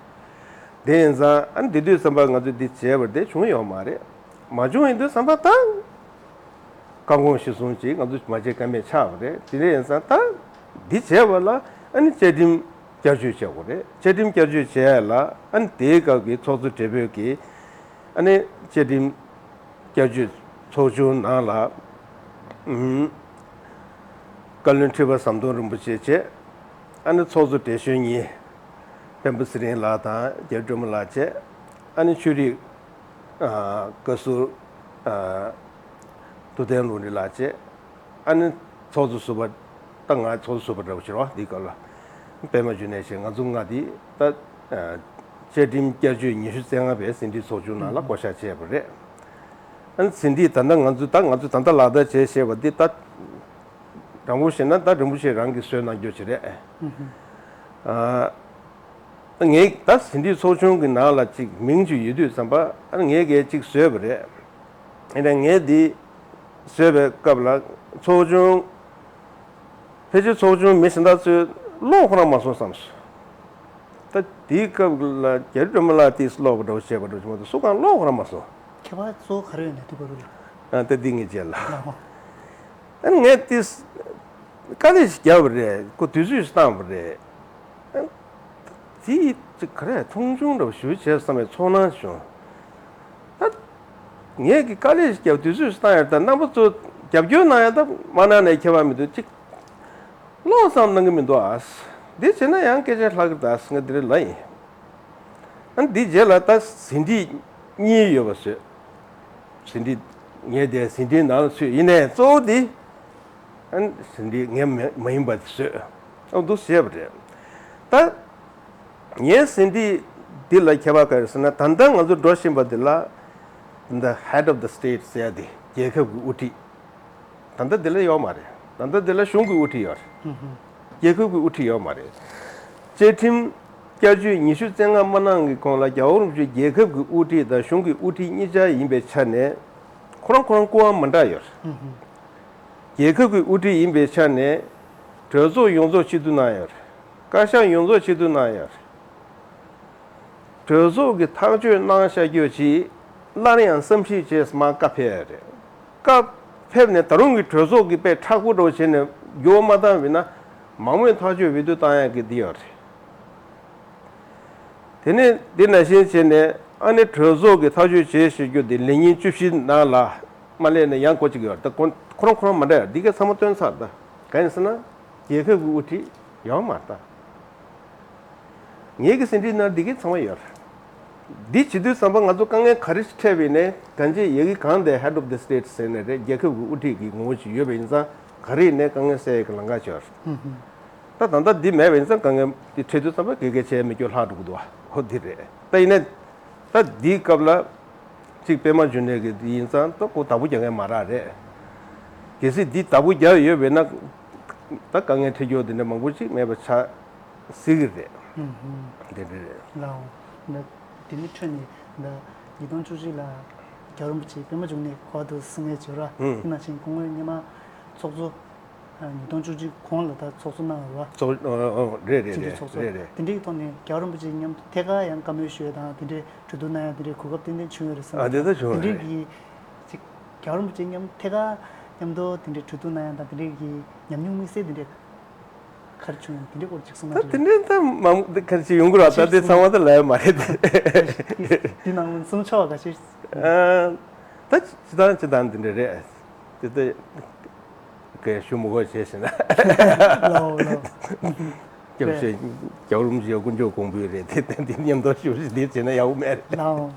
དེ་ཡིན་ཙང་ཨ་ནི་དེ་དུས་ཙམ་པ་ང་ཚོས་འདི་བྱས་པ་དེ་བྱུང་ཡོད་མ་རེད། མ་བྱུང་ཡིན་དུས་ཙམ་པ་ད་བཀའ་དགོངས་གཞིར་བཟུང་ཅིག་ང་ཚོས་མ་བྱེད་ཀ་མེད་ཆགས་པ་རེད། དེ་འདྲ་ཡིན་ཙང་ད་འདི་བྱས་པ་ལ་ཨ་ནི་བཅའ་ཁྲིམས་བསྐྱར་བཅོས་བྱེད་དགོས་རེད། བཅའ་ཁྲིམས་བསྐྱར་བཅོས་བྱེད་ཡ་ལ་ཨ་ནི་དེའི་སྐབས་ཀྱི་ཚོགས་གཙོ་སྦྲེལ་པོས་ཀྱིས་ཨ་ནི་བཅའ་ཁྲིམས་བསྐྱར་བཅོས་ཚོགས་ཆུང་ནང་ལ་ཨུམ་བཀའ་བློན་ཁྲི་པ་ཟམ་གདོང་རིན་པོ་ཆེ་བྱས། ཨ་ནི་ཚོགས་གཙོ་བགྲེས་གཞོན་གཉིས། སྤེན་པ་ཚེ་རིང་ལགས་དང་རྒྱ་རི་སྒྲོལ་མ་ལགས་བྱས། ཨ་ནི་ཆོས་རིག་ཨ་བཀའ་ཟུར་ཨ་ཐུབ་བསྟན་ལུང་རིགས་ལགས་བྱས། ཨ་ནི་ཚོགས་གཙོ་ཟུར་པ། ད་ང་ཚོགས་གཙོ་ཟུར་པ་འདྲ་པོ་ཞིག་རེད་པ། འདི་སྐབས་ལ་པད་མ་འབྱུང་གནས་བྱས། ང་ཚོ་ལྔ་འདི་ད་ཨ་བཅའ་ཁྲིམས་བསྐྱར་བཅོས་ཉི་ཤུ་རྩ་ལྔ་པའི་ཟིན་བྲིས་ཚོགས་ཆུང་ནང་ལ་བསྐོ་བཞག་བྱས་པ་རེད། ཨ་ནི་ཟིན་བྲིས་ད་ལྟ་ང་ཚོ་ད་ང་ཚོ་ད་ལྟ་ལག་བསྟར་བྱས་བྱས་པ་འདི་ད་དྲང་པོ་བཤད་ན་ད་རིན་པོ་ཆེ་རང་གིས་བཟོས་གནང་རྒྱུ་ཅིག་རེད། ཨ་ངས་ད་ཟིན་བྲིས་ཚོགས་ཆུང་གི་ནང་ལ་ཅིག་མིང་ཅིག་ཡོད་དུས་ཙམ་པ། ཨ་ངས་གས་ཅིག་བཟོས་པ་རེད། ཨ་ནི་ངས་འདི་བཟོས་པའི་སྐབས་ལ་ཚོགས་ཆུང་། ཕལ་ཆེར་ཚོགས་ཆུང་མི་གཞན་དག་ཚོས་ཀློག་ཁོ་རང་མ་སོང་བསམ་སོང་། ད་དེའི་སྐབས་ལ་རྒྱ་རི་སྒྲོལ་མ་ལགས་དེས་ཀློག་པ་འདྲ་པོ་བྱས་པ་འདྲ་པོ་ཞིག་མ་གཏོགས་སུ་གང་ཀློག་ཁོ་རང་མ་སོང་། ཁྱད་པར་གཙོ་བོ་ག་རེ་ཡོད་ན་དུ་བ་རུ་ལ། ཨ་ད་འདི་ངས་བརྗེད་ལ། ཨ་ནི་ངས་དེས་དཀའ་ལས་ཤིག་བརྒྱབ་པ་རེད། ཁོ་དུས་ཚོད་ཤིག་བཏང་བ་རེད། ཨ་དེ་ཅིག་ག་རེ་མཐོང་ཆུང་འདྲ་པོ་ཞིག་བྱས་བསམ་པའི་ཚོར་སྣང་བྱུང་། ད་ངས་ཀྱི་དཀའ་ལས་ཤིག་བརྒྱབ། དུས་ཚོད་ཤིག་བཏང་ཡ། ད་རྣམ་པ་ཚོ་རྒྱབ་སྐྱོར་གནང་ཡ་ད་མ་གནང་ནའི་ཁྱད་པར་མི་འདུག། ཅིག་ཀློག་ཙམ་གནང་གི་མི་འདུག་ཨ། འདི་བྱས་ན་ཡང་སྐད་ཆ་ལྷག་གི་འདུག་ཨ། ང་འདི་རེད་ལབ་ཡིན། ཨ་འདི་རྗེས་ལ་ད་ཟིན་བྲིས་གཉིས་ཡོད་པ་བཟོས། ཟིན་བྲིས་ངས་དེ་ཟིན་བྲིས་ནང་ལ་ཚུད། ཡིན་ནའི་གཙོ་བོ་འདི་ཨ་ཟིན་བྲིས་ངས་མ་མ་ཡིན་པ་དེ་བཟོས། ཨ་འདུག་བྱས་པ་རེད། ད་ངའི་ཟིན་བྲིས་འདི་ལ་ཁྱད་པར་ག་རེ་ཟེར་ན། ད་ལྟ་ང་ཚོ་འགྲོ་བཞིན་པ་འདི་ལ་the head of the state ཟེར་ཡ་དེ། རྒྱལ་ཁབ་ཀྱི་དབུ་ཁྲིད། ད་ལྟ་འདི་ལ་ཡོད་མ་རེད། ད་ལྟ་འདི་ལ་གཞུང་གི་དབུ་ཁྲིད་ཡོད་རེད། རྒྱལ་ཁབ་ཀྱི་དབུ་ཁྲིད་ཡོད་མ་རེད། བཅའ་ཁྲིམས་བསྐྱར་བཅོས་ཉི་ཤུ་རྩ་ལྔ་མ་གནང་གི་གོང་ལ་རྒྱལ་བ་རིན་པོ་ཆེ་རྒྱལ་ཁབ་ཀྱི་དབུ་ཁྲིད་དང་གཞུང་གི་དབུ་ཁྲིད་གཉིས་ཆ་ཡིན་པའི་ཆ་ནས་ཁོ་རང་ཁོ་རང་སྐུ་དབང་མ་འདྲ་ཡོད་རེད། རྒྱལ་ཁབ་ཀྱི་དབུ་ཁྲིད་ཡིན་པའི་ཆ་ནས་གྲོས་ཚོགས་ཡོངས་རྫོགས་སྤྱི་འཐུས་གནང་ཡོད་རེད། བཀའ་ཤག་ཡོངས་རྫོགས་སྤྱི་འཐུས་གནང་ཡོད་རེད། གྲོས་ཚོགས་ཀྱི་ཐག་གཅོད་གནང་བཞག་རྒྱུ་ཅིག་ སླར་ཡང་བསམ་གཞིག་བྱས་མར་བཀའ་ཕེབས་ཡ་རེད། བཀའ་ཕེབས་ནས་ད་རུང་གི་གྲོས་ཚོགས་ཀྱིས་དཔེ་མཁྲེགས་པོ་འདྲ་བོ་བྱས་ནས་འགྱུར་བ་མ་བཏང་བ་ཡིན་ན། མང་མོས་ཐག་གཅོད་བེད་སྤྱོད་བཏང་ཡ་གི་འདི་ཡོད་རེད། དེ་ནས་འདི་ནང་བཞིན་བྱས་ནས་ཨ་ནི་གྲོས་ཚོགས་ཀྱིས་ཐག་གཅོད་བྱས་ཞེས་རྒྱུ་དེ་ལས་ཉིན་བཅུ་བཞི་ནང་ལ་མ་སླེབས་ནས་ཡང་སྐོར་གཅིག་ཡོད་རེད། ད་ཁོ་ཁོ་རང་ཁོ་རང་མ་འདྲ་ཡ་འདི་གས་ཚང་མ་བཏོན་ཚར། ད་གང་ཡིན་ཟེར་ན། རྒྱལ་ཁབ་ཀྱི་དབུ་ཁྲིད་ཡོད་མ་རེད་ད། ངེད་ཀྱི་ཟིན་བྲིས་ནང་འདི་གས་ཚང་མ་ཡོད་རེད། འདི་བྱེད་དུས་ཙམ་པ་ང་ཚོ་དཀའ་ངལ་ག་རེ་འཕྲད་པ་ཡིན་ནའི་གང་ཅི་ཡ་གི་གང་དེ་head of the state ཟེར་ནས་རེད། རྒྱལ་ཁབ་ཀྱི་དབུ་ཁྲིད་ཀྱི་ངོ་བོ་ཞིག་ཡོད་པ་ཡིན་ཙང་ག་རེ་ཡིན་ནའི་དཀའ་ངལ་སེལ་ཡ་གི་ལམ་ཁ་ཅིག་ཡོད་རེད། ད་ད་ལྟ་འདི་མེད་པ་ཡིན་ཙང་དཀའ་ངལ་འདི་འཕྲད་དུས་ཙམ་པ་ག་གེ་བྱས་མི་སྐྱོ་ལྷག་འགྲོ་གི་འདུག་བ། ཧོ་འདི་རེད། ད་ཡིན་ནའི་ད་འདིའི་སྐབས་ལ་གཅིག་པད་མ་འབྱུང་གནས་ཀྱི་འདི་ཡིན་ཙང་ད་ཁོ་བདག་པོ་རྒྱག་མཁན་མ་རག་རེད། གལ་སྲིད་འདི་བདག་པོ་རྒྱག་ཡོད་པས་ན་ད་དཀའ་ངལ་འཕྲད་རྒྱུ་འདི་འདྲ་མང་པོ་ཅིག་མེད་པ་ཆགས་སྲིད་ཀྱི་རེད། ཧུམ་ཧུམ། དེ་འདྲ་རེད། ལའོ། ད་དེ་ནི་འཕྲོས་ནས་ད་ཉིས་སྟོང་བཅུ་གཅིག་ལ་རྒྱལ་བ་རིན་པོ་ཆེ་པད་མ་འབྱུང་གནས་གོ་བ་དུ་གསུང་ངེས་བྱོས་ར། ཧུམ། དེ་ནང་བཞིན་སྐུ་ངོ་སྔོན་མ་ཚོགས་གཙོ་ཉིས་སྟོང་བཅུ་གཅིག་གོང་ལ་ད་ཚོགས་གཙོ་གནང་བ་ར། ཚོགས་ཨོ་ཨོ་རེད་རེད་སྤྱི་འཐུས་ཚོགས་གཙོ་རེད་རེད། དེ་འདྲའི་ཐོག་ནས་རྒྱལ་བ་རིན་པོ་ཆེ་མཉམ་དུ་ཐད་ཀར་ཡང་བཀའ་མོལ་ཞུ་ཡ་དང་དེ་འདྲའི་གྲོས་བསྡུར་གནང་ཡ་དེ་འདྲའི་གོ་སྐབས་ཏན་ཏན་བྱུང་ཡོད་རེད་བསམ། ཨ་དེ་ད་བྱུང་དེ་འདྲའི་རེད། གི་ཅིག་རྒྱལ་བ་རིན་པོ་ཆེ་མཉམ་ཐད་ཀར་མཉམ་དུ་དེ་འདྲའི་གྲོས་བསྡུར་གནང་ཡ་དང་དེ་འདྲའི་གི་ཉམས་མྱོང་དམིགས་བསལ་དེ་འདྲའི་ག་རེ་བྱུང་ཡོད་དེ་འདྲའི་སྐོར་ཅིག་གསུང་ན་ད་དེ་འདྲའི་ད་མང་པོ་ག་རེ་ཅིག་ཡོང་གི་རེད། ད་དེ་ཚང་མ་ད་ལབ་ཡ་མ་རེད་དེ། དེ་ནང་ལ་གསུང་ཆོག་ག་ཅིག་ཨ་ད་ཅི་དང་ཅི་དང་དེ་འདྲ་རེད། དེ་ད། གས་ཞུ་མི་དགོས་བྱས་ཟེར་ན། ལའོ་ལའོ། སྐྱབས་རྗེ་རྒྱལ་བ་རིན་པོ་ཆེ་དཀོན་མཆོག་དགོངས་པའི་རེད་དེ་དེ་འདི་མཉམ་དུ་ཞུ་ཞིག་འདི་བྱས་ན་ཡག་པོ་མེད་རེད། ལའོ།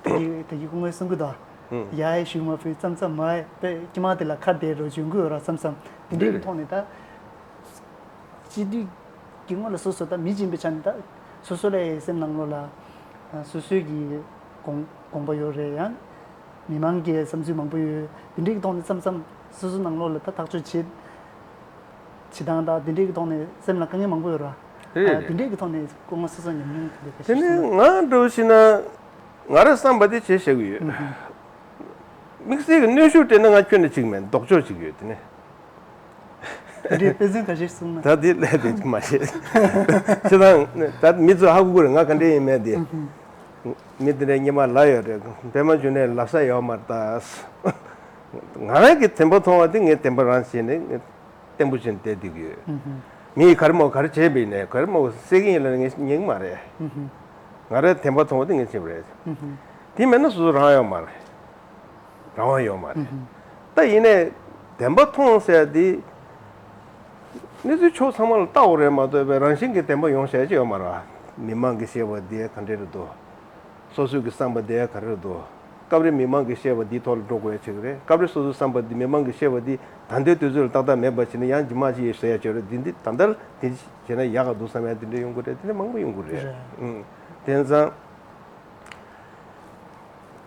དེ་ཡི་དེ་ཡི་སྐུ་ངོས་གསུང་གི་འདུག་ཧུམ། ཡ་ཡ་ཞུ་མ་ཕུད་ཙམ་ཙམ་མ་ཡ་པེ་ཀྱི་མ་དེ་ལ་ཁ་བདེ་རོ་བྱུང་གི་ཡོད་ར་བསམ་བསམ་དེ་འདྲའི་གི་ཐོག་ནས་ད། སྤྱི་འཐུས་ཀྱི་ངོས་ལ་སོ་སོ་ད་མི་སྦྱིན་པའི་ཆ་ནས་ད་སོ་སོ་ལ་སེམས་ནང་ལོགས་ལ་སོ་སོའི་གི་དགོངས་དགོངས་པ་ཡོད་རེད། ཡང་མི་མང་གི་བསམ་ཚུལ་མང་པོ་ཡོད། དེ་འདྲའི་གི་ཐོག་ནས་མཚམས་མཚམས་སོ་སོ་ནང་ལོགས་ལ་ད་ཐག་གཅོད་བྱེད་བྱེད་སྟངས་དང་དེ་འདྲའི་གི་ཐོག་ནས་སེམས་ལ་དཀའ་ངལ་མང་པོ་ཡོད་ར། རེད་ཨ་རེད། དེ་འདྲའི་གི་ཐོག་ནས་སྐུ་ངོ་སོ་སོ་ཉམས་མྱོང་དེ་འདྲ་ག་དེ་ཤེས་ནི་སོང་ན། ང་འདྲ་བོ་ཞིག་ན་ང་རང་བསམ་པ་དེ་བྱས་བཞག་གི་ཡོད། ཨུ་ཧུ། དམིགས་བསལ་གྱི་གནོན་ཤུགས་སྤྲད་ན་ང་ཁྱོན་ནས་གཅིག་མེད་ལྡོག་ཕྱོགས་གཅིག་ཡོད་དེ་ནས། དེ་འདྲའི་དཔེ་མཚོན་ཁ་ཤས་གསུངས་ན། ད་དེ་ལས་དེ་མ་བཤད། ཁྱེད་རང་ད་མི་ཚོ་ཧ་གོ་གི་རེད་ང་ག་འདྲ་ཡིན་མེད་དེ། མི་དེ་འདྲའི་སྙེ་མ་ལ་ཡོད་རེད། པད་མ་འབྱུང་གནས་ལབ་ས་ཡོད་མ་རེད་ད། ང་རང་གི་བདེན་པ་མཐོང་བ་དེ་ངས་བདེན་པ་རང་བྱས་ནས་ངས་བརྟན་པོ་བྱས་ནས་བསྡད་བསྡད་ཀྱི་ཡོད། མིས་ག་རེ་མོ་ག་རེ་བྱས་པ་ཡིན་ནས་ག་རེ་མོ་བསད་ཀྱི་ཡིན་ལབ་ངས་ཉན་གི་མ་རེད། ང་རང་བདེན་པ་མཐོང་བ་དེ་ངས་བྱས་པ་རེད། དེ་མེད་ན་སོ་སོ་རང་ཡོད་མ་རེད། རང་དབང་ཡོད་མ་རེད། ད་ཡིན་ནའི་བདེན་པ་མཐོང་ཟེར་དེ། གནས་ཚུལ་ཕྱོགས་ཚང་མ་ལ་ལྟ་དགོས་རེད་མ་གཏོགས་པའི་རང་བཞིན་གྱི་བདེན་པ་ཡོང་བྱ་ཡ་ཅིག་ཡོད་མ་རེད་བ། མི་མང་གི་བཤད་པ་དེ་ག་འདྲ་རེད་འདུག་སོ་སོའི་གི་བསམ་པ་དེ་ག་རེ་རེད་འདུག་སྐབས་རེ་མི་མང་གི་བཤད་པ་འདིའི་ཐོག་ལ་འགྲོ་དགོས་ཡ་ཅིག་རེད། སྐབས་རེ་སོ་སོའི་བསམ་པ་འདི་མི་མང་གི་བཤད་པ་འདི་ད་ལྟའི་དུས་ཚོད་ལ་ཏག་ཏག་མེད་པ་བྱས་ན་ཡང་ཇི་མ་ཇི་ཡིན་ཟེར་ཡ་ཅིག་རེད། འདི་འདི་ད་ལྟ་འདི་བྱས་ན་ཡག་ག་འདུག་བསམ་ཡ་འདི་འདྲ་ཡོང་གི་རེད། འདི་འདྲ་མང་པོ་ཡོང་གི་རེད། རེད། ཨང་། དེང་སང་།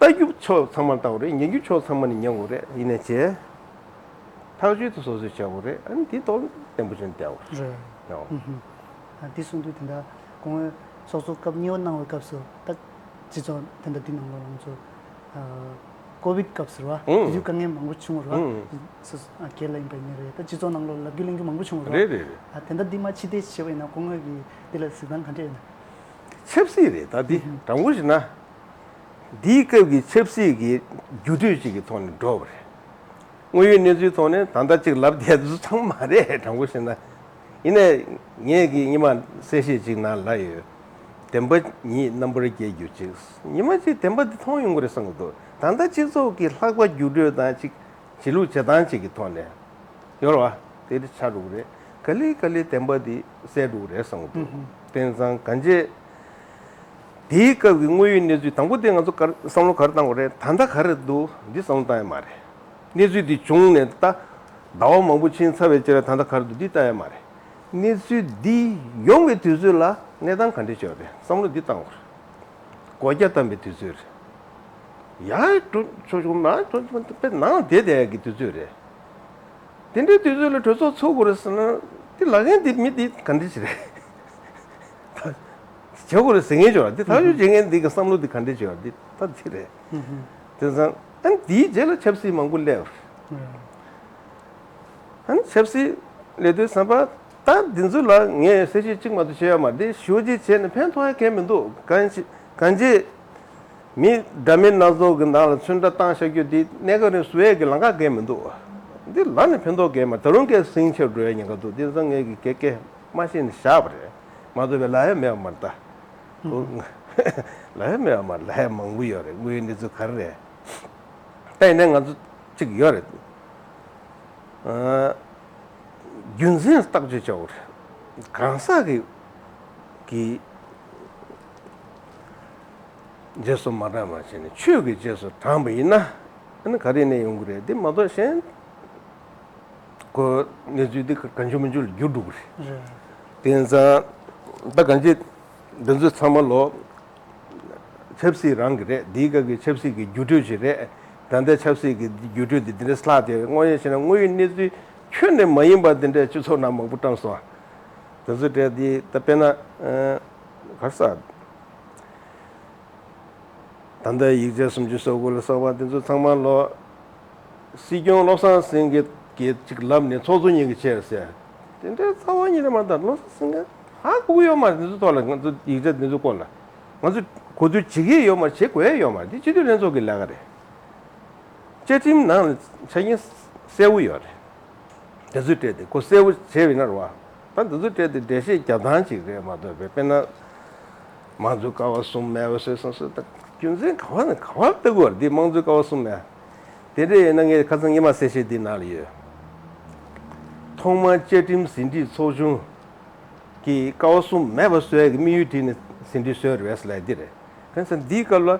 ལྟ་རྒྱུ་ཕྱོགས་ཚང་མར་ལྟ་དགོས་རེད། ཉན་རྒྱུ་ཕྱོགས་ཚང་མ་ནས་ཉན་དགོས་རེད། ཡིན་ནའི་བྱས། ཐག་གཅོད་དེ་སོ་སོས་བྱ་དགོས་རེད། ཨ་ནི་དེ་ཐོག་བརྟན་པོ་བྱས་ནས་བསྡད་དགོས་རེད། རེད། ཡང་། ཨུ་ཧུམ། ཨ་འདི་གསུང་དུས་དེ་འདྲ་སྐུ་ངོ་ཚོགས་གཙོ་སྐབས་གཉིས་པ་གནང་བའི་སྐབས་སུ་ད་སྤྱི་ཚོགས་དེ་འདྲ་འདི་ནང་ལོགས་ང་ཚོ་ཨ་ཀོ་བིད་སྐབས་སུ་རེད་བ། ཨུ། དེ་དུས་དཀའ་ངལ་མང་པོ་བྱུང་བ་རེད་བ། ཨུ། སོ་སོ་ཨ་སྒེར་ལ་ཡིན་པ་ཡིན་ནའི་རེད། ད་སྤྱི་ཚོགས་ནང་ལོགས་ལབ་རྒྱུ་གླེང་རྒྱུ་མང་པོ་བྱུང་བ་རེད་བ། རེད་རེད་རེད། ཨ་དེ་འདྲ་འདི་མ་ཕྱི་བལྟས་བྱས་པ་ཡིན་ན་སྐུ་ངོ་གིས་འདི་ལ་གཟིགས་སྟངས་ག་འདྲ་ཡོད་ན། ཆབ་སྲིད་རེད། ད་འདི་ཨུ་ཧུམ། དྲང་པོ་ཞུས་ན། འདིའི་སྐབས་ཀྱི་ཆབ་སྲིད་ཀྱི་འགྱུར་དུས་ཅིག་གི་ཐོག་ནས་འགྲོ་བ་རེད། དངོས་ཡོད་གནས་ཚུལ་ཐོག་ནས་ད་ལྟ་ཅིག་ལབ་བསྡད་ཚོ་ཚང་མ་རེད། དྲང་པོ་བཤད་ན། ཡིན་ནའི་ངས་ཀྱི་ཉི་མ་གསལ་བཤད་ཅིག་ནང་ལ་ཡོད། བདེན་པ་ཉིད་རྣམ་པར་རྒྱལ་གྱུར་ཅིག་ཉི་མ་ཅིག་བདེན་པ་འདི་མཐོང་ཡོང་གི་རེད་བསམ་གྱི་འདུག་ད་ལྟ་སྤྱི་ཚོགས་ཀྱི་ལྷག་པ་འགྱུར་འགྲོས་དང་ཅིག་བྱེད་ལུགས་བྱེད་སྟངས་ཅིག་གི་ཐོག་ནས། ཡོད་རེད་བ། དེ་འདྲ་ཆགས་འགྲོ་གི་རེད། ག་ལེ་ག་ལེ་བདེན་པ་འདི་གསལ་འགྲོ་གི་རེད་བསམ་གྱི་འདུག་ཨུ་ཧུ། དེང་སང་གང་ཅི། དེའི་སྐབས་ཀྱི་དངོས་ཡོད་གནས་ཚུལ་དང་པོ་དེ་ང་ཚོ་ག་རེ་བསམ་བློ་ག་རེ་བཏང་དགོས་རེད། ད་ལྟ་ག་རེ་འདུག་འདི་བསམ་བློ་བཏང་ཡ་མ་རེད། གནས་ཚུལ་འདི་བྱུང་ནས་ད་ཟླ་བ་མང་པོ་ཕྱིན་ཚར་བའི་རྗེས་ལ་ད་ལྟ་ག་རེ་འདུག་འདི་བལྟ་ཡ་མ་རེད། གནས་ཚུལ་འདི་ཡོང་བའི་དུས་ཚོད་ལ་གནས་སྟངས་ག་འདྲ་ཅིག་ཡོད་རེད་བསམ་བློ་འདི་བཏང་དགོས་རེད། སྒོ་རྒྱ་བསྡམས་པའི་དུས་ཚོད་རེད། ཡར་འགྲོ་ཆོག་ཆོག་མར་འགྲོ་ཆོག་དཔེ་ནང་བསྡད་བསྡད་ཡག་གི་དུས་ཚོད་རེད། དེ་འདྲའི་དུས་ཚོད་ལ་གྲོས་ཚོགས་ཚོགས་དགོས་རེད་ཟེར་ན་དེ་ལབ་མཁན་དེ་མི་དེ་ག་འདྲ་ཞིག་རེད། ད་བྱེད་དགོས་རེད་ཟེར་མཁན་ཅིག་ཡོད་རེད། དེ་ཐག་གཅོད་བྱེད་མཁན་དེ་གི་བསམ་བློ་དེ་ག་འདྲ་ཅིག་ཡོད་རེད། དེ་ད་དེ་རེད། དེང་སང་ཨ་ནི་དེའི་རྗེས་ལ་ཆབ་སྲིད་མང་པོ་སླེབས་རེད། ཨ་ནི་ཆབ་སྲིད་སླེབས་དུས་ཙམ་པ་ད་འདི་ཚོ་ལ་ངས་གསལ་བཤད་གཅིག་མ་གཏོགས་བྱེད་ཡ་མ་རེད། དེ་ཞུ་བ་གཅིག་བྱས་ནས་ཕན་ཐོགས་ཡ་གང་མི་འདུག་གང་ཅི་གང་ཅི། མི་འདྲ་མིན་སྣ་ཚོགས་ཀྱི་ནང་ལ་ཚོན་ཁྲ་བཏང་བཞག་རྒྱུ་འདི་གནས་སྐབས་རིང་བཟོ་ཡས་ཀྱི་ལམ་ཁ་གང་ཡང་མི་འདུག་འདི་ལ་ནི་ཕན་ཐོགས་གང་ཡང་མ། ད་རུང་གས་ཟིང་ཆེར་འགྲོ་ཡ་ཉེན་ཁ་འདུག་དེ་ཚོ་ངས་ཀྱི་གེ་གེ་མ་ཤེས་ནས་བཞག་པ་རེད་མ་གཏོགས་པའི་ལབ་ཡ་མེད་པ་མ་རེད་ད། ལབ་ཡ་མེད་པ་མ་རེད། ལབ་ཡ་མང་པོ་ཡོད་རེད། དངོས་ཡོད་གནས་ཚུལ་ག་རེ་རེད། ད་ཡིན་ནའི་ང་ཚོ་གཅིག་ཡོད་རེད། ཨ། རྒྱུ་མཚན་བརྟག་དཔྱད་བྱ་དགོས་རེད། གང་ཟག་གི་གི་རྗེས་སུ་མ་འབྲངས་པ་བྱས་ནས་ཆོས་ཀྱི་རྗེས་སུ་འབྲངས་པ་ཡིན་ན་ཨ་ནི་ག་རེ་ནས་ཡོང་གི་རེད། དེ་མ་གཏོགས་གཞན་ཁོ་གནས་ཚུལ་འདི་གང་བྱུང་མང་བྱུང་ལ་འགྱུར་འགྲོ་གི་རེད། རེད། དེ་ཡིན་ཙང་ད་གང་ཅི་འདི་ཚོ་ཚང་མ་ལོ། ཆབ་སྲིད་རང་གི་རེད། འདིའི་སྐབས་ཀྱི་ཆབ་སྲིད་ཀྱི་འགྱུར་འགྲོས་ཅིག་རེད། ད་ལྟའི་ཆབ་སྲིད་ཀྱི་འགྱུར་འགྲོས་འདི་འདི་འདྲ་ལྷག་དེ་དངོས་ཡོད་བྱས་ན་དངོས་ཡོད་གནས་ཚུལ་ཁྱོན་ནས་མ་ཡིན་པ་འདི་འདྲའི་སྤྱི་ཚོགས་ནང་མང་པོ་བཀྲམ་སོང་། དེ་ཚོ་གྲས་འདི་ད་དཔེར་ན་ག་རེ་ཟ། ད་ལྟ་ཡིག་ཆ་སུམ་ཅུ་སོ་དགུ་ལ་སོགས་པ་འདི་ཚོ་ཚང་མ་ལོ། སྲིད་སྐྱོང་བློ་བཟང་སེང་གེ་གིས་ཅིག་ལབ་ནས་ཚོགས་གཙོ་གཉིས་ཀྱི་ཆེད་ཟེར། དེ་འདྲའི་རྩ་བ་ཉིད་ནས་མ་དང་བློ་བཟང་སེང་གེ་ཧ་གོ་གི་ཡོད་མ་རེད། འདི་ཚོ་ཐོག་ལ་ང་ཚོ་ཡིག་ཆ་འདི་ཚོ་སྐོར་ལ་ང་ཚོ་གོ་ཐོས་བྱེད་ཀྱི་ཡོད་མ་རེད། བྱེད་དགོས་ཡ་ཡོད་མ་རེད། འདི་སྤྱི་འཐུས་ལྷན་ཚོགས་ཀྱི་ལས་ཀ་རེད། བཅའ་ཁྲིམས་ནང་ལ་ཆ་རྐྱེན་གསལ་བོ་ཡོད་རེད། དེ་ཚོའི་གྲས་དེ་ཁོ་གསལ་བོ་བྱས་པ་ཡིན་ན་རེད་བ། ད་འདི་ཚོའི་གྲས་དེ་འགྲེལ་བཤད་རྒྱག་སྟངས་ཅིག་རེད་མ་གཏོགས་པའི་དཔེར་ན། མང་གཙོའི་ཀ་བ་གསུམ་མེད་པ་བཟོས་སོང་ཟེར། ད་རྒྱུ་མཚན་ག་བ་ནས་ག་བར་ལྟ་དགོས་རེད། འདི་མང་གཙོའི་ཀ་བ་གསུམ་མེད། དེ་འདྲ་ཡིན་ན་ངས་ཁ་སང་ཉི་མ་གསལ་བཤད་འདི་ནང་ལ་ཡོད། ཐོག་མར་བཅའ་ཁྲིམས་ཟིན་བྲིས་ཚོགས་ཆུང་གིས་ཀ་བ་གསུམ་མེད་པ་བཟོ་ཡ་གི་དམིགས་ཡུལ་བྲིས་ནས་ཟིན་བྲིས་བཟོས་རེད་བས་ལབ་འདི་རེད། གང་ཟེར་ན་འདིའི་སྐབས་ལ་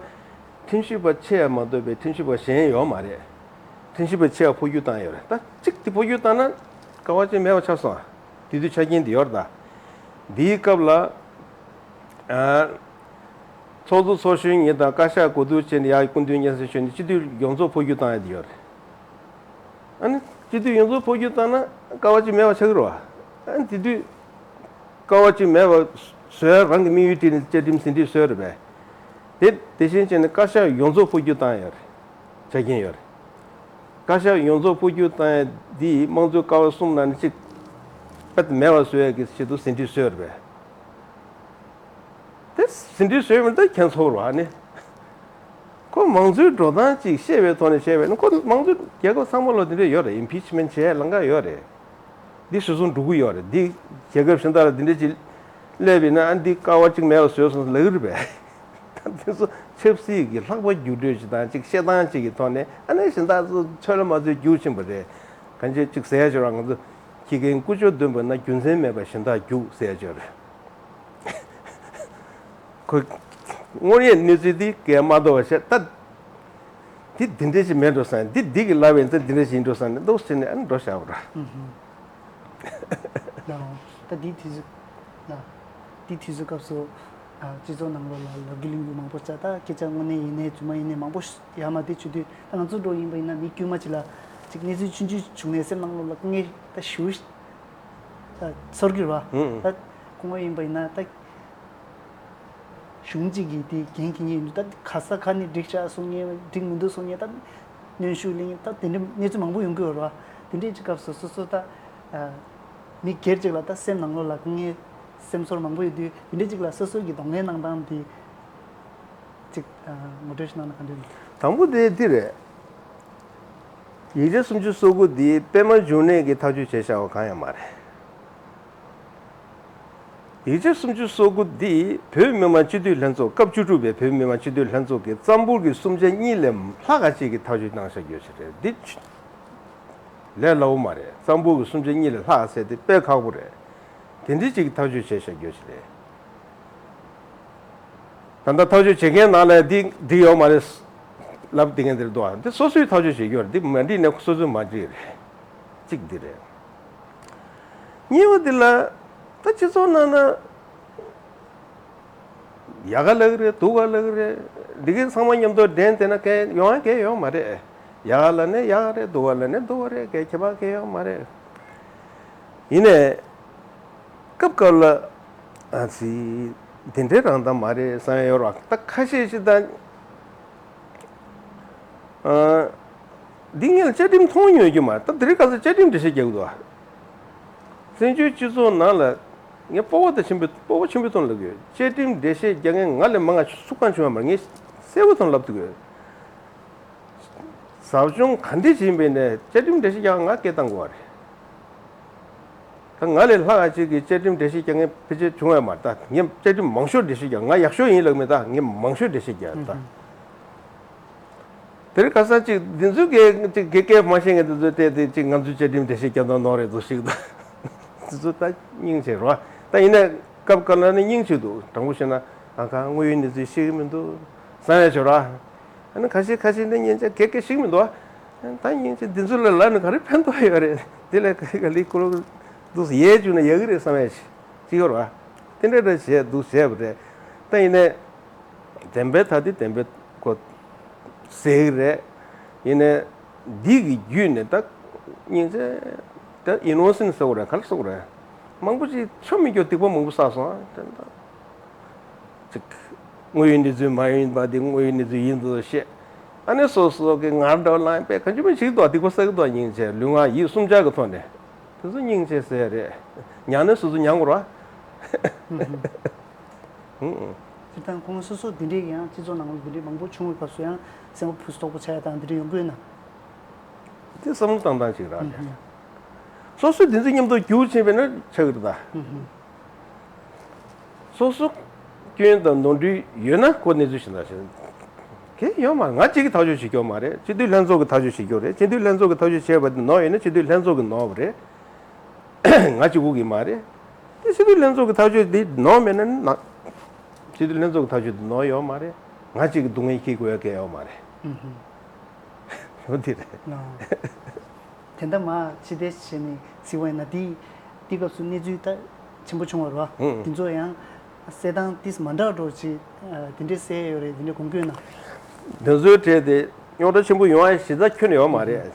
ཁྲིམས་ཞིབ་པ་ཆེ་ཡ་མ་གཏོགས་པའི་ཁྲིམས་ཞིབ་པ་གཞན་ཡོད་མ་རེད། ཁྲིམས་ཞིབ་པ་ཆེ་བ་འཕོ་འགྱུར་བཏང་ཡོད་རེད། ད་གཅིག་དེ་འཕོ་འགྱུར་བཏང་ན་ཀ་བ་གཅིག་མེད་པ་ཆགས་སོང་། དེ་དུས་ཆ་རྐྱེན་དེ་ཡོད་རེད་ད། འདིའི་སྐབས་ལ། ཨ། ཚོགས་གཙོ་ཚོགས་གཞོན་གཉིས་དང་བཀའ་ཤག་གོ་བསྡུར་བྱས་ནས་ཡར་སྐུ་མདུན་སྙན་སེང་ཞུས་ནས་སྤྱི་འཐུས་ཡོངས་རྫོགས་འཕོ་འགྱུར་བཏང་ཡ་དེ་ཡོད་རེད། ཨ་ནི་སྤྱི་འཐུས་ཡོངས་རྫོགས་འཕོ་འགྱུར་བཏང་ན་ཀ་བ་གཅིག་མེད་པ་ཆགས་ཀྱི་རེད་བ། ཨ་ནི་དེ་དུས་ཀ་བ་གཅིག་མེད་པ་བཟོ་ཡ་རང་གི་དམིགས་ཡུལ་དེ་ནི་བཅའ་ཁྲིམས་ཟིན་བྲིས་བཟོས་རེད་པས། དེ་དེ་བཞིན་བྱས་ནས་བཀའ་ཤག་ཡོངས་རྫོགས་འཕོ་འགྱུར་བཏང་ཡོད་རེད། ཆ་རྐྱེན་ཡོད་རེད། བཀའ་ཤག་ཡོངས་རྫོགས་འཕོ་འགྱུར་བཏང་ཡ་འདི་དམངས་གཙོའི་ཀ་བ་གསུམ་ནང་ནས་གཅིག་པད་མེད་པ་བཟོ་ཡ་གི་ཆེད་དུ་ཟིན་བྲིས་བཟོས་རེད་པས། དེ་ཟིན་བྲིས་བཟོས་མིན་ད་ཁྱེད་ཚོར་བ་ནི། ཁོ་མང་གཙོའི་འགྲོ་སྟངས་ཅིག་ཤེས་པའི་ཐོག་ནས་བཤད་པས་ན་ཁོ་མང་གཙོའི་རྒྱལ་ཁབ་ཚང་མ་ལ་དེ་འདྲ་ཡོད་རེད། ཨིམ་པིཆ་མེན་བྱས་ལམ་ཁ་ཡོད་རེད། འདི་སོ་སོ་འགྲོ་གི་ཡོད་རེད། འདི་རྒྱལ་ཁབ་གཞན་དག་ལ་འདི་འདྲ་ཅིག་སླེབས་ཡིན་ན་ཨ་འདི་ཀ་བ་གཅིག་མེད་པ་བཟོས་སོང་ལབ་ཀྱི་རེད་པས། ད་དེ་ཚོ་ཆབ་སྲིད་ཀྱི་ལྷག་པ་རྒྱུགས་སྤྲོད་ཅིག་དང་ཅིག་བཤད་སྟངས་ཅིག་གི་ཐོག་ནས་ཨ་ནི་གཞན་དག་ཚོ་ཚོད་ལ་མ་ཚོད་རྒྱུགས་ཕྱིན་པ་རེད། གང་ཅི་ཅིག་ཟེར་ཡ་ཅིག་རང་ང་ཚོ་ཁྱི་རྒན་ཀུ་ཅོ་འདོན་པ་ན་རྒྱུ་མཚན་མེད་པ་གཞན་དག་རྒྱུགས་ཟེར་ཡ་ཅིག་རེད། ཁོ་དངོས་ཡོད་གནས་ཚུལ་འདི་གས་མ་གཏོགས་པ་བཤད་ད། འདི་འདི་འདྲ་ཞིག་མེད་འགྲོ་ས་ནས་འདི་འདི་གི་ལབ་པའི་ཚེ་འདི་འདྲ་ཞིག་ཡིན་འགྲོ་ས་ནས་འདུག་ཟེར་ནས་ཨ་ནི་འགྲོ་བཞག་པ་ར། ལའོ། ད་འདི་དུས་ཚོད་ལ། འདི་དུས་ཚོད་སྐབས་སུ་ཨ་སྤྱི་ཚོགས་ནང་ལོགས་ལ་ལབ་རྒྱུ་གླེང་རྒྱུ་མང་པོ་བྱ། ད་སྐད་ཆ་དངོས་གནས་ཡིན་ནའི་རྫུན་མ་ཡིན་ནའི་མང་པོ་ཡར་མར་དེ་བྱེད་དུས་ད་ང་ཚོ་འགྲོ་ཡིན་པ་ཡིན་ན་མི་དཀྱུས་མ་ཅིག་ལ་ཅིག་གནས་ཚུལ་ཆུང་ཆུང་བྱུང་ནས་སེམས་ནང་ལོགས་ལ་དཀའ་ངལ་ད་ཞེ་པོ་ད་ཚོར་གྱི་རེད་བ། ད་སྐུ་ངོ་ཡིན་པ་ཡིན་ན་ད། གཞུང་གཅིག་གིས་དེ་འགན་འཁྱེར་མཁན་ཡིན་དུས་ད་ག་ས་ག་ནས་འགྲིག་ཤག་གསུང་མཁན་འགྲིག་མི་འདུག་གསུང་མཁན་ད་གནོན་ཤུགས་གླེང་མཁན་ད་དེ་འདྲའི་གནས་ཚུལ་མང་པོ་ཡོང་གི་ཡོད་རེད་བ། དེ་འདྲའི་ཅིག་སྐབས་སུ་སོ་སོ་ད་ཨ་མི་སྒེར་ཅིག་ལ་ད་སེམས་ནང་ལོགས་ལ་དཀའ་ངལ་སེམས་ཚོར་མང་པོ་ཡོད་དུས་དེ་འདྲའི་ཅིག་ལ་སོ་སོ་གིས་གདོང་ལེན་གནང་སྟངས་དེ་ཅིག་ཨ་ངོ་སྤྲོད་ཞིག་གནང་ན་ག་འདྲ་ཡིན། དང་པོ་དེ་འདི་རེད། ཡིག་ཆ་སུམ་ཅུ་སོ་དགུ་འདི་པད་མ་འབྱུང་གནས་ཀྱིས་ཐག་གཅོད་བྱས་བཞག་པ་གང་ཡང་མ་རེད། ཡིག་ཆ་སུམ་ཅུ་སོ་དགུ་འདི་བོད་མི་མང་སྤྱི་འཐུས་ལྷན་ཚོགས་སྐབས་བཅུ་དྲུག་པའི་བོད་མི་མང་སྤྱི་འཐུས་ལྷན་ཚོགས་ཀྱིས་གཙང་པོ་གི་གསུམ་ཆ་གཉིས་ལས་ལྷག་ག་ཅིག་གིས་ཐག་གཅོད་གནང་བཞག་ཡོད་ཞིག་རེད། འདི་ལས་སླ་པོ་མ་རེད། གཙང་པོ་གི་གསུམ་ཆ་གཉིས་ལས་ལྷག་ཟེར་དེ་དཔེ་ཁག་པོ་རེད། དེ་འདྲའི་ཅིག་གིས་ཐག་གཅོད་བྱས་བཞག་ཡོད་ཞིག་རེད། ད་ལྟ་ཐག་གཅོད་བྱེད་མཁན་ནང་ལ་འདི་འགྲིག་ཡོད་མ་རེད་ལབ་བསྡད་མཁན་དེ་རེད་འདུག་ཨ། འདི་སོ་སོས་ཐག་གཅོད་བྱེད་རྒྱུ་རེད། འདི་མ་འགྲིག་ན་སོ་སོས་མ་འགྲིག་རེད། གཅིག་འདི་རེད། གཉིས་པ་འདི་ལ་ད་སྤྱི་ཚོགས་ནང་ན་ཡག་ག་ལབ་ཀྱི་རེད། སྡུག་ག་ལབ་ཀྱི་རེད། འདི་གའི་ཚང་མ་མཉམ་དུ་འགྲན་བསྡད་ན་གལ་ཡོང་ཡ་གལ་ཡོད་མ་རེད། ཡག་ག་ལབ་ནས་ཡག་ག་རེད། སྡུག་ག་ལབ་ནས་སྡུག་ག་རེད། གལ་ཁྱད་པར་གལ་ཡོད་མ་རེད། ཡིན་ནའི། སྐབས་སྐབས་ལ་ཨ་ཙི། དེ་འདྲའི་རང་ད་མ་རེད་བསམ་ཡ་ཡོད་རེད་བ། ད་ཁ་ཤས་ཤིག་ད་ཨ་འདི་ངས་བཅའ་ཁྲིམས་མཐོང་མྱོང་རྒྱུ་མ་རེད། ད་དེ་རིང་ཁ་སང་བཅའ་ཁྲིམས་འགྲེལ་བཤད་རྒྱག་གི་འདུག་བ། བཙན་བྱོལ་སྤྱི་ཚོགས་ནང་ལ་ངས་སྤོབས་པ་དང་ཆེན་པོའི་སྤོབས་པ་ཆེན་པོའི་ཐོག་ནས་ལབ་ཀྱི་ཡོད། བཅའ་ཁྲིམས་འགྲེལ་བཤད་རྒྱག་མཁན་ང་ལས་མང་ང་སུ་གང་བྱུང་བ་མ་རེད། ངས་ གསལ་པོ་ཐོན་ལབ་ཐུབ་ཡོད། ཟབ་སྦྱོང་ག་འདྲ་བྱེད་པའི་ནས་བཅའ་ཁྲིམས་འགྲེལ་བཤད་རྒྱག་ང་སྐད་བཏང་དགོས་པ་རེད། ད་ང་ལས་ལྷག་ག་ཅིག་གིས་བཅའ་ཁྲིམས་འགྲེལ་བཤད་རྒྱག་མཁན་ཕལ་ཆེར་བྱུང་ཡོད་མ་རེད། ད་ངས་བཅའ་ཁྲིམས་མང་ཤོས་འགྲེལ་བཤད་རྒྱག་ང་ཡག་ཤོས་ཡིན་ལབ་མེད། ད་ངས་མང་ཤོས་འགྲེལ་བཤད་རྒྱག་ད། དེར་ཁ་སང་ཅིག་འདི་ཚོའི་སྐད་ཅིག་སྐད་སྐད་མ་ཤེས་མཁན་དེ་ཚོས་བལྟས་ཏེ་ཅིག་ང་ཚོའི་བཅའ་ཁྲིམས་འགྲེལ་བཤད་རྒྱག་མདོག་མདོག་རེད་འདུག་ཞིག་ད། དེ་ཚོ་ད་སྙིང་རྗེ་རོ། ད་ཡིན་ན་སྐབས་འགའ་ལ་ནི་སྙིང་རྗེ་འདུག་དྲང་པོ་བཤད་ན་ཨ་ཁ་དངོས་ཡོད་གནས་ཚུལ་ཤེས་ཀྱི་མི་འདུག་བསམ་ཡ་བྱོས་ར། ཨ་ནི་ཁ་ཤས་ཁ་ཤས་ནི་སྙན་ཆ་གེ་གེ་ཞིག་མི་འདུག་ཨ། ད་སྙན་ཆ་འདི་ཚོ་ལ་ལབ་ནི་ག་རེ་ཕན་ཐོགས་ཡོད་རེད། འདི་ལས་ག་ལི་ཀུ་རུ་འདུག་ཡས་བཅུག་ན་ཡག་གི་རེད་བསམ་ཡ་ཅིག་ཡོད་ར། དེ་འདྲ་འདྲ་བྱས་འདུག་བྱས་པ་རེད། ད་ཡིན་ནའི་བདེན་པའི་ཐ་དེ་བདེན་པའི་ཁོ་ཟེར་གི་རེད། ཡིན་ནའི་འདི་གི་བརྒྱུད་ནས་ད་སྙིང་རྗེ་ད་ཨིན་ནོ་སེན་ཟེར་བ་རེད། ག་རེ་ཟེར་བ་རེད། མང་པོ་ཅིག་ཆོ་མི་སྐྱོ་སྡིག་པ་མང་པོ་བསགས་སོང་ཨ། དེ་འདྲ། ཅིག་དངོས་ཡོད་གནས་ཚུལ་མ་ཡིན་པ་འདི་དངོས་ཡོད་གནས་ཚུལ་ཡིན་དུ་བཤད། ཨ་ནི་སོ་སོ་གི་ངར་འདྲ་ལངས་པས་གང་བྱུང་མི་ཞིག་ཏུ་སྡིག་པ་བསགས་ཀྱི་འདུག་སྙིང་རྗེ་ལུས་ངག་ཡིད་གསུམ་ཆ་གི་ཐོག་ནས་དེ་ཚོ་སྙིང་རྗེ་ཟེར་རེད། མྱངས་ནས་སོ་སོ་མྱངས་དགོས་ར། ཧུང་། སྤྱིར་བཏང་ཁོང་སོ་སོ་འདི་འདྲའི་ཡང་སྤྱི་ཚོགས་ནང་ལ་འདི་འདྲའི་མང་པོ་བྱུང་བའི་སྐབས་སུ་ཡང་སེམས་པ་ཕུ་སུ་དོག་པོ་ཆགས་ཡ་དང་འདི་འདྲ་ཡོང་གི་ཡོད་ན། དེ་བསམ་བློ་བཏང་སྟངས་ཅིག་ར་རེད། སོ་སོས་འདི་ཚོ་མཉམ་དུ་རྒྱུག་ཕྱིན་པས་ན་ཆགས་ཀྱི་རེད་ད། སོ་སོ་སྐྱོན་དང་ནོར་འཁྲུལ་ཡོད་ན་ཁོ་གནས་ཚུལ་ཞིག་ན་ཞིག་གལ་ཡོད་མ་རེད། ང་གཅིག་གིས་ཐག་གཅོད་བྱེད་རྒྱུ་མ་རེད། སྤྱི་འཐུས་ལྷན་ཚོགས་ཀྱིས་ཐག་གཅོད་བྱེད་རྒྱུ་རེད། སྤྱི་འཐུས་ལྷན་ཚོགས་ཀྱིས་ཐག་གཅོད་བྱས་པ་དེ་ནོར་ཡོད་ན་སྤྱི་འཐུས་ལྷན་ཚོགས་ཀྱི་ནོར་བ་རེད། ང་གཅིག་པུ་གི་མ་རེད། དེ་སྤྱི་འཐུས་ལྷན་ཚོགས་ཀྱི་ཐག་གཅོད་དེ་ནོར་མེད་ན་ན། སྤྱི་འཐུས་ལྷན་ཚོགས་ཀྱི་ཐག་གཅོད་དེ་ནོར་ཡོད་མ་རེད། ང་གཅིག་གིས་སྡུག་བསྔལ་འཁྱེར་དགོས་ཡ་གལ་ཡོད་མ་རེད། འོ་དེ་རེད། དེ་འདྲ་མ་ཕྱི་བལྟས་བྱས་ནས་གཟིགས་པ་ཡིན་ན་དེ་དེ་སྐབས་སུ་གནས་ཚུལ་ད་ཆེན་པོ་བྱུང་བ་རེད་བ། དེ་ཚོ་ཡང་གསལ་སྟངས་ཏིས་མ་འདྲ་འགྲོ་ཅིག་དེ་འདྲས་གསལ་ཡོད་རེད། དེ་འདྲས་དགོངས་ཀྱི་ཡོད་ན། དེ་ཚོའི་གྲས་དེ་རྙོག་དྲ་ཆེན་པོ་ཡོང་ཡ་གཞི་རྩ་ཁྱོན་ནས་ཡོད་མ་རེད།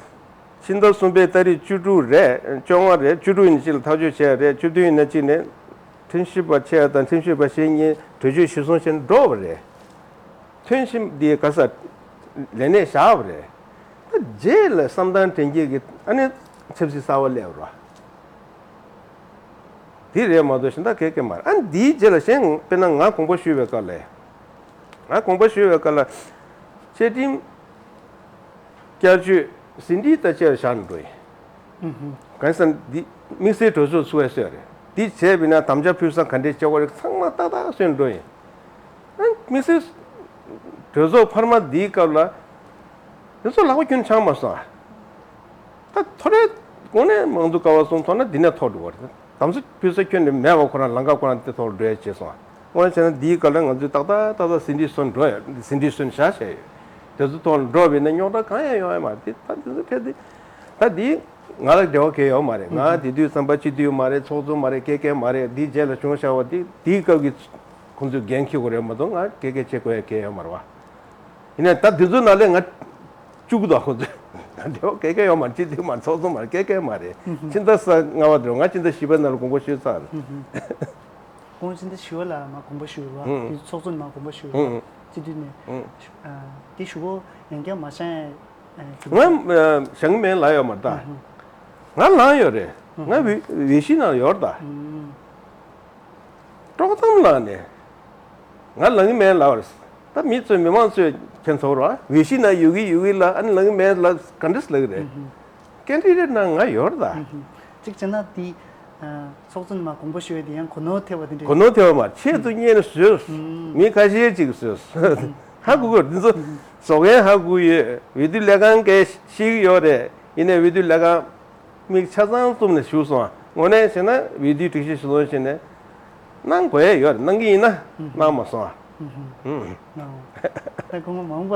ཕྱི་ཟླ་གསུམ་པའི་ཏ་རིག་བཅུ་དྲུག་རེད། བཅོ་ལྔ་རེད། བཅུ་དྲུག་ཡིན་ན་གཅིག་ལ་ཐག་གཅོད་བྱས་རེད། བཅུ་བདུན་ཡིན་ན་གཅིག་ནས་ཁྲིམས་ཞིབ་པ་ཆེ་བ་དང་ཁྲིམས་ཞིབ་པ་གཞན་གཉིས་གྲོས་ཆོད་གཞིར་བཟུང་བྱས་ནས་འགྲོ་བ་རེད། ཐོན་ཞིབ་འདི་ག་ས་ལས་གནས་བཞག་པ་རེད། ད་རྗེས་ལ་བསམ་གཏན་དྲན་རྒྱས་ཀྱི་ཨ་ནི་ཆབ་སྲིད་གསར་བ་སླེབས་རོ། དེ་རེད་མ་གཏོགས་གཞན་དག་གས་གས་མ་རེད། ཨ་འདིའི་རྗེས་ལ་གཞན་དཔེར་ན་ང་དགོངས་པ་ཞུས་པའི་སྐབས་ལ། ང་དགོངས་པ་ཞུས་པའི་སྐབས་ལ་བཅའ་ཁྲིམས་བསྐྱར་བཅོས་ཟིན་བྲིས་ལྟ་ཅེར་བཞག་ནས་འགྲོ་ཡིན། གང་ཟེར་ན་འདི་དམིགས་བསལ་གྲོས་ཚོགས་ཚུགས་པའི་སྲོལ་རེད། འདི་བྱས་པས་ན་དམ་བཅའ་ཕུལ་ས་ག་འདྲས་བྱེད་དགོས་རེད་ཚང་མ་ཏག་ཏག་སོན་འགྲོ་ཡིན། ཨ་དམིགས་བསལ་གྲོས་ཚོགས་འཕར་མ་འདིའི་སྐབས་ལ་འདི་ཚོ་ལག་པ་ཁྱོན་འཆང་མ་སོང་ཨ། ད་ཐོ་རེ་དགོངས་ནས་མང་ཚོགས་ཀ་བ་གསུང་ཐོག་ན་འདི་ནས་ཐོག་འགྲོ་བ་རེད། དམ་སྲི་ཕུལ་ས་ཁྱོན་ནས་མེད་པ་ཁོ་རང་ལང་ཀ་ཁོ་རང་དེ་ཐོག་འགྲོ་ཡ་བྱས་སོང་། དངོས་གནས་བྱས་ན་འདིའི་སྐབས་ལ་ང་ཚོས་ཏག་ཏག་ཏག་ཏག་ཟིན་བྲིས་སོན་འགྲོ་ཡ་ཟིན་བྲིས་སོན་བཞག་བྱས་ཡོད། དེ་ཚོ་ཐོག་འགྲོ་བས་ན་རྙོག་དྲ་གང་ཡང་ཡོང་ཡ་མ་རེད། ད་འདི་ཚོ་ཁྲལ་འདི་ད་འདི་ང་ལ་འབྲེལ་བ་གང་ཡང་ཡོད་མ་རེད། ང་དེ་དུས་ཙམ་པ་སྤྱི་འཐུས་མ་རེད། ཚོགས་གཙོ་མ་རེད། སྐད་མཁན་མ་རེད། འདིའི་རྗེས་ལ་བྱུང་བཞག་པ་འདི་དེའི་སྐབས་ཀྱི་ཁོང་ཚོས་འགན་འཁྱེར་དགོས་རེད་མ་གཏོགས་ང་སྐད་ཆ་བྱེད་དགོས་ཡ་གང་ཡང་ཡོད་མ་རེད་བ། ཡིན་ནའི་ད་དེ་ཚོའི་ནང་ལས་ང་བཅུག་གི་འདུག་ཁོ་ཚོས་ད་དེ་བ་སྐད་ཆ་ཡོད་མ་རེད། སྤྱི་འཐུས་མ་རེད། ཚོགས་གཙོ་མ་རེད། སྐད་ཆ་མ་རེད། ཕྱི་ཟླ་ས་ལྔ་པ་དེར་ང་ཕྱི་ཟླ་བཞི་པའི་ནང་ལ་དགོངས་པ་ཞུས་ཚར་རེད། ཁོང་ཕྱི་ཟླ་བཞི་པ་ལ་མ་དགོངས་པ་ཞུས་རེད་བ། དེ་ཚོགས་གཙོ་ནས་མ་དགོངས་པ་ཞུས་རེད་བ། སྤྱི་འཐུས་ནས། དེ་ཞུ་གོ་ཡང་བསྐྱར་མ་བཞག་ཡ། ང་བཞག་གི་མེད་ལབ་ཡོད་མ་རེད་ད། ང་ལངས་ཡོད་རེད། ང་འོས་འོས་གཞི་ནང་ཡོད་རེད་ད། དཀྲོག་གཏམ་ལངས་ནས། ང་ལངས་ཀྱི་མེད་ལབ་རེད། ད་མི་ཚོས་མི་མང་ཚོས་ཁྱེད་ཚོར་བ་འོས་གཞི་ནང་ཡོད་ཀྱི་ཡོད་ཀྱི་ལ་ཨ་ནི་ལངས་ཀྱི་མེད་ལ་ག་འདྲས་ལབ་ཀྱི་རེད། སྐད་འདྲི་རེད་ན་ང་ཡོད་རེད་ད། གཅིག་བྱས་ན་དེ་ཚོགས་གཙོ་ནས་མ་དགོངས་པ་ཞུ་ཡ་དེ་ཡང་གོ་ནོར་ཐེབས་པ་དེ་འདྲ། གོ་ནོར་ཐེབས་པ་མ་ཆེད་དུ་གཉེར་ནས་བཟོས། མི་ཁ་ཤས་ཅིག་བཟོས། ཧ་གོ་གི་རེད། འདི་ཚོ་བཟོ་མཁན་ཧ་གོ་ཡོད། འོས་བསྡུ་ལས་ཁང་སྐད་ཤེས་ཀྱི་ཡོད་རེད། ཡིན་ནའི་འོས་བསྡུ་ལས་ཁང་མིག་ཆ་ཚང་བཙུམ་ནས་བཞུགས་སོང་། དངོས་གནས་བྱས་ན་འོས་བསྡུའི་སྒྲིག་གཞི་གཞིར་བཟུང་བྱས་ནས་གནང་དགོས་ཡ་ཡོད་རེད། གནང་གི་ཡིན་ན་གནང་མ་སོང་། ད་ཁོང་མ་འོངས་པ་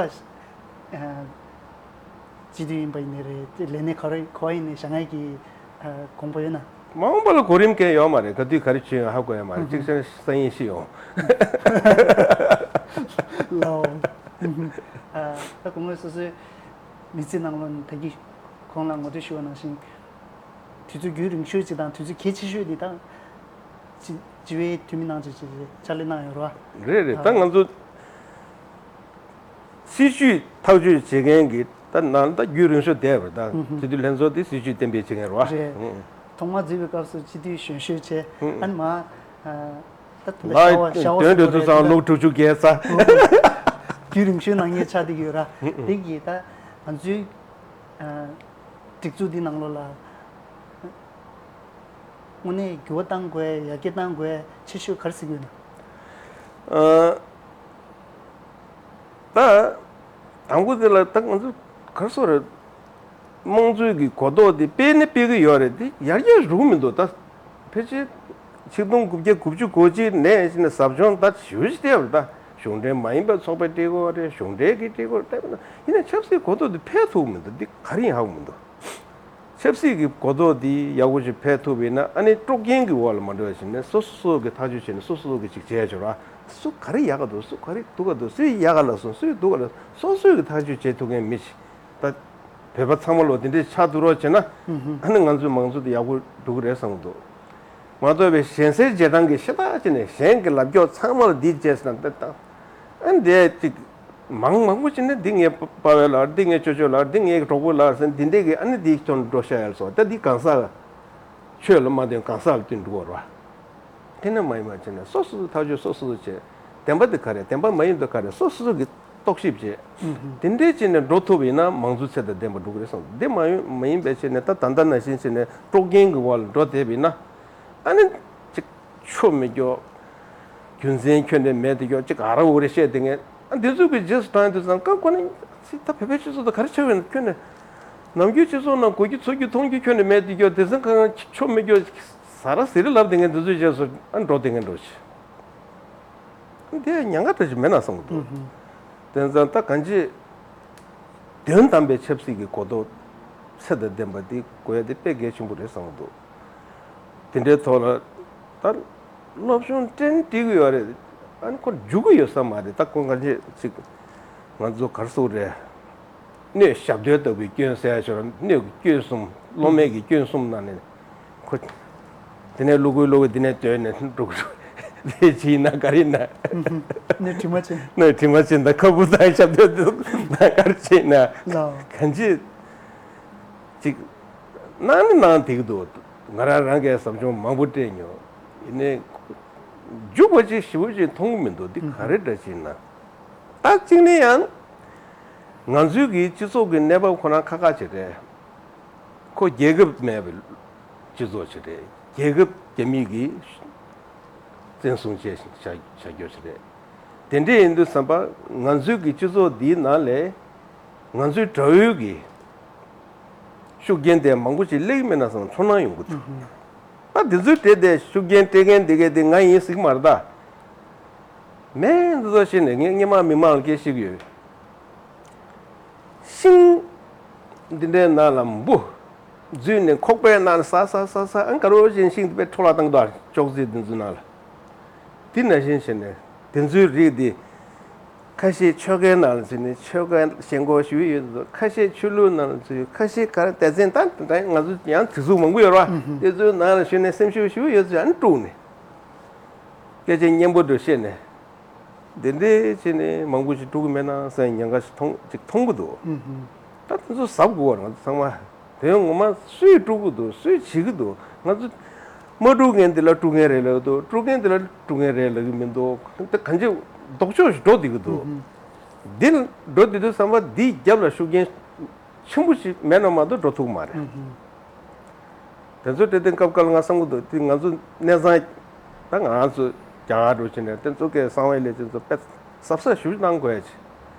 སྤྱི་འཐུས་ཡིན་པ་ཡིན་ནའི་རེད། ལས་གནས་ག་རེ་ག་བ་ཡིན་ནའི་བཞག་ཡ་གི་དགོངས་པ་ཡོད་ན། མ་འོངས་པ་ལ་གོ་རིམ་གང་ཡང་ཡོད་མ་རེད། ག་དུས་ག་རེ་བྱེད་ཡོང་ཧ་གོ་ཡ་མ་རེད། གཅིག་བྱས་ན་སང་ཉིན་ཤི་ཡོང་། ལའོ། ད་སྐུ་ངོ་སོ་སོའི་མི་ཚེ་ནང་ལོགས་ནས་ད་གིན་ཁོང་ལ་ངོ་སྤྲོད་ཞུ་བ་ནང་བཞིན། དུས་ཚོད་རྒྱུན་རིང་ཤོས་ཅིག་དང་དུས་ཚོད་གལ་ཆེ་ཤོས་འདི་དང་། སྤྱི་སྤྱི་བའི་འཐུས་མི་ནང་ཆེ་ཆེ་ཕྱག་ལས་གནང་ཡོད་རེད་བ། རེད་རེད། ད་ང་ཚོ་སྲིད་བྱུས་ཐག་གཅོད་བྱེད་མཁན་གྱི་ད་ནང་ད་རྒྱུན་རིང་ཤོས་བསྡད་པ་རེད། ད་སྤྱི་འཐུས་ལྷན་ཚོགས་དེ་སྲིད་བྱུས་གཏན་འབེབས་བྱེད་མཁན་རེད་བ། རེད། ཐོག་མ་འཛུལ་བའི་སྐབས་སུ་སྤྱི་འཐུས་གཞོན་ཤོས་བྱས། ཨ་ནི་མ། ད་དེ་འདྲ་ལ་ཤ་བ་ཤ་བ་དོན་བཟོ་འགྲོ་དུས་དགོས་རེད་ཙང་ལ། ལོ་དྲུག་ཅུ་བརྒལ་ཚར། དུས་རིང་ཤོས་ནང་ཉེ་ཆགས་བསྡད་ཀྱི་ཡོད་ར། དེ་གིས་ད་ང་ཚོའི་ཨ་སྒྲིག་འཛུགས་འདི་ནང་ལོགས་ལ་དངོས་གནས་འགྱུར་བ་གཏང་དགོས། ཡར་རྒྱས་གཏང་དགོས། ཆེ་ཤོས་ག་རེ་ཟེར་གྱི་ཡོད་ན། ཨ། ད་དང་པོ་དེ་ལ་ད་ང་ཚོ་ག་རེ་ཟེར་རེད། དམངས་གཙོའི་གི་གོ་རྟོགས་དེ་སྤེལ་ནི་སྤེལ་གི་ཡོད་རེད། དེ་ཡར་རྒྱས་འགྲོ་གི་མི་འདུག་ད་ཕལ་ཆེར་ཆིག་སྟོང་དགུ་བརྒྱ་དགུ་བཅུ་གོ་གཅིག་ནས་ཕྱིན་ནས་ཟབ་སྦྱོང་ད་ཞེ་པོ་ཅིག་བལྟས་པ་རེད། ད་གཞུང་འབྲེལ་མ་ཡིན་པའི་ཚོགས་པའི་སྒྲིག་གོ་རེད། གཞུང་འབྲེལ་གྱི་སྒྲིག་གོ་རེད། ཡིན་ནའི་ཆབ་སྲིད་གོ་རྟོགས་དེ་འཕེལ་ཐུབ་མི་འདུག་འདི་ག་རེ་ཡིན་ཧ་གོ་མི་འདུག་ཆབ་སྲིད་ཀྱི་གོ་རྟོགས་འདི་ཡག་པོ་ཞིག་འཕེལ་ཐུབ་པ་ཡིན་ན། ཨ་ནི་དཀྲུག་རྐྱེན་གྱི་འོག་ལ་མ་འགྲོ་བ་བྱས་ནས་སོ་སོ་སོ་གི་ཐག་གཅོད་བྱས་ནས་སོ་སོ་སོ་གི་ཅིག་བྱས་ཆོག་ར། སུ་ག་རེ་ཡག་ག་འདུག་སུ་ག་རེ་སྡུག་ག་འདུག་སུས་ཡག་ག་ལབ་སོང་། སུས་སྡུག་ག་ལབ་སོང་། སོ་སོས་གི་ཐག་གཅོད་བྱེད་ཐུབ་མཁན་མི་ཞིག་ད་བོད་པ་ཚང་མ་ལོ་དེ་འདྲའི་ཆགས་ཐུབ་རོགས་བྱས་ན། ཨ་ནི་ང་ཚོའི་མང་གཙོ་དེ་ཡག་པོ་འགྲོ་གི་རེད་བསམ་གི་འདུག་མ་གཏོགས་པའི་གཞན་སེལ་བྱེད་སྟངས་ཀྱི་ཤ་སྟག་བྱས་ནས་གཞན་གྱི་ལབ་སྐྱོག་ཚང་མ་ལ་འདི་བྱས་ཟེར་ན་འདི་ད། ཨ་ནི་དེ་ཅིག་མང་མང་པོ་བྱས་ནས་འདི་ངའི་པ་ཕ་ལབ། འདི་ངའི་ཅོ་ཅོ་ལབ། འདི་ངའི་གྲོགས་པོ་ལབ་ཟེར་འདི་འདྲས་ཀྱི་ཨ་ནི་འདི་ཁྱོན་འགྲོ་ཤ་ཡལ་སོང་། ད་འདི་གང་ཟག་ཆོས་ལ་མ་བརྟེན་གང་ཟག་ལ་བརྟེན་འགྲོ་གི་རེད་བ། དེ་ནས་མ་ཡིན་པ་བྱས་ནས་སོ་སོ་སོ་ཐག་གཅོད་སོ་སོ་སོ་བྱས། བདེན་པ་དེ་ག་རེད། བདེན་པ་མ་ཡིན་དེ་ག་རེད། སོ་སོ་སོ་གི་རྟོག་ཞིབ་བྱས། དེ་འདྲས་བྱས་ནས་འགྲོ་ཐུབ་པ་ཡིན་ན་མང་གཙོའི་ཚད་དང་ལྡན་པ་འགྲོ་གི་རེད་བསམ། དེ་མ་ཡིན་མ་ཡིན་པའི་བྱས་ནས་ད་ད་ལྟ་ནང་བཞིན་བྱས་ནས་དཀྲུག་རྐྱེན་གྱི་འོག་ལ་འགྲོ་བསྡད་པ་ཡིན་ན། ཨ་ནི་ཅིག་ཆོ་མི་སྐྱོ། རྒྱུ་མཚན་ཁྱོན་ནས་མེད་དེ་སྐྱོ། ཅིག་ཨ་ར་འུ་རེ་བཤད་དེ་ངས་ཨ་འདི་ཚོ་གི་རྗེས་སུ་འབྲངས་དུས་ཙང་ཀ་ཁོ་ནི་ཅིག་ད་བོད་པའི་སྤྱི་ཚོགས་དང་ག་རེ་ཆགས་ཡོད་ན། ཁྱོན་ནས་ནམ་རྒྱུན་སྤྱི་ཚོགས་ནང་གོ་རྒྱུ་ཚོར་རྒྱུ་མཐོང་རྒྱུ་ཁྱོན་ནས་མེད་དེ་སྐྱོ། དེ་ཚང་ཁ་ཁ་ཆོ་མི་སྐྱོ། ཟ་ར་ཟེར་རེ་ལབ་དེ་ངས་འདི་ཚོའི་རྗེས་སུ་ཨ་འགྲོ་དེ་ངས་འགྲོ་ཆེ། འདི་ཉེན་ཁ་འདྲ་ཞིག་མེད་ན་བསམ་གི་འདུག་དེ་ཙང་ད་གང་ཅི་དོན་དམ་པའི་ཆབ་སྲིད་ཀྱི་གོ་རྟོགས་ཚད་དང་ལྡན་པ་འདི་དགོས་ཡ་དེ་དཔེ་གལ་ཆེན་པོ་རེད་བསམ་གི་འདུག་དེ་འདྲའི་ཐོག་ལ་ད་སློབ་སྦྱོང་སྤྲད་འགྲིག་གི་ཡོད་རེད། ཨ་ནི་ཁོ་འཇུག་གི་ཡོད་ས་མ་རེད། ད་ཁོ་གང་ཅི་ཅིག་ང་ཚོ་གར་སོགས་རེད། སྣོད་ཞབས་རྡོལ་ལྟ་བུའི་སྐྱོན་ཟེར་ཡ་ཞོར་སྣོད་ཀྱི་སྐྱོན་གསུམ། སློབ་མའི་གི་སྐྱོན་གསུམ་ནང་ནས་ཁོ། དེ་ནས་ཀླུ་མགོའི་ཀླུ་མགོ་འདི་ནས་བརྡོལ་ནས་འགྲོ་གི་འགྲོ། དེ་ཅི་ཡིན་ན་ག་རེ་ཡིན་ན། ནས་དྲི་མ་ཅན། ནས་དྲི་མ་ཅན་དང་ཁ་སྤུ་དང་ཞབས་རྡོལ་དང་ག་རེ་བྱས་ན། ལའོ། གང་ཅི། ཅིག་གནང་ནི་གནང་བསྡད་ཀྱི་འདུག་ང་རང་རང་གིས་ཟབ་སྦྱོང་མང་པོ་སྤྲད་མྱོང་། ཡིན་ནའི་འཇུག་པ་ཅིག་ཞེ་པོ་ཅིག་མཐོང་གི་མི་འདུག་འདི་ག་རེ་འདྲ་ཅིག་ཡིན་ན། ད་གཅིག་ནས་ཡང་ང་ཚོའི་གི་སྤྱི་ཚོགས་ཀྱི་གནས་བབ་ཁོ་རང་ཁག་ཁག་ཅིག་རེད། ཁོ་རྒྱལ་ཁབ་མེད་པའི་སྤྱི་ཚོགས་ཅིག་རེད། རྒྱལ་ཁབ་རྒྱ་མིས་གི་བཙན་བཟུང་བྱས་བཞག་བཞག་རྒྱུ་ཅིག་རེད། དེ་འདྲ་ཡིན་དུས་ཙམ་པ་ང་ཚོའི་གི་སྤྱི་ཚོགས་འདིའི་ནང་ལས་ང་ཚོའི་དགྲ་བོའི་གི་ཤུགས་རྐྱེན་དེ་མང་པོ་ཅིག་སླེབས་ཀྱི་མེད་ན་བསམ་ཚོར་སྣང་ཡོང་གི་འདུག་ད་འདི་ཚོའི་གྲས་དེ་ཤུགས་རྐྱེན་སྤྲད་མཁན་འདི་གས་དེ་ང་ཡིན་ཟེར་གི་མ་རེད་ད། མེད་འདི་ཚོ་བཤད་ནས་ངས་སྔོན་མ་མི་མང་ལ་སྐད་ཆ་བཤད་ཀྱི་ཡོད། ཤིང་འདི་འདྲའི་ནང་ལ་འབུ་འཛུལ་ནས་ཁོག་པའི་ནང་ལ་ཟ་ཟ་ཟ་ཟ་ཨང་ག་རོ་བཞིན་ཤིང་དེ་པས་འཕྲོ་བརླག་བཏང་གི་འདུག་ཅོག་ཙེ་འདི་ཚོའི་ནང་ལ། དེ་ནང་བཞིན་བྱས་ནས་དེ་ཚོའི་རིགས་འདི། ཁ་ཤས་ཆོལ་ཁའི་ནང་ལ་འཛུལ་ནས་ཆོལ་ཁ་ཞེན་ཁོག་ཞུ་གི་ཡོད་འདུག་ཁ་ཤས་ཆོས་ལུགས་ནང་ལ་འཛུལ། ཁ་ཤས་ག་རེ་སྡེ་ཚན་ད་ད་ང་ཚོ་ཡང་དེ་ཚོ་མང་པོ་ཡོད་རེད་བ། དེ་ཚོའི་ནང་ལ་ཞུགས་ནས་སེམས་ཤུགས་ཞུ་གི་ཡོད་ཚོད་ཨ་ནི་དཀྲུགས་ནས། སྐད་ཆ་སྙན་པོ་འདྲ་བཤད་ནས། འདི་འདྲའི་བྱས་ནས་མང་པོ་ཞིག་དཀྲུག་གི་མེད་ན་བསམ་ཉེན་ཁ་ཞིག་མཐོང་ཅིག་མཐོང་གི་འདུག་ད་དེ་ཚོ་གཟབ་དགོས་པ་རེད་ང་ཚོ་ཚང་མ། དོན་ངོ་མ་སུས་དཀྲུག་གི་འདུག་སུས་བྱེད་ཀྱི་འདུག་ང་ཚོ་མ་དཀྲུག་མཁན་འདི་ལ་དཀྲུག་མཁན་རེད་ལབ་ཀྱི་འདུག་དཀྲུག་མཁན་འདི་ལ་དཀྲུག་མཁན་རེད་ལབ་ཀྱི་མི་འདུག་ད་གང་ཅི་ལྡོག་ཕྱོགས་ཤིག་འགྲོ་བསྡད་ཀྱི་འདུག་འདི་འགྲོ་བསྡད་དུས་ཙམ་པ་འདིའི་རྒྱབ་ལ་ཤུགས་རྐྱེན་ཆེན་པོ་ཞིག་མེད་ན་མ་གཏོགས་འགྲོ་ཐུབ་ཀྱི་མ་རེད། དེ་ཚོ་དེ་དེ་སྐབས་འགའ་ལ་ང་བསམ་གྱི་འདུག་དེ་ང་ཚོ་གནས་ཚང་ད་ང་ཚོ་རྒྱ་གར་འགྲོ་ཕྱིན་ནས་དེ་ཚོ་གའི་གསང་བའི་ལས་བྱེད་ཚོ་དཔེ་གཟབ་གཟབ་ཞུ་གནང་དགོས་ཡ་ཆེ།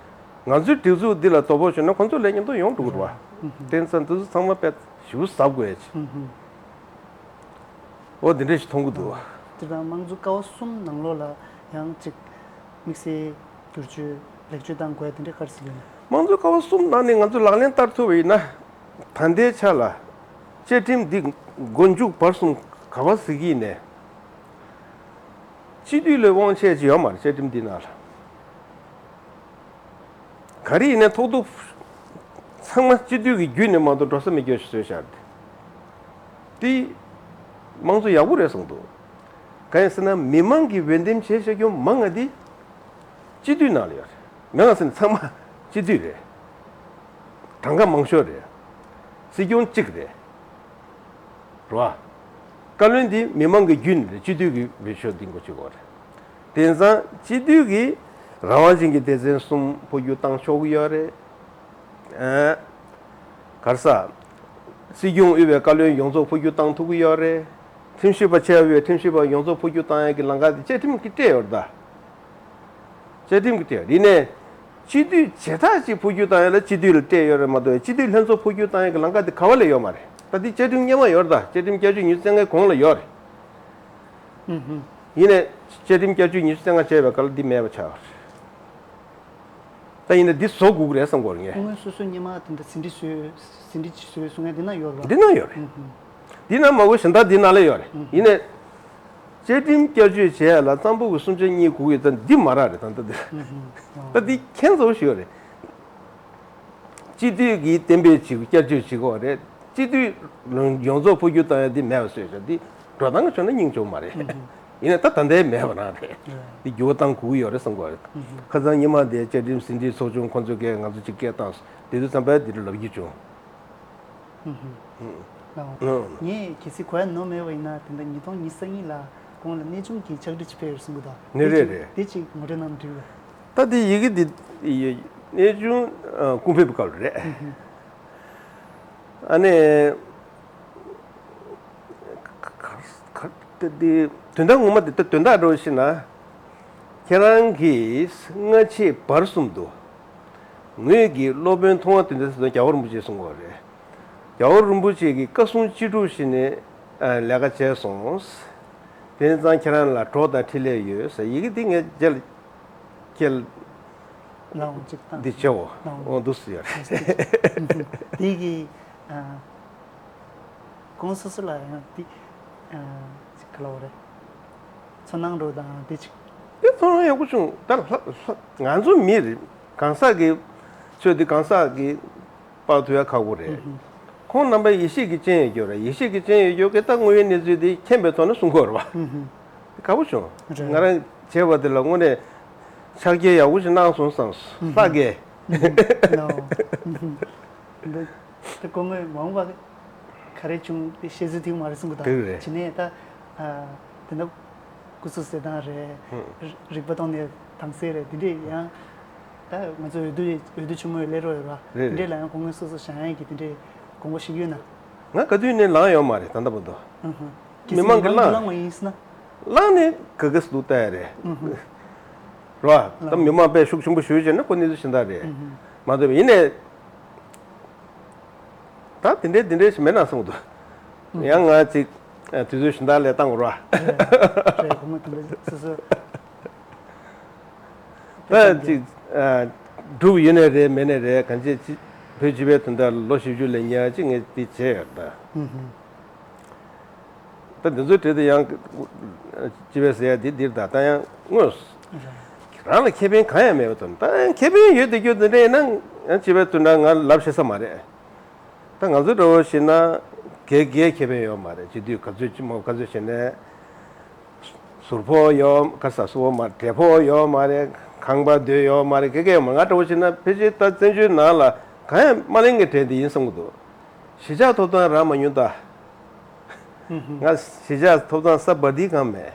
ང་ཚོའི་སྒྲིག་འཛུགས་འདི་ལ་དོ་ཕོག་བྱུང་ན་ཁོང་ཚོ་ལས་མཉམ་དུ་ཡོང་འགྲོ་གི་རེད་བ། དེ་ཚོ་འདི་ཚོ་ཚང་མ་དཔེ་ཞུ་གཟབ་དགོས་ཡ་ཆེ། འོ་འདི་འདྲ་ཞིག་མཐོང་གི་འདུག་དེ་དང་དམངས་གཙོ་ཀ་བ་གསུམ་ནང་ལོགས་ལ་ཡང་ཅིག་དམིགས་བསལ་བསྒྱུར་བཅོས་ལེགས་བཅོས་གཏང་དགོས་ཡ་དེ་འདྲ་ག་རེ་ཟེར་གྱི་ཡོད་ན། དམངས་གཙོ་ཀ་བ་གསུམ་ནང་ནས་ང་ཚོ་ལག་ལེན་བསྟར་ཐུབ་པ་ཡིན་ན། ད་ལྟའི་ཆ་ལ་བཅའ་ཁྲིམས་འདི་མགོ་མཇུག་བར་གསུམ་ག་བ་ཟེར་གྱི་ཡིན་ནའི། སྤྱི་འཐུས་ལས་དབང་ཆེ་ཅིག་ཡོད་མ་རེད་བཅའ་ཁྲིམས་འདི་ནང་ལ། ག་རེ་ཡིན་ནའི་ཐོག་ཐོག་ཚང་མ་སྤྱི་འཐུས་ཀྱི་བརྒྱུད་ནས་མ་གཏོགས་འགྲོ་ས་མེད་རྒྱུ་ཞིག་བཟོས་བཞག་སྟེ། དེ་དམངས་གཙོ་ཡག་པོ་རེད་གསུངས་འདུག་གང་ཡིན་ཟེར་ན་མི་མང་གིས་འོས་འདེམས་བྱས་བཞག་རྒྱུ་མང་ང་དེ་སྤྱི་འཐུས་ནང་ལ་ཡོད་རེད། མི་མང་ཟེར་ན་ཚང་མ་སྤྱི་འཐུས་རེད། གྲངས་ཀ་མང་ཤོས་རེད། སྲིད་སྐྱོང་གཅིག་རེད། རེད་བ། བཀའ་བློན་འདི་མི་མང་གི་བརྒྱུད་ནས་རེད། སྤྱི་འཐུས་ཀྱི་འོས་ཤོག་འདི་མགོ་གཅིག་འོག་རེད། དེང་སང་སྤྱི་འཐུས་ཀྱི་ རང་དབང་ཅན་གྱི་སྡེ་ཚན་གསུམ་འཕོ་འགྱུར་བཏང་ཆོག་གི་ཡོད་རེད། ཨ། ག་རེ་ཟ། སྲིད་སྐྱོང་དབུས་པའི་བཀའ་བློན་ཡོངས་རྫོགས་འཕོ་འགྱུར་བཏང་ཐུབ་ཀྱི་ཡོད་རེད། ཁྲིམས་ཞིབ་པ་ཆེ་བའི་ཁྲིམས་ཞིབ་པ་ཡོངས་རྫོགས་འཕོ་འགྱུར་བཏང་ཡག་གི་ལམ་ཁ་དེ་བཅའ་ཁྲིམས་ཀྱིས་སྤྲད་ཡོད་རེད་ད། བཅའ་ཁྲིམས་ཀྱིས་སྤྲད་ཡོད་རེད། ཡིན་ནའི། སྤྱི་འཐུས་བྱེ་བྲག་ཅིག་འཕོ་འགྱུར་བཏང་ཡག་ལ་སྤྱི་འཐུས་ལ་སྤྲད་ཡོད་རེད་མ་གཏོགས་སྤྱི་འཐུས་ལྷན་ཚོགས་འཕོ་འགྱུར་བཏང་ཡག་གི་ལམ་ཁ་དེ་ག་བ་ལ་ཡོད་མ་རེད། ད་འདི་བཅའ་ཁྲིམས་སྔོན་མ་ཡོད་རེད་ད། བཅའ་ཁྲིམས་བསྐྱར་བཅོས་ཉི་ཤུ་རྩ་ལྔའི་གོང་ལ་ཡོད་རེད། ཨུ་ཧུ། ཡིན་ནའི། བཅའ་ཁྲིམས་བསྐྱར་བཅོས་ཉི་ཤུ་རྩ་ལྔ་བྱས་པའི་སྐབས་ལ་འདི་མེད་པ་ཆགས་པ་རེད། ད་ཡིན་ན་འདི་བཟོ་དགོས་ཀྱི་རེད་བསམ་གྱི་ཡོད་རེད་ངས། སྐུ་ངོ་སོ་སོའི་སྔོན་མ་དེ་འདྲ་ཟིན་བྲིས་བཟོས། ཟིན་བྲིས་བཟོས་གསུང་མཁན་འདི་ན་ཡོད་རེད་བ། འདི་ན་ཡོད་རེད། ཨུ་ཧུ། འདི་ན་མ་དགོས་གཞན་དག་འདི་ན་ལ་ཡོད་རེད། ཨུ་ཧུ། ཡིན་ནའི། བཅའ་ཁྲིམས་བསྐྱར་བཅོས་བྱས་ཡག་ལ་གཙང་པོ་གི་གསུམ་ཆ་གཉིས་དགོས་ཀྱི་ད་འདི་མ་རག་རེད་ད་ད་འདི། ཨུ་ཧུ། ད་འདི་ཁྱད་མཚར་པོ་ཞིག་ཡོད་རེད། སྤྱི་འཐུས་ཀྱིས་གཏན་འབེབས་བྱེད་དགོས་བསྐྱར་བཅོས་བྱེད་དགོས་རེད། སྤྱི་འཐུས་ཡོངས་རྫོགས་འཕོ་འགྱུར་བཏང་ཡག་འདི་མེད་པ་བཟོས་ཤག་འདི་འགྲོ་སྟངས་ཀྱི་ཕྱོགས་ནས་སྙིང་རྗེ་པོ་མ་རེད། ཨུ་ཧུ། ཡིན་ནའི་ད་ད་ལྟའི་མེད་པ་རང་རེད། རེད། འདི་འགྱུར་བ་གཏང་དགོས་ཀྱི་ཡོད་རེད་བསམ་གྱི་ཡོད་རེད། ཨུ་ཧུ། ཁ་སང་ཉི་མ་དེ་བཅའ་ཁྲིམས་ཟིན་བྲིས་ཚོགས་ཆུང་ཁོང་ཚོས་སྐད་ང་ཚོ་གཅིག་སྐད་བཏང་སོང་། དེ་དུས་ཙམ་པ་འདི་འདྲ་ལབ་ཀྱི་བྱུང་། ཨུ་ཧུ། ཨུ། ངས་གལ་སྲིད་གོ་ཡག་ནོར་མེད་པ་ཡིན་ན་དེ་འདྲ་ཉིས་སྟོང་ཉི་ཤུ་རྩ་གཉིས་ལ་ཁོང་ལ་གནས་ཆུང་གི་ཕྱག་བྲིས་ཅིག་ཕེབས་ཡོད་གསུང་གི་འདུག་ནི་རེད་རེད། དེ་ཅིག་ངོ་སྤྲོད་གནང་འདྲི་བ། ད་དེ་ཡི་གེ་འདི་གནས་ཆུང་སྐུ་ཕེབས་སྐབས་ལ་རེད། ཨུ་ཧུ། ཨ་ནི། ད་དེ་དོན་དག་ངོ་མ་དེ་ད་དོན་དག་འདྲ་བོ་ཞིག་ན། ཁྱེད་རང་གིས་སྔ་ཕྱི་བར་གསུམ་དུ་ངོས་ཀྱི་སློབ་དཔོན་ཐུབ་དབང་དོན་ལྡན་ཟེར་དུས་རྒྱལ་བ་རིན་པོ་ཆེས་གསུང་གི་ཡོད་རེད། རྒྱལ་བ་རིན་པོ་ཆེ་གིས་བཀའ་གསུང་ཅི་སྒྲུབ་བྱས་ནས་ལས་ཀ་བྱས་སོང་། དེ་ཙང་ཁྱེད་རང་ལ་གྲོགས་དང་འཕྲིན་ལས་ཡོད་ཟེར་ཡི་གེ་འདི་ངས་རྗེས་ལ་ཁྱེད་ལ་ལའང་གཅིག་བཏང་འདི་བྱེད་འོ་ལའང་འོ་འདུག་སེ་ཡོད་རེད། དེ་གི་ཨ། ཁོང་སོ་སོ་ལ་ཡང་དེ་ཨ། ག་ལབ་དགོས་རེད། ཚོར་སྣང་འདྲ་བོ་དང་དེ་ཅིག་དེ་ཚོར་སྣང་ཡག་པོ་བྱུང་ད་ལྷ་ལྷ་ང་ཚོ་མི་རེད། གང་ཟག་གི་ཆོས་འདི་གང་ཟག་གི་དཔག་ཐུབ་ཡ་ཁག་པོ་རེད། ཁོང་རྣམ་པ་ཡེ་ཤེས་ཀྱི་སྤྱན་ཡོད་རྒྱུ་རེད། ཡེ་ཤེས་ཀྱི་སྤྱན་ཡོད་རྒྱུ་གི་ད་དངོས་ཡོད་གནས་ཚུལ་འདི་མཁྱེན་པའི་ཐོག་ནས་གསུང་གི་ཡོད་རེད་བ། དེ་ཁག་པོ་བྱུང་། རེད། ང་རང་བྱས་པ་དེ་ལ་དངོས་གནས་ཕྱག་རྒྱ་ཡག་པོ་ཞིག་གནང་སོང་བསམ་སོང་། ལྷག་གས། ལའོ། འདི་དེ་སྐུ་ངོས་མ་འོངས་པ་ག་རེ་བྱུང་དེ་བཤད་ཚུལ་ཐིག་མ་རེད་གསུང་གི་དང་དེ་རེད། བྱས་ནས་ད་ཨ། དེ་འདྲ་སྐུ་གཟུགས་ཟེར་སྟངས་རེད། ཧུམ། རིག་པ་གཏོང་ནས་དྭངས་གསལ་རེད། དེ་འདྲས་ཡང་ད་ང་ཚོ་འོས་བསྡུ་འོས་བསྡུ་ཆེན་མོའི་སླེབས་རོགས་ཡོད་ར། རེད་དེ་འདྲས་རེད། ལ་ཡང་སྐུ་ངོས་སོ་སོ་བཞེངས་ཡས་ཀྱི་དེ་འདྲས་དགོངས་པ་བཞེས་ཀྱི་ཡོད་ན། ང་ག་དུས་ནས་ལངས་ཡོད་མ་རེད་ད་ལྟ་བར་དུ། ཨ་ཧ། མི་མང་གི་གལ་སྲིད་ལངས་ལངས་ཡོད་ན། ལངས་ནས་ག་གེ་སུ་འདུག་ལྟ་ཡ་རེད། ཨ་ཧ། རེད་བ། ད་ལངས་མི་མང་དཔེ་ཤུགས་ཆེན་པོ་ཞུས་བྱས་ན་ཁོ་གནས་ཚུལ་གཞན་དག་རེད། ཨ་ཧ། མ་གཏོགས་ཡིན་ནས། ད་དེ་འདྲའི་དེ་འདྲའི་ཞིག་མེད་ན་གསུངས་འདུག་ཡང་ང་ཅིག་དུས་ཚོད་གཞན་དག་ལ་བཏང་དགོས་ར། རེད་རེད། དགོངས་པ་དེ་འདྲ་སོ་སོ། ད་ཅིག་སྒྲུབ་ཡོད་ནའི་རེད་མེད་ནའི་རེད། གང་ཅི་ཅི་བོད་སྤྱི་པའི་དོན་དག་ལ་ལོ་བཞི་བཅུ་ལས་ཉེ་བ་ཅིག་ངས་འདི་བྱས་ཡོད་ད། ཨུ་ཧུ། ད་འདི་ཚོའི་གྲས་དེ་ཡང་སྤྱི་པའི་ཟེར་ཡ་འདི་འདིར་ད་ལྟ་ཡང་དངོས་རང་ལ་ཁེ་ཕན་གང་ཡང་མེད་པ་དང་། ད་ཡང་ཁེ་ཕན་ཡོད་དེ་རྒྱུ་དེ་འདྲ་ཡིན་ན་ཡང་སྤྱི་པའི་དོན་དག་ང་ལབ་ཤེས་ས་མ་རེད། ད་ང་ཚོ་འདྲ་བོ་ཞིག་ན་གས་གས་ཁེ་ཕན་ཡོད་མ་རེད། སྤྱི་འཐུས་ག་ཚོད་ཅི་མོ་ག་ཚོད་བྱས་ནས་ཟུར་ཕོགས་ཡོད་ག་ས་སུ་བོ་མ་འབྲས་ཕོགས་ཡོད་མ་རེད། ཁང་པ་སྡོད་ཡོད་མ་རེད། གས་གས་ཡོད་མ་རེད། ང་འདྲ་བོ་ཞིག་ན་ཕལ་ཆེར་ད་བཙན་བྱོལ་ནང་ལ་གང་ཡང་མ་ལེན་གི་གྲས་འདི་ཡིན་བསམ་གི་འདུག་གཞིས་ཆགས་ཐོབ་ཐང་རག་མ་མྱོང་ད། ང་གཞིས་ཆགས་ཐོབ་ཐང་ས་བ་དིའི་གང་མེད།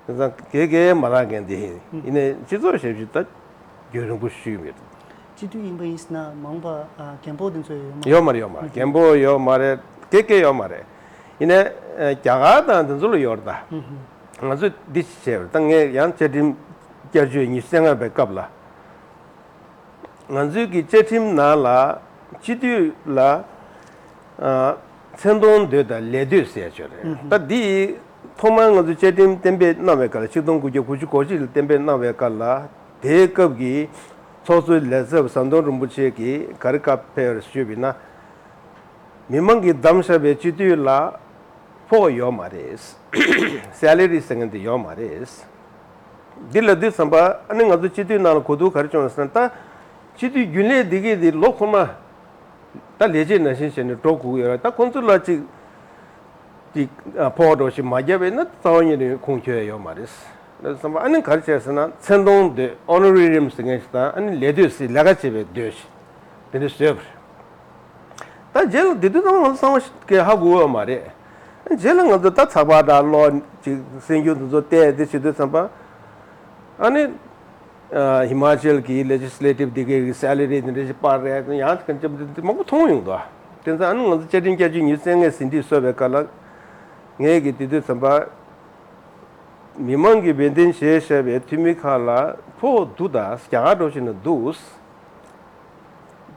དེང་སང་གས་གས་མ་རག་མཁན་དེ་ཡིན། ཡིན་ནའི་སྤྱི་ཚོགས་ཞབས་ཞུ་ད་རྒྱུན་རིང་པོ་ཞུས་མེད། སྤྱི་འཐུས་ཡིན་པ་ཡིན་ཟེར་ན་མ་འོངས་པ་ཨ་རྒན་པོ་དེ་ཚོ་ཡོད་མ་ཡོད་མ་རེད་ཡོད་མ་རེད། རྒན་པོ་ཡོད་མ་རེད། གས་གས་ཡོད་མ་རེད། ཡིན་ནའི་རྒྱ་གར་དང་དེ་ཚོ་ལ་ཡོད་རེད་ད། ང་ཚོས་འདི་བྱས་པ་རེད་ད། ངས་ཡང་བཅའ་ཁྲིམས་བསྐྱར་བཅོས་ཉི་ཤུ་རྩ་ལྔ་པའི་སྐབས་ལ། ང་ཚོའི་གི་བཅའ་ཁྲིམས་ནང་ལ་སྤྱི་འཐུས་ལ་ཨ་མཚན་མཐོང་འདོད་དང་ལས་འདོད་ཟེར་ཡ་ཅིག་རེད། ད་འདི་ཐོག་མར་ང་ཚོ་བཅའ་ཁྲིམས་གཏན་འབེབས་གནང་བའི་སྐབས་ལ་ཆིག་སྟོང་དགུ་བརྒྱ་དགུ་བཅུ་གོ་གཅིག་ལ་གཏན་འབེབས་གནང་བའི་སྐབས་ལ་དེའི་སྐབས་ཀྱི་ཚོགས་གཙོའི་ལས་ཚབ་ཟམ་གདོང་རིན་པོ་ཆེ་གིས་ག་རེ་བཀའ་ཕེབས་ཞུས་པ་ཡིན་ན། མི་མང་གིས་བདམས་བཞག་པའི་སྤྱི་འཐུས་ལ་ཕོགས་ཡོད་མ་རེད། སེ་ལེ་རི་ཟེར་མཁན་དེ་ཡོད་མ་རེད། འདི་ལབ་དུས་ཙམ་པ་ཨ་ནི་ང་ཚོ་སྤྱི་འཐུས་ནང་ལ་གོ་བསྡུར་ག་རེ་བྱུང་ཟེར་ན། ད་སྤྱི་འཐུས་རྒྱུན་ལས་འདི་གས་འདི་ལོ་འཁོར་མ་ད་ལས་བྱེད་ནང་བཞིན་བྱས་ནས་འགྲོ་དགོས་ཀྱི་ཡོད་རེད། ད་ཁོང་ཚོ་ལ་ཅིག་ཅིག་ཕོགས་འགྲོ་ཞིག་མ་བརྒྱབ་པ་ཡིན་ན་རྩ་བ་ཉིད་ནས་ཁུངས་འཁྱོལ་ཡ་ཡོད་མ་རེད། ལབ་ཙམ་པ་ཨ་ནི་ག་རེ་བྱས་ཟེར་ན་མཚན་མཐོང་འདོད། ཨོ་ནོ་རི་རིམ་ཟེར་མཁན་ཞིག་དང་ཨ་ནི་ལས་འདོད་ཟེར་ལས་ཀ་བྱེད་པའི་འདོད་ཞིག་དེ་འདྲ་བཟོས་པ་རེད། ད་རྗེས་ལ་དེ་དུས་ཙམ་ང་ཚོ་གསང་བ་ཞིག་གིས་ཧ་གོ་བ་མ་རེད། རྗེས་ལ་ང་ཚོ་ད་ཚགས་པར་འདྲ་ཀློག་ཅིག་གསར་འགྱུར་དེ་ཚོ་བལྟས་དེ་བྱེད་དུས་ཙམ་པ་ཨ་ནི་ ཨ་ཧི་མ་ཅལ་གྱི་ལེ་ཇི་སི་ལེ་ཊིབ་དེ་གའི་སེ་ལ་རི་དེ་འདྲ་ཞིག་སྤར་རེད། ཡང་དེ་ག་མང་པོ་མཐོང་ཡོང་འདུག་དེ་ཚོ་ཨ་ནི་ང་ཚོ་བཅའ་ཁྲིམས་བསྐྱར་བཅོས་ཉི་ཤུ་རྩ་ལྔའི་ཟིན་བྲིས་བཟོ་བའི་སྐབས་ལ་ངས་ཀྱི་དེ་དུས་ཙམ་པ་མི་མང་གིས་འབད་བརྩོན་བྱས་བཞག་པའི་འཐུས་མི་ཁག་ལ་ཕོག་འདུག་ད་རྒྱ་གར་འགྲོ་བཞིན་ན་འདུག་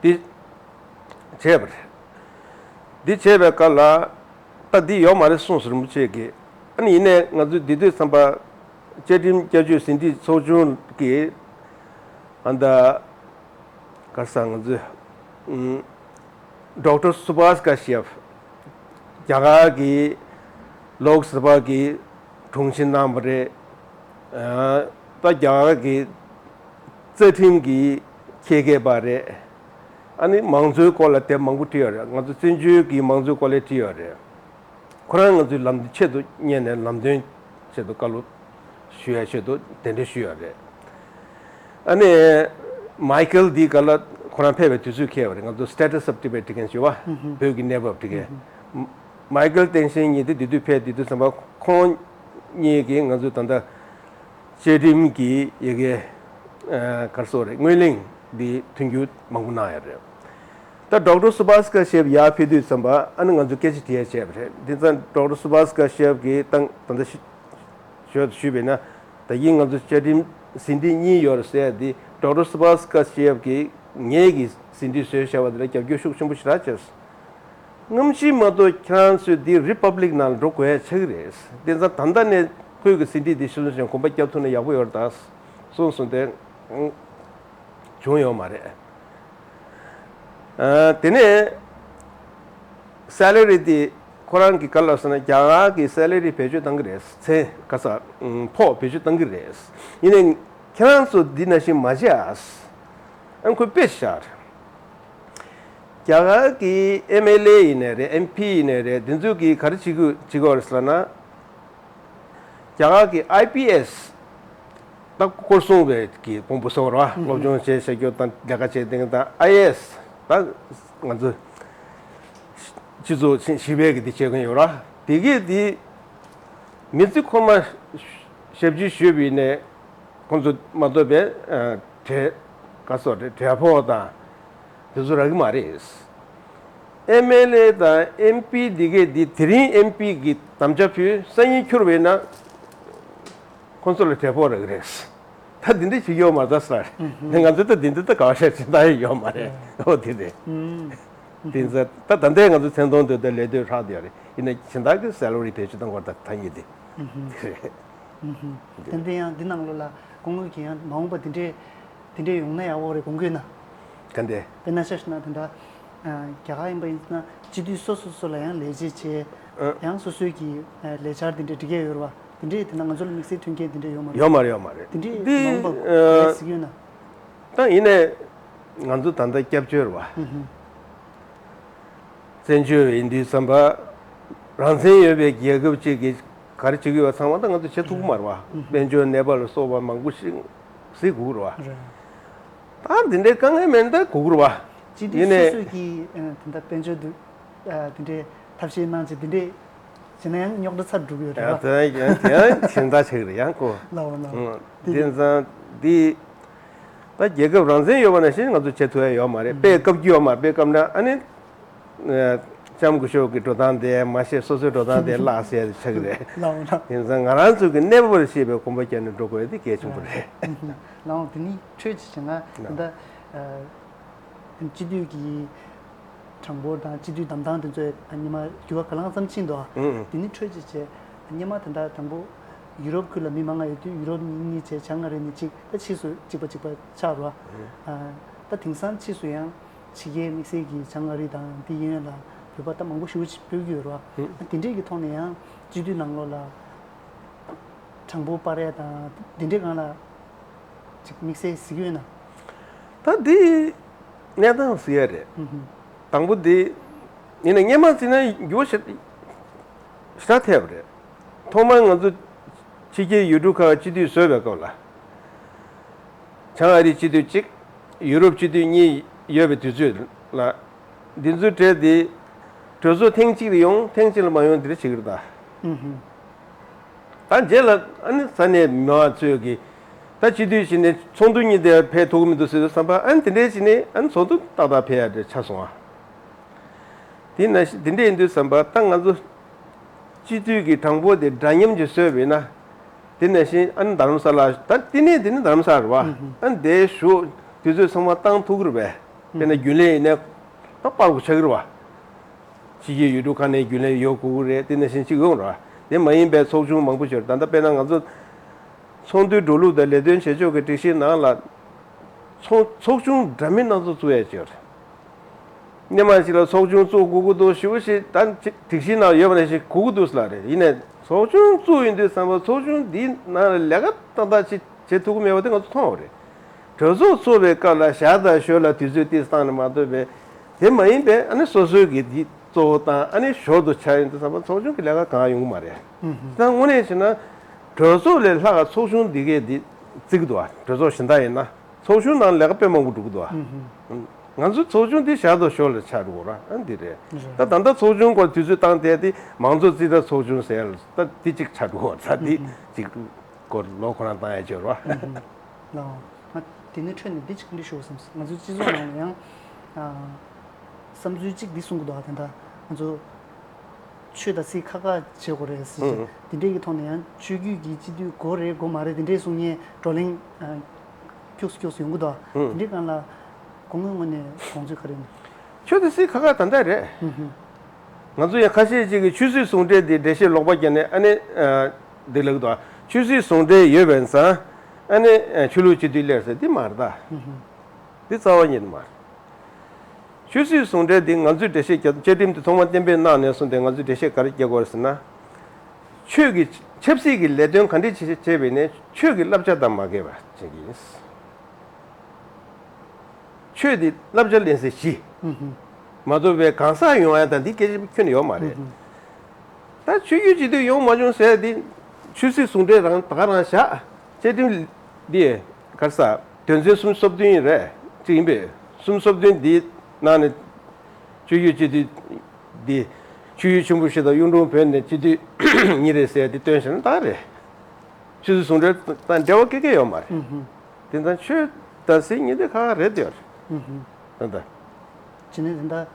དེ་བྱས་པ་རེད། འདི་བྱས་པའི་སྐབས་ལ་ད་འདི་ཡོད་མ་རེད་གསུངས་སོང་རིན་པོ་ཆེ་གིས། ཨ་ནི་ཡིན་ནའི་ང་ཚོས་འདི་དུས་ཙམ་པ་བཅའ་ཁྲིམས་བསྐྱར་བཅོས་ཟིན་བྲིས་ཚོགས་ཆུང་གི་ཨ་ད་ག་ས་ང་ཚོས་ཨུམ་ཌོག་ཊར་སུ་བྷཱས་ཀ་ཤི་ཡབ་རྒྱ་གར་གྱི་ལོག་སི་བྷ་གི་དྲུང་ཆེ་གནང་བ་རེད། ཨ་ད་རྒྱ་གར་གྱི་རྩ་ཁྲིམས་ཀྱི་འཁྱེར་མཁན་པ་རེད། ཨ་ནི་མང་གཙོའི་སྐོར་ལ་དེབ་མང་པོ་བྲིས་ཡོད་རེད། ང་ཚོ་བཙན་བྱོལ་གྱི་མང་གཙོའི་སྐོར་ལ་བྲིས་ཡོད་རེད། ཁོ་རང་ང་ཚོའི་ལམ་ཆེད་དུ་གཉེར་ནས་ལམ་སྟོན་ཆེད་དུ་བཀའ་སློབ་ཞུ་ཡ་ཆེད་དུ་གདན་འདྲེན་ཞུས་ཡོད་རེད། ཨ་ནི་མའི་ཀལ་འདི་ག་ལ་ཁོ་རང་ཕེབས་པའི་དུས་ཚོད་འཁེལ་བ་རེད། ང་ཚོ་Status of Tibet་འབྲི་མཁན་ཞུ་བ་བོད་ཀྱི་གནས་བབ་འབྲི་མཁན་མའི་ཀལ་སྟེང་ཤེས་ཉིད་དེ་དེ་དུས་ཕེབས་དེ་དུས་ཙམ་པ་ཁོང་གཉིས་ཀྱིས་ང་ཚོ་ད་ལྟ་བཅའ་ཁྲིམས་ཀྱི་ཡི་གེ་ག་རེ་ཟེར་རེད། སྔོན་གླེང་འདི་མཐུན་འགྱུར་མང་པོ་གནང་ཡོད་རེད། ད་ཌོག་ཊར་སུ་བྷཱས་ཀ་ཤི་ཡབ་ཡར་ཕེབས་དུས་ཙམ་པ་ཨ་ནི་ང་ཚོ་སྐད་ཆ་དྲི་ཡ་བྱས་པ་རེད། འདི་ཙང་ཌོག་ཊར་སུ་བྷཱས་ཀ་ཤི་ཡབ་ཀྱིས་ད་ད་ལྟ་ཞུ་ཞུས་པ་ཡིན་ན་ད་གིན་ང་ཚོ་བཅའ་ཁྲིམས་ཟིན་བྲིས་གཉིས་ཡོད་རེད་ཟེར་ཡ་འདི་ཌོག་ཊར་སུ་བྷཱས་ཀ་ཤི་ཡབ་ཀྱིས་ངེད་ཀྱིས་ཟིན་བྲིས་བཟོས་བཞག་པ་དེ་ལ་རྒྱབ་སྐྱོར་ཤུགས་ཆེན་པོ་ཞེ་དྲག་བྱས། སྔ་ཕྱི་མ་གཏོགས་ཁྱེད་རང་ཚོས་འདི་རི་པབ་ལིག་ནང་ལ་འགྲོ་དགོས་ཡ་ཆགས་ཀྱི་རེད། དེ་ཙང་ད་ལྟ་ནས་ཁོས་ཀྱི་ཟིན་བྲིས་འདི་ཤུལ་ཞིང་གོམ་པ་བརྒྱབ་ཐུབ་ན་ཡག་པོ་ཡོད་རེད་ད་གསུངས་སོང་། དེ་བྱུང་ཡོད་མ་རེད། ཨ་དེ་ནས་སེ་ལ་རི་དེ་ཁོ་རང་གི་ག་ལ་ཟེར་ན་རྒྱ་གར་གྱི་སེ་ལ་རི་བེད་སྤྱོད་བཏང་གི་རེད། ཚེ་ག་ས་ཨུམ་ཕོགས་བེད་སྤྱོད་བཏང་གི་རེད། ཡིན་ནའི་ཁྱེད་རང་ཚོ་འདི་ནང་བཞིན་མ་བྱེད་ཨ། ཨ་ཁོས་དཔེ་བཞག་རྒྱ་གར་གྱི་ཨེམ་ཨེལ་ཨེ་ཡིན་ནའི་རེད། ཨེམ་པི་ཡིན་ནའི་རེད། འདི་ཚོས་གིས་ག་རེ་བྱེད་དགོས་བྱེད་དགོས་རེད་ཟེར་ན། རྒྱ་གར་གྱི་ཨའི་པི་ཨེས་ད་སྐོར་སྲུང་བའི་གི་དཔོན་པོ་ཚོ་ར་སློབ་སྦྱོང་བྱས་བྱ་རྒྱུ་དང་ལས་ཀ་བྱས་དེང་དང་ཨའི་ཨེ་ཨེས་ད་ང་ཚོ་སྤྱི་ཚོགས་ཞི་བའི་གི་དེ་བྱེད་མཁན་ཡོད་ར། དེ་གས་དེ་མི་ཚེ་ཁོ་མ་ཞབས་ཕྱི་ཞུས་པ་ཡིན་ནའི་ཁོང་ཚོ་མ་གཏོགས་པའི་གྲལ་ག་སོགས་གྲལ་ཕོགས་དང་དེ་ཚོ་རག་གི་མ་རེད། ཨེམ་ཨེལ་ཨེ་དང་ཨེམ་པི་འདི་གས་འདི་དེ་རིང་ཨེམ་པི་གི་དམ་བཅའ་ཕུལ་སང་ཉིན་འཁྱུར་བས་ན་ཁོང་ཚོ་ལ་གྲལ་ཕོགས་རག་གི་རེད། ད་འདི་འདྲ་ཞིག་ཡོད་མ་རེད་ཟེར། ང་ཚོ་ད་འདི་འདྲ་ད་ག་བ་ཤ་ཅི་ད་ཡོད་མ་རེད། ཨོ་དེ་རེད། དེ་ཚོ་ད་ད་ལྟའི་ང་ཚོ་མཚན་མཐོང་འདོད་ད་ལས་དོན་ཧྲག་དེ་ཡོད་རེད། ཡིན་ན་སྦྱིན་བདག་གི་སེ་ལ་རི་བེད་སྤྱོད་གཏོང་དགོས་ད་ཐ་སྙད་དེ་རེད། ཏན་ཏན་ཡང་འདི་ནང་ལོགས་ལ་སྐུ་ངོ་གིས་ཡང་མ་འོངས་པ་འདི་འདྲའི་འདི་འདྲའི་ཡོང་ན་ཡག་པོ་རེད་དགོངས་ཀྱི་ཡོད་ན། ག་འདྲས། དཔེར་ན་ཆ་བཞག་ན་དེ་འདྲ་རྒྱ་གར་ཡིན་པ་ཡིན་ན་སྤྱི་འཐུས་སོ་སོ་སོ་ལ་ཡང་ལས་བྱེད་བྱས། ཨ། ཡང་སོ་སོའི་གི་ལས་འཆར་འདི་འདྲའི་སྒྲིག་ཡས་ཡོད་རེད་བ། འདི་འདྲའི་དེ་ན་ང་ཚོ་ལ་དམིགས་བསལ་མཐུན་རྐྱེན་འདི་འདྲའི་ཡོད་མ་རེད། ཡོད་མ་རེད། ཡོད་མ་རེད། འདི་འདྲའི་འདི་མ་འོངས་པ་ཨ་ག་རེ་གཟིགས་ཡོད་ན། ད་ཡིན་ནའི་ང་ཚོ་ད་ལྟ་སྐྱབས་བཅོལ་བ། ཨུ་ཧུ། བཙན་བྱོལ་ཡིན་དུས་ཙམ་པ་རང་བཙན་ཡོད་པའི་རྒྱལ་ཁབ་ཅིག་གིས་ག་རེ་བྱེད་ཀྱི་ཡོད་ཚང་མ་ད་ང་ཚོ་བྱེད་ཐུབ་ཀྱི་མ་རེད་བ། དཔལ་འབྱོར་ནད་པ་ལ་སོགས་པ་མང་པོ་ཞིག་གཟིགས་དགོས་ཀྱི་རེད་བ། རེད། ད་འདི་འདྲའི་དཀའ་ངལ་མེད་ན་ད་དགོས་ཀྱི་རེད་བ། སྤྱི་འཐུས་ཡིན་ནའི་སོ་སོས་ཀྱིས་ཨ་དེ་འདྲ་དཔལ་འབྱོར་འདི་ཨ་དེ་འདྲའི་ཐབས་ཤེས་གནང་བྱས་དེ་འདྲའི་བྱས་ན་ཡང་རྙོག་དྲ་ཚ་འགྲོ་གི་ཡོད་རེད་བ། ཡང་དེ་ཡང་དེ་ཡང་གཞན་དག་ཆགས་ཀྱི་རེད་ཡང་ཁོ། ལའོ་ལའོ། ཨང་། དེ་དེ་ཙང་འདི། ད་རྒྱལ་ཁབ་རང་བཙན་ཡོད་པ་ནང་བཞིན་ང་ཚོ་བྱེད་ཐུབ་ཡ་ཡོད་མ་རེད། དཔེ་བཀབ་རྒྱུ་ཡོད་མ་རེད། དཔེ་བཀབ་ན་ཨ་ནི། ཨ་ལྕམ་སྐུ་ཞབས་ཀྱི་འགྲོ་སྟངས་དེ་མ་ཤེས་སོ་སོའི་འགྲོ་སྟངས་དེ་བརླག་ཟེར་ཡ་དེ་ཆགས་ཀྱི་རེད། ལའོ་ལའོ། དེང་སང་ང་རང་ཚོ་གི་གནས་བབ་ལ་ཤེས་པའི་གོམ་པ་རྒྱབ་ནས་འགྲོ་དགོས་ཡ་དེ་གལ་ཆེན་པོ་རེད། ལའོ་དེ་ནི་འཕྲོས་ཅིག་བྱས་ན་ད་ལྟ་ཨ་སྤྱི་འཐུས་ཀྱི་གྲངས་འབོར་དང་སྤྱི་འཐུས་བདམས་སྟངས་དེ་ཚོས་སྔོན་མ་འགྱུར་བ་ག་ལ་ཙམ་ཕྱིན་འདུག་ཨ་ཨུ་ཨུ། དེ་ནི་འཕྲོས་ཅིག་བྱས་སྔོན་མ་ད་ལྟ་དང་པོ་ཡུ་རོབ་ཁུལ་ལ་མི་མང་ང་ཡོད་དུས་ཡུ་རོབ་གཉིས་གཉིས་བྱས་བྱང་ཨ་རི་ནི་གཅིག་ད་ཕྱིས་སུ་གཅིག་པ་གཅིག་པ་ཆགས་རོ། ཨ་ད་དེང་སང་ཕྱིས་སུ་ཡང་ཕྱི་རྒྱལ་དམིགས་བསལ་གྱི་བྱང་ཨ་རི་དང་དེ་གཡས་གཡོན་ལ་བོད་པ་ད་མང་པོ་ཞེ་པོ་ཅིག་སྤོས་ཀྱི་ཡོད་རོ། ཨ་དེ་འདྲས་ཀྱི་ཐོག་ནས་ཡང་སྤྱི་འཐུས་ནང་ལོགས་ལ་གྲངས་འབོར་སྤར་ཡ་དང་དེ་འདྲས་སྒང་ལ་ཅིག་དམིགས་བསལ་གཟིགས་ཡོད་ན། ད་འདི་གནས་སྟངས་གཟིགས་ཡ་རེད། ཨུ་ཧུ། དང་པོ་འདི་ཡིན་ན་སྔོན་མ་བརྩིས་ན་འགྱུར་བ་ཞེ་ཞེ་དྲག་ཐེབས་པ་རེད། ཐོག་མར་ང་ཚོ་ཕྱི་རྒྱལ་ཡུལ་གྲུ་ཁག་སྤྱི་འཐུས་བཟོས་པའི་སྐབས་ལ། བྱང་ཨ་རིའི་སྤྱི་འཐུས་གཅིག་ཡུ་རོབ་སྤྱི་འཐུས་གཉིས་ཡོད་པའི་དུས་ཚོད་ལ། འདི་ཚོའི་གྲས་འདི་གྲོས་ཚོགས་ཐེངས་གཅིག་ལ་ཡོང་ཐེངས་གཅིག་ལ་མ་ཡོང་འདི་འདྲ་བྱེད་ཀྱི་རེད་ད། ཨུ་ཧུ། ད་རྗེས་ལ་ཨ་ནི་ས་གནས་མི་མང་ཚོས་ཀྱི་ ད་སྤྱི་འཐུས་བྱས་ནས་ཚོགས་འདུ་གཉིས་དེ་ཕེབས་ཐུབ་ཀྱི་མི་འདུག་ཟེར་དུས་ཙམ་པ། ཨ་ནི་དེ་འདྲས་བྱས་ནས་ཨ་ནི་ཚོགས་འདུ་ཏག་ཏག་ཕེབས་ཡ་དེ་ཆགས་སོང་ཨ། དེ་ན་དེ་འདྲས་ཡིན་དུས་ཙམ་པ་ད་ང་ཚོ་སྤྱི་འཐུས་ཀྱི་གྲངས་འབོར་དེ་འདྲ་མཉམ་གྱིས་བཟོས་པ་ཡིན་ན། དེ་ནང་བཞིན་ཨ་ནི་རྡ་རམ་ས་ལ། ད་དེ་ནས་དེ་ནི་རྡ་རམ་ས་ལ་རེད་བ། ཨ་ནི་དེའི་གཞུག་དུས་ཚོད་ཚང་མ་བཏང་ཐུབ་ཀྱི་རེད་པས། དཔེར་ན་རྒྱུན་ལས་ཡིན་ན་ད་པར་གོ་ཆགས་ཀྱི་རེད་བ། ཕྱི་རྒྱལ་ཡུལ་གྲུ་ཁག་ནས་རྒྱུན་ལས་ཡོང་དགོས་ཀྱི་རེད། དེ་ནང་བཞིན་གཅིག་ཡོང་ར། དེ་མ་ཡིན་པའི་ཚོགས་ཆུང་མང་པོ་ཞིག་ད་ལྟ་དཔེར་ན་ང་ཚོ་ཚོགས་འདུའི་འགྲོ་ལུགས་དང་ལས་དོན་བྱེད་ཕྱོགས་ཀྱི་སྒྲིག་གཞིའི་ནང་ལ་ཚོགས་ཚོགས་ཆུང་འདྲ་མིན་སྣ་ཚོགས་བཙུགས་ཡས་ཅིག་ཡོད་རེད། སྔོན་མ་ཞིག་ལ་ཚོགས་ཆུང་བཙུགས་དགོས་ཀྱི་འདུག་ཞེ་པོ་ཞིག་ད་སྒྲིག་གཞིའི་ནང་ཡོད་པ་ནང་བཞིན་དགོས་ཀྱི་འདུག་ལབ་རེད། ཡིན་ནའི་ཚོགས་ཆུང་བཙུགས་ཡོང་དུས་ཙམ་པ་ཚོགས་ཆུང་འདིའི་ནང་ལ་ལས་ཀ་ཏག་ཏག་ཅིག་བྱེད་ཐུབ་ཀྱི་མེད་པ་དེ་ང་ཚོ་མཐོང་བ་རེད། གྲོས་ཚོགས་ཚོགས་པའི་སྐབས་ལ་ཞག་དང་ཞོལ་ལ་དུས་ཚོད་ཏོག་ཙམ་བཏང་ནས་མ་གཏོགས་པའི། དེ་མ་ཡིན་པའི་ཨ་ནི་སོ་སོའི་གི་འདི་གཙོ་བོ་བཏང་ཨ་ནི་ཞོར་དུ་ཆགས་ཡོང་དུས་ཙམ་པ་ཚོགས་ཆུང་གི་ལས་ཀ་གང་ཡོང་གི་མ་རེད། ད་དངོས་གནས་བྱས་ན་གྲོས་ཚོགས་ལས་ལྷག་ཚོགས་ཆུང་འདི་གས་འདི་བརྩི་གི་འདུག་ཨ། གྲོས་ཚོགས་གཞན་དག་ཡིན་ན་ཚོགས་ཆུང་ནང་ལས་ཀ་དཔེ་མང་པོ་འགྲོ་གི་འདུག་ཨ། ང་ཚོ་ཚོགས་ཆུང་འདི་ཞག་དང་ཞོལ་ལ་ཆགས་འགྲོ་གི་ར། ཨ་འདི་རེད། ད་ད་ལྟ་ཚོགས་ཆུང་སྐོར་དུས་ཚོད་བཏང་བསྡད་དེ་མང་གཙོ་རྩིས་ཁྲ་ཚོགས་ཆུང་ཟེར་ཡ་ལ་ད་འདི་གཅིག་ཆགས་འགྲོ་གི་ར། ད་འདི་གཅིག་སྐོར་ལོ་ཁོ་རང་བཏང་ཡ་ཅིག་ཡོད་རེད་བ། ལགས། ང་དེ་ནས་འཕྲོས་ནས་འདི་གཅིག་འདྲི་ཞུ་བསམ། ང་ཚོའི་སྤྱི་ཚོགས་ནང་ལ་ཡང་ཨ་བསམ་ཚུལ་གཅིག་འདི་གསུང་གི་འདུག་ཨ། དེ་འདྲ་ང་ཚོ་ཆོས་དང་སྲིད་ཁ་ཁ་བྱེད་དགོས་རེད་ཟེར་གྱི། ཨང་། དེ་འདྲས་ཀྱི་ཐོག་ནས་ཡང་ཆོས་བརྒྱུད་ཀྱི་སྤྱི་འཐུས་དགོས་རེད་དགོས་མ་རེད་དེ་འདྲས་གསུང་མཁན་བགྲོ་གླེང་ཨ་ཁྱུག་སུ་ཁྱུག་སུ་ཡོང་གི་འདུག་ཨ། ཨང་། དེ་འདྲས་སྒང་ལ་སྐུ་ངོའི་ངོས་ནས་དགོངས་ཚུལ་ག་རེ་ཡིན། ཆོས་དང་སྲིད་ཁ་ཁ་ད་ལྟ་རེད། ཨང་། ང་ཚོ་ཡང་ཁ་ཤས་ཅིག་གིས་ཆོས་སྲིད་ཟུང་འབྲེལ་འདི་འགྲེལ་བཤད་ལོག་པ་བརྒྱབ་ནས་ཨ་ནི་ཨ་འདི་ལབ་ཀྱི་འདུག་ཆོས་སྲིད་ཟུང་འབྲེལ་ཡོད་པའི་ཙང་ཨ་ནི་ཨ་ཆོས་ལུགས་སྤྱི་འཐུས་སླེབས་ཟེར་འདི་མ་རེད་ད། ཨང་། འདི་རྩ་བ་ཉིད་ནས་མ་རེད། ཆོས་སྲིད་ཟུང་འབྲེལ་འདི་ང་ཚོས་འགྲེལ་བཤད་བརྒྱབ། བཅའ་ཁྲིམས་འདི་ཐོག་མ་གཏན་འབེབས་གནང་ནས་བཟུང་སྟེ་ང་ཚོས་འགྲེལ་བཤད་ག་རེ་བརྒྱབ་དགོས་རེད་ཟེར་ན། ཆོས་ཀྱི་ཆབ་སྲིད་ཀྱི་ལས་དོན་ག་འདྲས་བྱེད་བྱེད་པ་ཡིན་ནའི་ཆོས་ཀྱི་བསླབ་བྱ་དང་མ་འགལ་བ་བྱེད་ཀྱི་ཡིན། ཆོས་འདི་བསླབ་བྱ་ལེན་སའི་གཞི། ཨུ་ཧུ། མ་གཏོགས་པའི་གང་ཟག་ཡོང་ཡ་དང་འདི་སྐད་ཆ་ཁྱོན་ནས་ཡོད་མ་རེད། ཨུ་ཧུ། ད་ཆོས་བརྒྱུད་སྤྱི་འཐུས་ཡོང་མ་བྱུང་ཟེར་ཡ་འདི་ཆོས་སྲིད་ཟུང་འབྲེལ་རང་ད་ག་རང་བཞག་བཅའ་ཁྲིམས་འདི་ག་རེ་ཟ་དོན་ཚན་སུམ་ཅུ་སོ་བདུན་རེད་ཅིག་ཡིན་པས། སུམ་ཅུ་སོ་བདུན་འདིའི་ནང་ནས་ཆོས་བརྒྱུད་སྤྱི་འཐུས་འདི་ཆོས་བརྒྱུད་ཆེན་པོ་བཞི་དང་གཡུང་དྲུང་བོན་ནས་སྤྱི་འཐུས་གཉིས་རེད་ཟེར་ཡ་འདི་བཏོན་བཞག་ན་ད་ག་རེད། ཆོས་སྲིད་ཟུང་འབྲེལ་དང་འབྲེལ་བ་སྐད་ཀྱི་ཡོད་མ་རེད། ཨུ་ཧུ། དེ་ཙང་ཆོས་དང་སྲིད་གཉིས་དེ་ཁག་ཁག་རེད་དེ། ཨུ་ཧུ། ད་ལྟ། བྱས་ནས་དེ་འདྲ་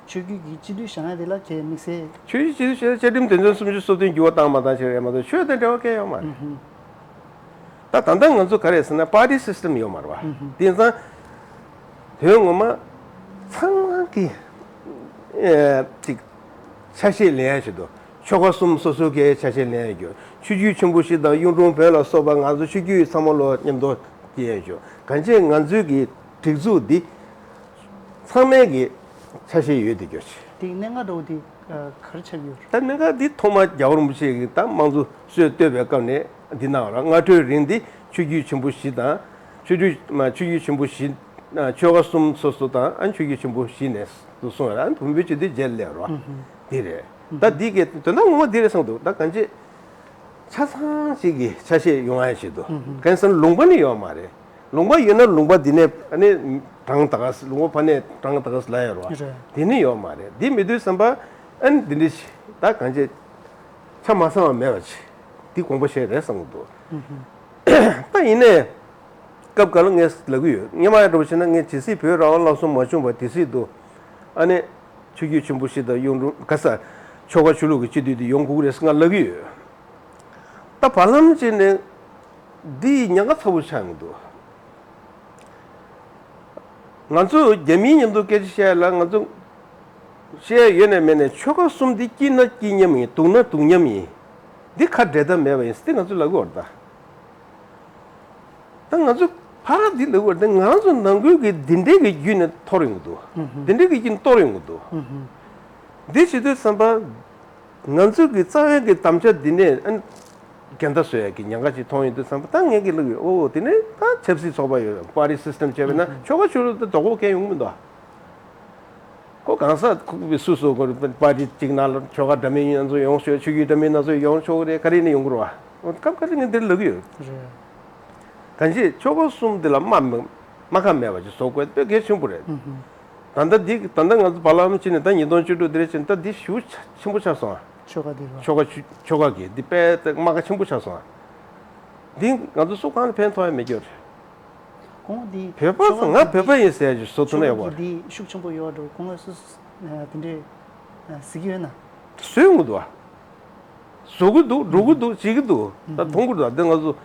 ཆོས་བརྒྱུད་ཀྱི་སྤྱི་འཐུས་བཞེངས་ཡ་དེ་ལ་གལ་དམིགས་བསལ། ཆོས་བརྒྱུད་སྤྱི་འཐུས་བཞེངས་ན་བཅའ་ཁྲིམས་དོན་ཚན་སུམ་ཅུ་སོ་བདུན་འགྱུར་བ་བཏང་མ་བཏང་ཕྱིར་རེད་མ་གཏོགས་ཆོས་དང་འབྲེལ་བ་གང་ཡང་ཡོད་མ་རེད། ཨུ་ཧུ། ད་ད་ལྟ་ང་ཚོ་ག་རེ་ཟེར་ན་པར་ཊི་སི་སི་ཊམ་ཡོད་མ་རེད་བ། ཨུ་ཧུ། དེ་ཙང་དོན་ངོ་མ་ཚང་མ་གི་ཨེ་ཅིག་ཆ་ཤས་ལེན་ཡ་ཞིག་འདུག་ཆོལ་ཁ་གསུམ་སོ་སོ་གའི་ཆ་ཤས་ལེན་ཡ་རྒྱུ། ཆོས་བརྒྱུད་ཆེན་པོ་བཞི་དང་གཡུང་དྲུང་བོན་ལ་སོགས་པ་ང་ཚོ་ཆོས་བརྒྱུད་ཚང་མ་ལོ་མཉམ་དུ་སྐྱེལ་ཡ་རྒྱུ། གང་ཅི་ང་ཚོའི་གི་སྒྲིག་འཛུགས་འདི་ཚང་མའི་གི་ཆ་ཤས་ཡོད་དེ་རྒྱུ་ཆེ། དེ་གནད་འགག་འདྲ་བོ་དེ་ག་རེ་ཆགས་ཡོད་རེད། ད་གནད་འགག་འདི་ཐོག་མ་རྒྱལ་བ་རིན་པོ་ཆེ་གིས་ད་དམངས་གཙོ་སྲོལ་བཏོད་པའི་སྐབས་ནས་འདི་གནང་བ་རེད། སྔ་དྲོའི་རིང་འདི་ཆོས་བརྒྱུད་ཆེན་པོ་བཞི་དང་ཆོས་བརྒྱུད་མ་ཆོས་བརྒྱུད་ཆེན་པོ་བཞི། ཆོལ་ཁ་གསུམ་སོ་སོ་དང་ཨ་ཆོས་བརྒྱུད་ཆེན་པོ་བཞི་ནས་སུ་གསུངས་ཡོད་རེད། ཨ་བོན་པོའི་སྤྱི་འཐུས་རྗེས་སླེབས་རོགས། ཨུ་ཧུ། འདི་རེད། ད་འདི་གའི་དོན་དག་ངོ་མ་འདི་རེད་བསམ་འདུག་ད་གང་ཅི་ཆ་ཚང་ཞིག་གི་ཆ་ཤས་ཡོང་ཡ་ཞིག་འདུག་ཨུ་ཧུ། གང་ཟེར་ན་ལུང་པ་ནི་ཡོད་མ་རེད། ལུང་པ་ཡོད་ན་ལུང་པ་འདི་ནས་ཨ་ནི་གྲངས་ད་ག་ལུང་པ་ཕ་ནས་གྲངས་ད་ག་ལ་ཡོད་རོགས། རེད། འདི་ནི་ཡོད་མ་རེད། འདི་མི་འདུག་བསམ་པ་ཨ་ནི་འདི་འདྲ་ཞིག་ད་གང་ཅི་ཆ་མ་ཚང་བ་མེད་པ་ཅིག་འདི་དགོངས་པ་བཞེས་རེད་བསམ་གི་འདུག་ཨུ་ཧུ། ད་ཡིན་ནའི། སྐབས་འགའ་ལ་ངས་ལབ་ཀྱི་ཡོད། སྔོན་མ་ཡང་འདྲ་པོ་བྱས་ན་ངས་ཇི་སྲིད་བོད་རང་དབང་ལམ་སང་མ་བྱུང་བ་དེ་སྲིད་དུ། ཨ་ནི། ཆོས་བརྒྱུད་ཆེན་པོ་བཞི་དང་གཡུང་དྲུང་ག་ས། ཆོལ་ཁ་ཆོས་ལུགས་ཀྱི་སྤྱི་འཐུས་དེ་ཡོང་དགོས་ཀྱི་རེད་ཟེར་ང་ལབ་ཀྱི་ཡོད། ད་བར་ལམ་ཅིག་ནས། འདི་ཉེན་ཁ་ཚ་པོ་ཆགས་ཀྱི་འདུག་ང་ཚོ་རྒྱ་མིའི་མཉམ་དུ་སྐད་ཆ་བཤད་ཡ་ལ་ང་ཚོ། བཤད་ཡ་ཡོད་ནས་མེད་ནས་ཆོལ་ཁ་གསུམ་འདི་སྐྱིད་ན་སྐྱིད་མཉམ་ཡིན། སྡུག་ན་སྡུག་མཉམ་ཡིན། འདི་ཁ་འབྲལ་ཐབས་མེད་པ་ཡིན་ཟེར་ཏེ་ང་ཚོ་ལབ་ཀྱི་ཡོད་རེད་ད། ད་ང་ཚོ་ཕར་འདི་ལབ་དགོས་རེད་དེ་ང་རང་ཚོ་ནང་ཁུལ་གྱི་འདི་འདྲའི་གི་བརྒྱུད་ནས་འཐོར་ཡོང་གི་འདུག་ཨུ་ཧུ། འདི་འདྲའི་གི་བརྒྱུད་ནས་གཏོར་ཡོང་གི་འདུག་ཨུ་ཧུ། འདི་བྱེད་དུས་ཙམ་པ་ང་ཚོ་གི་རྩ་བའི་གི་དམ་བཅའ་འདི་ནས་ཨ་ནི་འགལ་ཟླ་བཟོ་ཡ་གི་ཉེན་ཁ་ཅིག་མཐོང་ཡོང་དུས་ཙམ་པ་ད་ངས་གི་ལབ་ཡོད། ཨོ་དེ་ནས་ད་ཆབ་སྲིད་ཚོགས་པ་ཡོད། པར་ཊི་སི་སི་ཊམ་བྱས་པ་ཡིན་ན་ཨུ་ཧུ། ཆོལ་ཁ་ཆོས་ལུགས་དེ་དོགས་པ་གང་ཡོང་གི་མི་འདུག་ཁོ་གང་ཟག་ཁོ་གི་སུ་སུ་ཁོ་པར་ཊི་གཅིག་ནང་ལ་ཆོལ་ཁ་འདྲ་མིན་ཡིན་ན་ཚོ་ཡོང་ཆོག་ཆོས་བརྒྱུད་འདྲ་མིན་སྣ་ཚོགས་ཡོང་ཆོག་གི་རེད། ག་རེ་ནས་ཡོང་གི་རེད་བ། སྐབས་ག་ཚོད་ངས་འདིར་ལབ་ཀྱི་ཡོད། རེད། གང་ཅི་ཆོལ་ཁ་གསུམ་འདི་ལ་དམའ་མི་དམའ་ཁ་མེད་པ་ཅིག་བཟོ་དགོས་དཔེ་གལ་ཆེན་པོ་རེད། ཨུ་ཧུ། ད་ལྟ་འདི་ད་ལྟ་ང་ཚོ་བར་ལམ་ཕྱིན་ནས་ད་ཉིས་སྟོང་བཅུ་དྲུག་འདིར་ཕྱིན་ད་འདི་ཞེ་པོ་ཆེན་པོ་ཆགས་སོང་ཨ། ཆོལ་ཁ་འདི་རེད་བ། ཆོལ་ཁ་ཆོ་ཆོལ་ཁ་གི་འདི་དཔེ་དམའ་ཁ་ཆེན་པོ་ཆགས་སོང་ཨ། འདི་ང་ཚོ་སུ་གང་ལ་ཕན་ཐོགས་ཡ་མེད་རྒྱུ་རེད། ཁོང་འདི་བོད་པ་ང་བོད་པ་ཡིན་ཟེར་གྱི་བཟོ་ཐུབ་ན་ཡག་པོ་རེད། འདི་ཤུགས་ཆེན་པོ་ཡོད་འགྲོ། ཁོང་སུ་དེ་འདྲའི་གཟིགས་ཡོད་ན། བཟོས་ཡོང་གི་འདུག་ཨ། བཟོ་གི་འདུག་འགྲོ་གི་འདུག་བྱེད་ཀྱི་འདུག་ད་མཐོང་གི་འདུག་འདི་ང་ཚོ་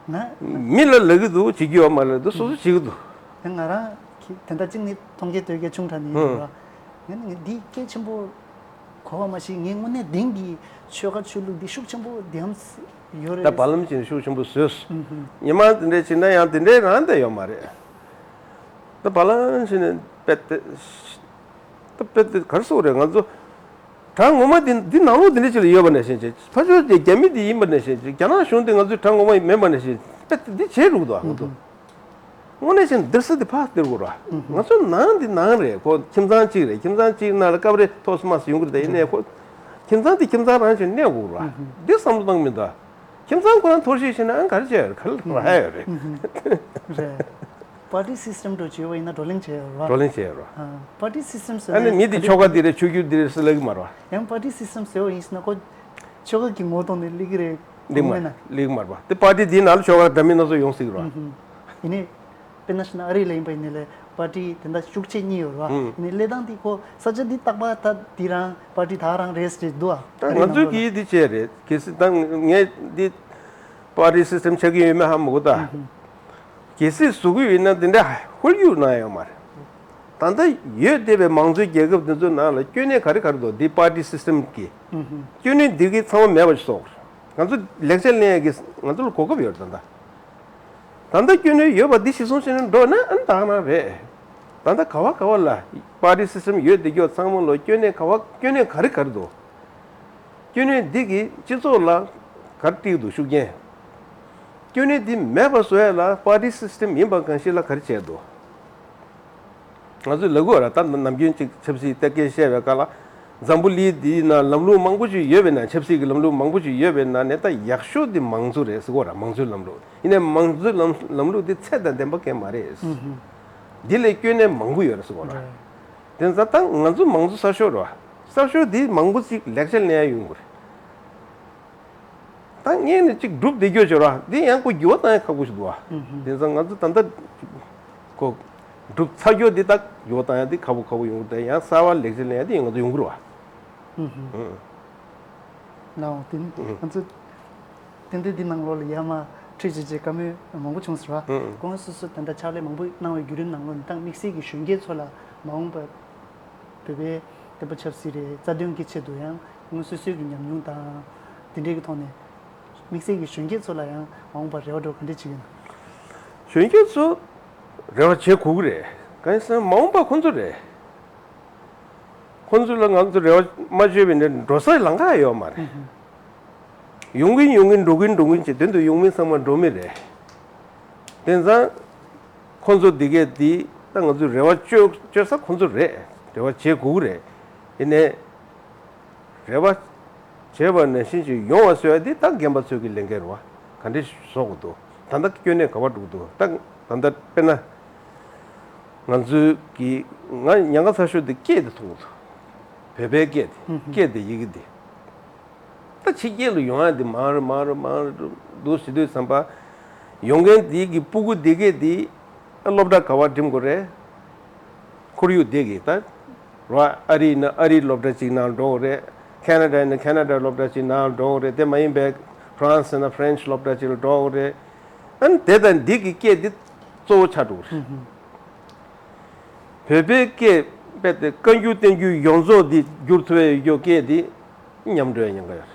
ང་མི་ལ་ལབ་ཀྱི་འདུག་བྱེད་ཀྱི་ཡོད་མ་རེད། འདི་སོ་སོ་བྱེད་ཀྱི་འདུག་ང་རང་གི་དེ་འདྲ་གཅིག་ནི་མཐོང་རྒྱ་ཐོས་རྒྱ་ཆུང་དྲགས་ནི་ཡིན་ར། ང་ནི་འདི་གལ་ཆེན་པོ་གོ་བ་མ་ཞིག་ངས་དངོས་གནས་དེང་གི་ཆོལ་ཁ་ཆོས་ལུགས་འདི་ཤུགས་ཆེན་པོ་དེའམ་ཡོད་རེད། ད་བར་ལམ་ཅན་ཤུགས་ཆེན་པོ་བཟོས། ཉི་མ་དེ་འདྲའི་ཕྱིན་ན་ཡང་དེ་འདྲའི་རང་དེ་ཡོད་མ་རེད། ད་བར་ལམ་ཕྱིན་ནས་དཔེ་དེ་ད་དཔེ་དེ་ག་རེ་ཟེར་དགོས་རེད། ང་ཚོ་གྲངས་ངོ་མ་དེ་འདི་ནང་ལོགས་དེ་འདྲ་ཅིག་ལ་ཡོད་པ་ནང་བཞིན་བྱས། ཕར་ཕྱོགས་དེ་རྒྱ་མི་དེ་ཡིན་པ་ནང་བཞིན་བྱས། རྒྱ་ནག་གཞུང་དེ་ང་ཚོའི་གྲངས་ངོ་མ་མིན་པ་ནང་བཞིན་དཔེ་དེ་འདི་བྱས་འགྲོ་གི་འདུག་ང་ཚོ་དངོས་གནས་བྱས་ན་འདིར་ས་དེ་ཕར་སྟེར་དགོས་ར། ང་ཚོ་ནང་འདི་ནང་རེད། ཁོ་ཁྱིམ་ཚང་གཅིག་རེད། ཁྱིམ་ཚང་གཅིག་ནང་ལ་སྐབས་རེ་ཐོག་སི་མ་སི་ཡོང་གི་རེད། ད་ཡིན་ནའི་ཁོ་ཁྱིམ་ཚང་དེ་ཁྱིམ་ཚང་རང་བྱས་གནས་དགོས་ར། འདི་བསམ་བློ་བཏང་མི་འདུག་ཁྱིམ་ཚང་ཁོ་རང་ཐོར་ཞིག་བྱས་ན་ཨང་ག་རེ་བྱས་ཡོད་རེད། ག་ལ་ར་ཡོད་རེད། རེད། པར་ཊི་སི་སི་ཊེམ་འདྲ་བྱས་པ་ཡིན་ན་བགྲོ་གླེང་བྱས་ཡོད་ར། བགྲོ་གླེང་བྱས་ཡོད་ར། པར་ཊི་སི་སི་ཊེམ་ཟེར་ཨ་ནི་ནས་མི་འདི་ཆོལ་ཁ་འདི་རེད། ཆོས་བརྒྱུད་འདི་རེད་ཟེར་ལབ་ཀྱི་མ་རེད་པ། ཡང་པར་ཊི་སི་སི་ཊེམ་ཟེར་བ་ཡིན་ཟེར་ན་ཁོ་ཆོལ་ཁ་གི་ངོ་བོ་ཐོག་ནས་སླེབས་ཀྱི་རེད། སླེབས་མ་མེད་ན། སླེབས་ཀྱི་མ་རེད་པ། དེ་པར་ཊི་འདིའི་ནང་ལ་ཆོལ་ཁ་འདྲ་མིན་སྣ་ཚོགས་ཡོང་སྲིད་ཀྱི་རེད་པ། ཡིན་ནའི་དཔེར་ན་ཞུ་ན་ཨ་རི་ལ་ཡིན་པ་ཡིན་ནའི་ལས་པར་ཊི་དེ་འདྲ་ཤུགས་ཆེ་གཉིས་ཡོད་རེད་པ། ཡིན་ནའི་གནས་སྟངས་འདི་ཁོ་ས་ཆ་འདི་རྟག་པར་ད་འདི་རང་པར་ཊི་ད་རང་རེད་ཟེར་འདུག་ཨ། ད་ང་ཚོའི་གི་འདི་བྱས་རེད། གལ་སྲིད་ད་ངས་འདི་པར་ཊི་སི་སི་ཊེམ་ཆགས་ཀྱི་ཡོད་མེད་ཧ་མ་གོ་ད། གལ་སྲིད་བཟོ་གི་ཡོད་ན་དེ་འདྲ་ཧོལ་རྒྱུག་གནང་ཡོད་མ་རེད། ད་ལྟ་ཡོད་བསྡད་པའི་མང་གཙོའི་རྒྱལ་ཁབ་དེ་ཚོའི་ནང་ལ་སྐྱོན་གནས་ག་རེ་ག་རེ་འདུག་འདི་པར་ཊི་སི་སི་ཊེམ་གི་སྐྱོན་གནས་འདི་གི་ཚང་མ་མེད་པ་ཞིག་བཟོ་དགོས་རེད། ང་ཚོ་ལེགས་ཆ་ལེན་ཡས་ཀྱི་ང་ཚོ་ལ་གོ་སྐབས་ཡོད་རེད་ད་ལྟ། ད་ལྟ་སྐྱོན་གནས་ཡོད་པ་འདི་གཞིར་བཟུང་བྱས་ནས་འགྲོ་ན་ཨ་ནི་ད་ག་རང་རེད། ད་ལྟ་ག་བ་ག་བ་ལ་པར་ཊི་སི་སི་ཊེམ་ཡོད་བསྡད་རྒྱུ་ཚང་མ་ལ་སྐྱོན་གནས་ག་བ་སྐྱོན་གནས་ག་རེ་ག་རེ་འདུག་སྐྱོན་གནས་འདི་གིས་སྤྱི་ཚོགས་ལ་ག་རེ་སྤྲད་འདུག་ཤུགས་རྐྱེན། སྐྱོན་གནས་འདི་མེད་པ་བཟོ་ཡ་ལ་པར་ཊི་སི་སི་ཊེམ་ཡིན་པ་གང་ཞིག་ལ་ག་རེ་བྱས་འདུག་ང་ཚོས་ལབ་དགོས་ར། ད་ནམ་རྒྱུན་ཅིག་ཆབ་སྲིད་ལྟ་སྐད་བཤད་པའི་སྐབས་ལ་འཛམ་བུ་གླིང་འདིའི་ནང་ལམ་ལུགས་མང་པོ་ཞིག་ཡོད་པའི་ནང་། ཆབ་སྲིད་ཀྱི་ལམ་ལུགས་མང་པོ་ཞིག་ཡོད་པའི་ནང་ནས་ད་ཡག་ཤོས་འདི་མང་གཙོ་རེད་ཟེར་དགོས་ར། མང་གཙོའི་ལམ་ལུགས། ཡིན་ནའི་མང་གཙོའི་ལམ་ལམ་ལུགས་འདི་ཚད་དང་ལྡན་པ་གང་ཡང་མ་རེད། འདི་ལས་སྐྱོན་གནས་མང་པོ་ཡོད་རེད་ཟེར་དགོས་ར། དེ་ཚོ་ད་ང་ཚོ་མང་གཙོ་གསར་ཤོག་རེད་པ། གསར་ཤོག་འདི་མང་པོ་ཅིག་ལེགས་ཆ་ལེན་ཡ་ཡོང་གི་རེད། ད་སྔོན་ནས་ཅིག་སྒྲུབ་བསྡད་རྒྱུ་བྱོས་ར། འདི་ཡང་ཁོ་འགྱུར་བ་བཏང་ཡ་ཁག་པོ་ཞིག་འདུག་པ། དེ་ཚོ་ང་ཚོ་ད་ལྟ་ཁོ་སྒྲུབ་ཚར་རྒྱུ་འདི་ད་འགྱུར་བ་བཏང་ཡ་འདི་ཁག་པོ་ཁག་པོ་ཡོང་གི་རེད། ཡང་གསར་པ་ལེགས་ཆ་ལེན་ཡ་འདི་ཡང་ང་ཚོ་ཡོང་གི་རེད་པ། ལའོ་དེ་ནི་ང་ཚོ་ཏན་ཏན་འདི་ནང་ལོགས་ལ་ཡར་མར་ཁྲིད་བྱས་བྱས་བཀའ་མོལ་མང་པོ་བྱུང་ཟེར་བ། ཁོང་སོ་སོ་ད་ལྟ་ཕྱག་ལས་མང་པོ་གནང་བའི་བརྒྱུད་རིམ་ནང་ལོགས་ནས་ད་དམིགས་བསལ་གྱི་གཞོན་སྐྱེས་ཚོ་ལ་མ་འོངས་པ་བོད་པའི་བསྟན་པ་ཆབ་སྲིད་རེད། རྩ་དོན་གྱི་ཆེད་དུ་ཡང་སོ་སོའི་གི་ཉམས་མྱོང་དང་དེ་འདྲའི་གི་ཐོག་ནས་དམིགས་བསལ་གྱི་གཞོན་སྐྱེས་ཚོ་ལ་ཡང་མ་འོངས་པར་རེ་བ་འདྲ་བོ་ག་འདྲ་བྱེད་ཀྱི་ཡོད་ན། གཞོན་སྐྱེས་ཚོ་རེ་བ་བྱེད་དགོས་ཀྱི་རེད། གང་ཡིན་ཟེར་ན་མ་འོངས་པ་ཁོང་ཚོ་རེད། ཁོང་ཚོ་ལ་ང་ཚོ་རེ་བ་མ་བཅོལ་བའི་ནས་འགྲོ་སའི་ལམ་ཁ་ཡོད་མ་རེད། ཡོང་གིན་ཡོང་གིན་འགྲོ་གིན་འགྲོ་གིན་བྱས་དོན་དུ་ཡོང་མི་ཚང་མ་འགྲོ་མི་རེད། དེང་སང་ཁོང་ཚོ་འདི་གས་འདི་ད་ང་ཚོས་རེ་བ་བཅོལ་བཅོལ་ས་ཁོང་ཚོ་རེད། རེ་བ་བྱེད་དགོས་ཀྱི་རེད། ཡིན་ནའི་རེ་བ་བྱས་པ་ནང་བཞིན་ཅིག་ཡོང་བ་བཟོ་ཡ་འདི་ད་རྒན་པ་ཚོའི་གི་ལས་འགན་རེད་པ། ག་འདྲ་བཟོ་དགོས་འདུག་ད་ལྟ་སྐྱོན་གནས་ག་པར་འགྲོ་གི་འདུག་ད་ད་ལྟ་དཔེར་ན་ང་ཚོའི་གི་ང་ཉམས་མགར་ཚ་ཤོས་འདི་སྐད་འདི་མཐོང་གི་འདུག་བོད་པའི་སྐད་འདི། སྐད་འདི་ཡི་གེ་འདི། ད་ཕྱི་རྒྱལ་ལ་ཡོང་ཡ་འདི་མང་རུ་མང་རུ་མང་རུ་འདུག་ཟེར་དུས་ཙམ་པ། ཡོང་མཁན་འདི་གི་སྤུ་གུ་འདི་གས་འདི་སློབ་གྲྭ་ག་པར་འགྲིམ་དགོས་རེད། ཁོར་ཡུག་འདི་གི་ད། རོ། ཨ་རི་ཡིན་ན་ཨ་རིའི་སློབ་གྲྭ་གཅིག་ནང་འགྲོ་དགོས་རེད། ཁེ་ན་ཌ་ཡིན་ན་ཁེ་ན་ཌའི་སློབ་གྲྭ་གཅིག་ནང་འགྲོ་དགོས་རེད། དེ་མ་ཡིན་པའི་ཧྥ་རན་སི་ཡིན་ན་ཧྥ་རན་སི་སློབ་གྲྭ་གཅིག་ལ་འགྲོ་དགོས་རེད། ཨ་ནི་དེ་དང་འདི་གི་སྐད་འདི་གཙོ་བོ་ཆགས་འགྲོ་གི་རེད། བོད་པའི་སྐད་རྦད་དེ་བཀའ་འགྱུར་བསྟན་འགྱུར་ཡོངས་རྫོགས་འདི་བསྒྱུར་ཐུབ་ཡ་ཡོད་རྒྱུ་སྐད་འདི་ཉམས་འགྲོ་ཡ་ཉེན་ཁ་ཡོད་རེད།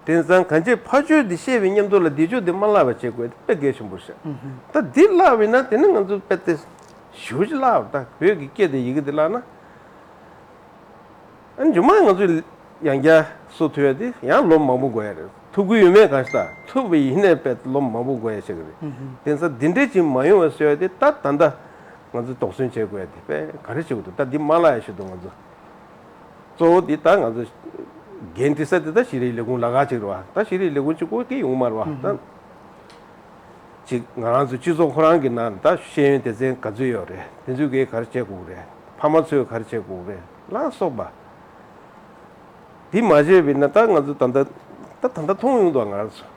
དེང་སང་གང་ཅི་ཕར་ཕྱོགས་འདི་བཤད་པའི་མཉམ་དུ་ལ་འདི་ཕྱོགས་འདི་མ་བརླག་པ་བྱེད་དགོས་དེ་དཔེ་གལ་ཆེན་པོ་རེད། ད་འདི་བརླག་པ་ཡིན་ན་དེ་ནི་ང་ཚོ་དཔེ་དེ་ཞེ་པོ་ཅིག་བརླག་པ། ད་བོད་ཀྱི་སྐད་དེ་ཡི་གེ་དེ་བརླག་ན། ཨ་ནི་རྗེས་མ་ང་ཚོས་ཡང་བསྐྱར་གསོ་ཐུབ་ཡ་དེ་ཡང་ལོ་མང་པོ་འགོར་ཡ་རེད། ཐུབ་ཀྱི་ཡོད་མེད་གང་ཞིག་ད་ཐུབ་པ་ཡིན་ནའི་དཔེ་ལོ་མང་པོ་འགོར་ཡ་ཆགས་ཀྱི་རེད། དེང་སང་འདི་འདྲས་ཅིག་མ་ཡོང་བ་བཟོ་ཡ་དེ་ད་ད་ལྟ་ང་ཚོས་དོགས་ཟོན་བྱེད་དགོས་ཡ་དེ་དཔེ་ག་རེ་བྱེད་དགོས་འདུག་ད་འདི་མ་བརླག་ཡ་ཆེད་དུ་ང་ཚོ་གཙོ་བོ་འདི་ད་ང་ཚོ་འགན་འཁྲི་ས་དེ་ད་ཤེས་རིག་ལས་ཁུངས་ལ་ཁག་ཅིག་རེད་པ། ད་ཤེས་རིག་ལས་ཁུངས་གཅིག་པོ་གིས་ཡོང་མ་རེད་པ། ད་ཅིག་ང་རང་ཚོ་སྤྱི་ཚོགས་ཁོ་རང་གི་ནང་ད་ཤེས་ཡོན་སྡེ་ཚན་ག་ཚོད་ཡོད་རེད། དེ་ཚོས་གིས་ག་རེ་བྱེད་དགོས་རེད། ཕ་མ་ཚོས་ག་རེ་བྱེད་དགོས་རེད་ལ་སོགས་པ། དེ་མ་བྱས་པས་ན་ད་ང་ཚོ་ད་ལྟ་ ད་ད་ལྟ་མཐོང་ཡོང་འདུག་ང་རང་ཚོ།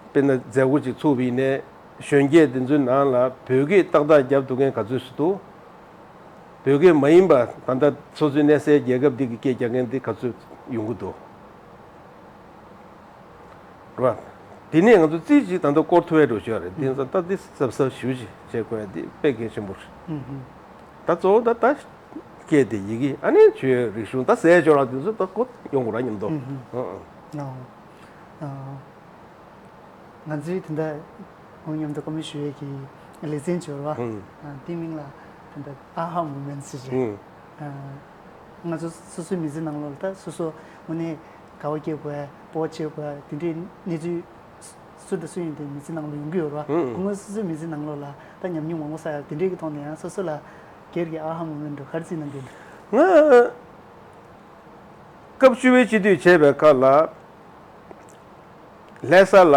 དཔེར་ན་མཛད་སྒོ་ཅིག་ཚུགས་པ་ཡིན་ནའི་གཞོན་སྐྱེས་དེ་ཚོའི་ནང་ལ་བོད་སྐད་ཏག་ཏག་རྒྱབ་ཐུབ་མཁན་ག་ཚོད་ཅིག་འདུག་བོད་སྐད་མ་ཡིན་པ་ད་ལྟ་སོ་སོའི་གནས་སའི་རྒྱལ་ཁབ་འདི་གི་སྐད་རྒྱག་མཁན་འདི་ག་ཚོད་ཡོང་གི་འདུག་རེད་བ། དེ་ནས་ང་ཚོ་རྩིས་ཅིག་ད་ལྟ་སྐོར་ཐུབ་ཡ་འགྲོ་ཤོག་རེད། དེ་ཚོ་ད་འདི་གཟབ་གཟབ་ཞེ་པོ་ཅིག་བྱེད་དགོས་ཡ་འདི་དཔེ་གལ་ཆེན་པོ་རེད། ད་གཙོ་བོ་ད་ད་སྐད་དེ་ཡི་གེ་ཨ་ནི་ཆོས་རིག་གཞུང་ད་ཟས་སྤྱོད་ར་དེ་ཚོ་ད་གོ་ཡོང་དགོས་ར་མཉམ་དུ། ཨུ་ཧུ། ཨང་། ཨང་། ང་ཚོའི་དེ་འདྲ་ཁོང་མཉམ་དུ་བཀའ་མོལ་ཞུ་ཡས་ཀྱི་ལེ་ཚན་བྱོས་ར། ཨུ་ཧུ། ཨ། དེའི་མིང་ལ་དེ་འདྲ་ཨ་ཧ་མུ་མེན་ཊི་ཟེར་བྱས། ཨུ་ཧུ། ཨ། ང་ཚོ་སོ་སོའི་མི་ཚེ་ནང་ལོགས་ལ་ད་སོ་སོ་དངོས་གནས་དགའ་བ་སྐྱེ་དགོས་སྤོབས་པ་བྱེད་དགོས་དེ་འདྲའི་གནས་ཚུལ་སུ་དང་སུ་ཡིན་དེ་མི་ཚེ་ནང་ལ་ཡོང་གི་ཡོད་ར། ཨུ། ཁོང་ཚོ་སོ་སོའི་མི་ཚེ་ནང་ལོགས་ལ་ད་ཉམས་མྱོང་མང་པོ་བསགས་ཡ་དེ་འདྲའི་གི་ཐོག་ནས་ཡང་སོ་སོ་ལ་སྒེར་གྱི་ཨ་ཧ་མུ་མེན་ཊི་ག་རེ་བརྩིས་གནང་གི་ཡོད། ང་སྐབས་བཅུ་པའི་སྤྱི་འཐུས་བྱས་པའི་སྐབས་ལ། ལྷ་ས་ལ་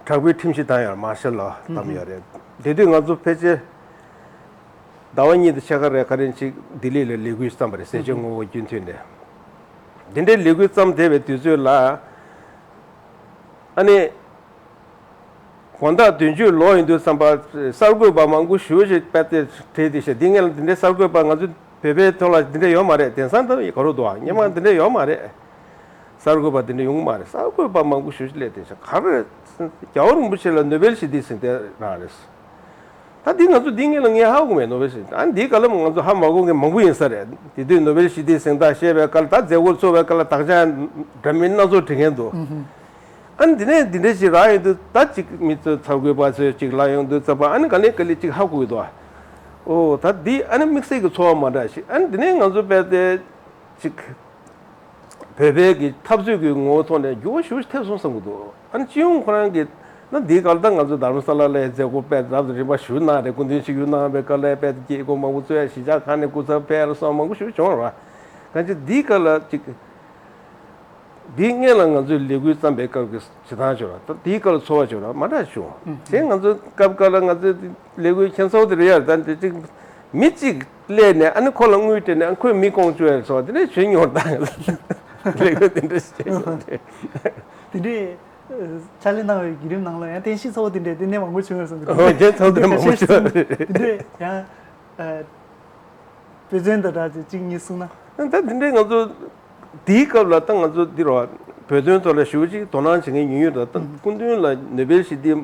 དྲག་པོའི་ཁྲིམས་གཞི་བཏང་ཡོད་རེད། མར་ཤལ་ལོ་བཏང་ཡོད་རེད། དེ་དུས་ང་ཚོ་ཕལ་ཆེར་ཟླ་བ་གཉིས་དང་ཕྱེད་ཀ་རེ་ག་རེ་ཅིག་ལྡི་ལི་ལ་ལས་འགུལ་བརྩམས་པ་རེད། ཟས་བཅད་ངོ་རྒོལ་རྒྱུན་མཐུད་ནས། དེ་འདྲའི་ལས་འགུལ་བརྩམས་བསྡད་པའི་དུས་ཚོད་ལ། ཨ་ནི། དགོང་དག་བདུན་ཅུ་ལོག་ཡོང་དུས་ཙམ་པ་གསར་འགོད་པ་མང་པོ་ཞེ་པོ་ཞིག་དཔེ་དེ་བྲིས་ཏེ་བཤད། འདི་སྔོན་ལ་འདི་འདྲའི་གསར་འགོད་པ་ང་ཚོ་བོད་པའི་ཐོག་ལ་འདི་འདྲ་ཡོད་མ་རེད། དེང་སང་ད་ག་རེ་འདུག་སྔོན་མ་འདི་འདྲ་ཡོད་མ་རེད། གསར་འགོད་པ་འདི་འདྲ་ཡོང་མ་རེད། གསར་འགོད་པ་མང་པོ་ཞེ་པོ་ཞིག་སླེབས་ཏེ་བཤད། ག་རེ་རེད། རྒྱལ་བ་རིན་པོ་ཆེ་ལ་ནོ་བེལ་ཞི་བདེའི་གཟེངས་རྟགས་རག་རེད། ད་འདི་ང་ཚོ་འདི་སྔོན་ལ་ངས་ཧ་གོ་མེད། ནོ་བེལ་ཞི་བདེ། ཨ་ནི་འདིའི་སྐབས་ལ་ང་ཚོ་ཧ་མ་གོ་མཁན་མང་པོ་ཡིན་ས་རེད། དེ་དུས་ནོ་བེལ་ཞི་བདེའི་གཟེངས་རྟགས་བཞེས་པའི་སྐབས་ལ་ད་མཛད་སྒོ་ཚོགས་པའི་སྐབས་ལ་དག་ཆ་འདྲ་མིན་སྣ་ཚོགས་འབྲི་མཁན་འདུག་ཨ་ནི་འདི་ནས་འདི་འདྲ་ཞིག་རག་ཡོང་དུས་ད་ཅིག་མི་ཚོ་གསར་འགོད་པ་ཚོས་ཅིག་ལབ་ཡོང་དུས་ཙམ་པ་ཨ་ནི་ག་ལེ་ག་ལེ་ཅིག་ཧ་གོ་གི་འདུག་ཨོ་ད་འདི་ཨ་ནི་དམིགས་བསལ་གྱི་ཚོར་བ་མ་འདྲ་ཞིག་ཨ་ནི་འདི་ནས་ང་ཚོ་དཔེ་དེ་ཅིག་བོད་པའི་གི་འཐབ་རྩོད་ཀྱི་ངོ་བོ་ཐོག་ནས་འགྱུར་བ་ཞེ་པོ་ཞིག་ཐེབས་སོང་བསམ་གྱི་འདུག་ཨ་ནི་སྤྱི་ཡོངས་ཁོ་རང་གི་ན་འདིའི་སྐབས་ལ་ད་ང་ཚོ་དྷ་རམ་ས་ལ་ལ་ཡང་མཛད་སྒོ་དཔེ་རབ་དང་རིམ་པ་ཞུ་གནང་རེད། སྐུ་མདུན་ཆིབས་བསྒྱུར་གནང་བའི་སྐབས་ལ་དཔེ་དེ་སྐྱེས་སྐོར་མང་པོ་གཙོས་ཡ་གཞིས་ཆགས་ཁག་ནས་སྐུ་ཚབ་ཕེབས་ལ་སོགས་མང་པོ་ཞེ་པོ་བྱུང་ར། གང་ཅི་འདིའི་སྐབས་ལ་ཅིག་འདིའི་སྔོན་ལ་ང་ཚོས་ལས་འགུལ་བརྩམས་པའི་སྐབས་ཀྱི་བྱེད་སྟངས་བྱོས་ར། ད་དེའི་སྐབས་ལ་ཚོར་བ་བྱོས་ར་མ་འདྲ་བྱུང་། དེ་ང་ཚོ་སྐབས་སྐབས་ལ་ང་ཚོའི་ལས་འགུལ་ཁྱད་མཚར་པོ་དེ་རེད་ཡ། ད་འདི་ཅིག་མི་གཅིག་སླེབས་ནས་ཨ་ནི་ཁོ་ལ་དངུལ་སྤྲད་ནས་ཨ་ཁོས་མི་སྐོང་བཅུག་ཡ་སོགས་དེ་འདྲ་བྱེད་མྱོང་ད། ལས་འགུལ་དེ་འདྲ་བྱེད་མྱོང་དེ། དེ་འདྲའི་ཕྱག་ལས་གནང་བའི་བརྒྱུད་རིམ་ནང་ལ་ཡང་རྟེན་གཞི་གཙོ་བོ་དེ་འདྲའི་དེ་ནས་མང་པོ་བྱུང་ཡོད་བསམ་གྱི་འདུག་ཨོ་རྒྱན་ཚོགས་འདུ་མང་པོ་བྱུང་ཡོད་རེད། དེ་འདྲའི་ཡང་དཔེ་མཚོན་དང་སྦྲགས་ཅིག་གཅིག་གཉིས་གསུངས་ན། ད་དེ་འདྲའི་ང་ཚོ་དེའི་སྐབས་ལ་ད་ང་ཚོ་འདི་རོ་བོད་དོན་ཐོག་ལ་ཞེ་པོ་ཅིག་དོ་སྣང་བྱེད་མཁན་ཉུང་ཉུང་རེད། ད་སྐུ་མདུན་ལ་ནོ་བེལ་ཞི་བདེའི་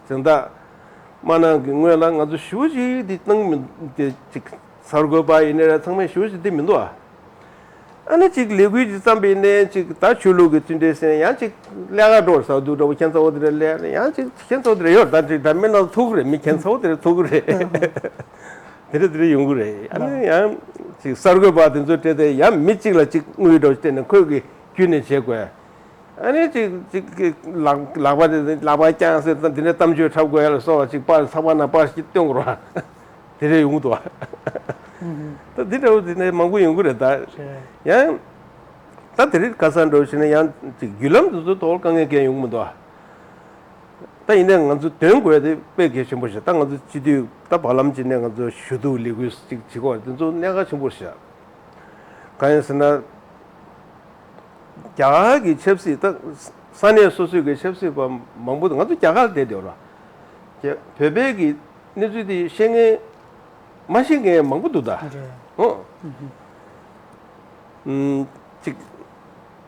གཟེངས་རྟགས་མ་གནང་གི་སྔོན་ལ་ང་ཚོ་ཞེ་པོ་ཅིག་འདི་གནང་མི་འདི་ཅིག་གསར་འགོད་པ་ཡིན་ནའི་ར་ཚང་མས་ཞེ་པོ་ཅིག་འདི་མི་འདུག་ཨ། ཨ་ནི་ཅིག་ལས་འགུལ་ཅིག་བརྩམས་པ་ཡིན་ནའི་ཅིག་ད་ཆོས་ལུགས་ཀྱི་མཐུན་སྒྲིལ་ཟེར་ཡང་ཅིག་ཀླད་ཀ་འགྲོ་ས་འདུག་འདྲ་པོ་ཁྱད་མཚར་པོ་དེ་འདྲ་སླེབས་ཡང་ཅིག་ཁྱད་མཚར་པོ་དེ་འདྲ་ཡོད། ད་ཅིག་ད་མི་ནང་ཐུག་གི་རེད། མི་ཁྱད་མཚར་པོ་དེ་འདྲ་ཐུག་གི་རེད། དེ་འདྲ་དེ་འདྲ་ཡོང་གི་རེད། ཨ་ནི་ཡང་ཅིག་གསར་འགོད་པ་དེ་ཚོ་སྤྲད་དེ་ཡང་མི་གཅིག་ལ་ཅིག་དངུལ་འདྲ་པོ་སྤྲད་ནས་ཁོས་ཀྱི་བརྒྱུད་ནས་བྱེད་དགོས། ཨ་ནི་ཅིག་ཅིག་གི་ལག་ལག་པ་དེ་ལག་པ་བརྐྱངས་ཟེར་ཙམ་དེ་འདྲའི་གཏམ་བརྗོད་འཁྲབ་དགོས་ཡ་ལ་སོགས་པ་ཅིག་པར་ཚགས་པར་ནང་པར་ཞིག་སྟོན་དགོས་ར། དེ་འདྲ་ཡོང་གི་འདུག་བ། ད་འདི་འདྲ་པོ་དེ་འདྲ་མང་པོ་ཡོང་གི་རེད་ད། རེད། ཡང་ད་དེ་རིང་ཁ་སང་འདྲ་པོ་བྱས་ན་ཡང་ཅིག་བརྒྱུད་ལམ་དེ་ཚོའི་ཐོག་དཀའ་ངལ་གང་ཡང་ཡོང་གི་མི་འདུག་བ། ད་ཡིན་ནའི་ང་ཚོ་དོན་དགོས་ཡ་དེ་དཔེ་གལ་ཆེན་པོ་ཞིག་ད་ང་ཚོ་སྤྱི་འཐུས་ད་བར་ལམ་ཅིག་ནས་ང་ཚོ་ཞུ་གཏུག་ལས་འགུལ་ཅིག་བྱེད་དགོས་རེད། དེ་ཚོ་གནད་འགག་ཆེན་པོ་ཞིག་གང་ཡིན་ཟེར་ན། རྒྱ་གར་གྱི་ཆབ་སྲིད་ད་ས་གནས་སོ་སོའི་གི་ཆབ་སྲིད་པ་མང་པོ་ང་ཚོ་རྒྱ་གར་བསྡད་བསྡད་ར། བོད་པའི་གི་གནས་ཚུལ་དེ་ཤེས་མཁན་མ་ཤེས་མཁན་མང་པོ་འདུག་ད། རེད། ཨོ། ཨུམ། ཅིག་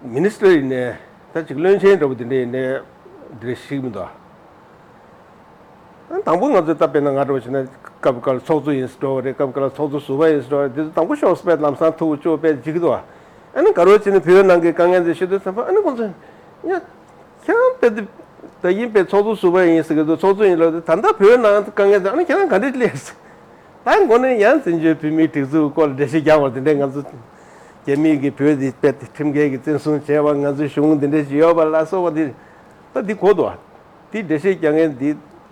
མི་ནི་སི་ཊར་ཡིན་ནའི་ད་ཅིག་བློན་ཆེན་འདྲ་པོ་དེ་འདྲ་ཡིན་ནའི་འདི་འདྲ་ཤེས་ཀྱི་མི་འདུག་དང་པོ་ང་ཚོས་ད་དཔེར་ན་ང་འདྲ་པོ་བྱས་ན་སྐབས་འགའ་ལ་ཚོགས་གཙོ་ཡིན་ཟེར་འགྲོ་བ་རེད། སྐབས་འགའ་ལ་ཚོགས་གཙོ་ཟུར་པ་ཡིན་ཟེར་འགྲོ་བ་རེད། དེ་ཚོ་དང་པོ་ཤོག་ཟེར་པས་ལམ་སང་ཐུག་བཅུག་པས་འཇིག་གི་འདུག་ཨ་ནི་དགའ་རོགས་བྱས་ནས་བོད་ནང་གི་དཀའ་ངལ་འདི་ཤེས་དུས་ཙམ་པ་ཨ་ནི་ཁོང་ཚོས་ཡ་ཁྱེད་རང་དཔེ་དེ་ད་ཡིན་པས་ཚོགས་གཙོ་ཟུར་པ་ཡིན་ཟེར་གི་འདུག་ཚོགས་གཙོ་ཡིན་ལབ་དུས་ད་ལྟ་བོད་ནང་དཀའ་ངལ་འདི་ཨ་ནི་ཁྱེད་རང་ག་འདྲས་སླེབས་ཟེར། ད་མགོ་ནས་ཡང་བཙན་བྱོལ་བོད་མིའི་སྒྲིག་འཛུགས་སྐོར་ལ་འགྲེལ་བཤད་རྒྱག་པ་དེ་འདྲས་ང་ཚོ་རྒྱ་མིའི་གི་བོད་འདི་དཔེ་ཁྲིམས་འགལ་གྱི་བཙན་བཟུང་བྱས་པ་ང་ཚོའི་གཞུང་འདི་འདྲས་ཅིག་ཡོད་པ་ལ་སོགས་པ་འདི་ད་འདི་གོ་འདུག་བ། དེ་འགྲེལ་བཤད་རྒྱག་མཁན་འདི་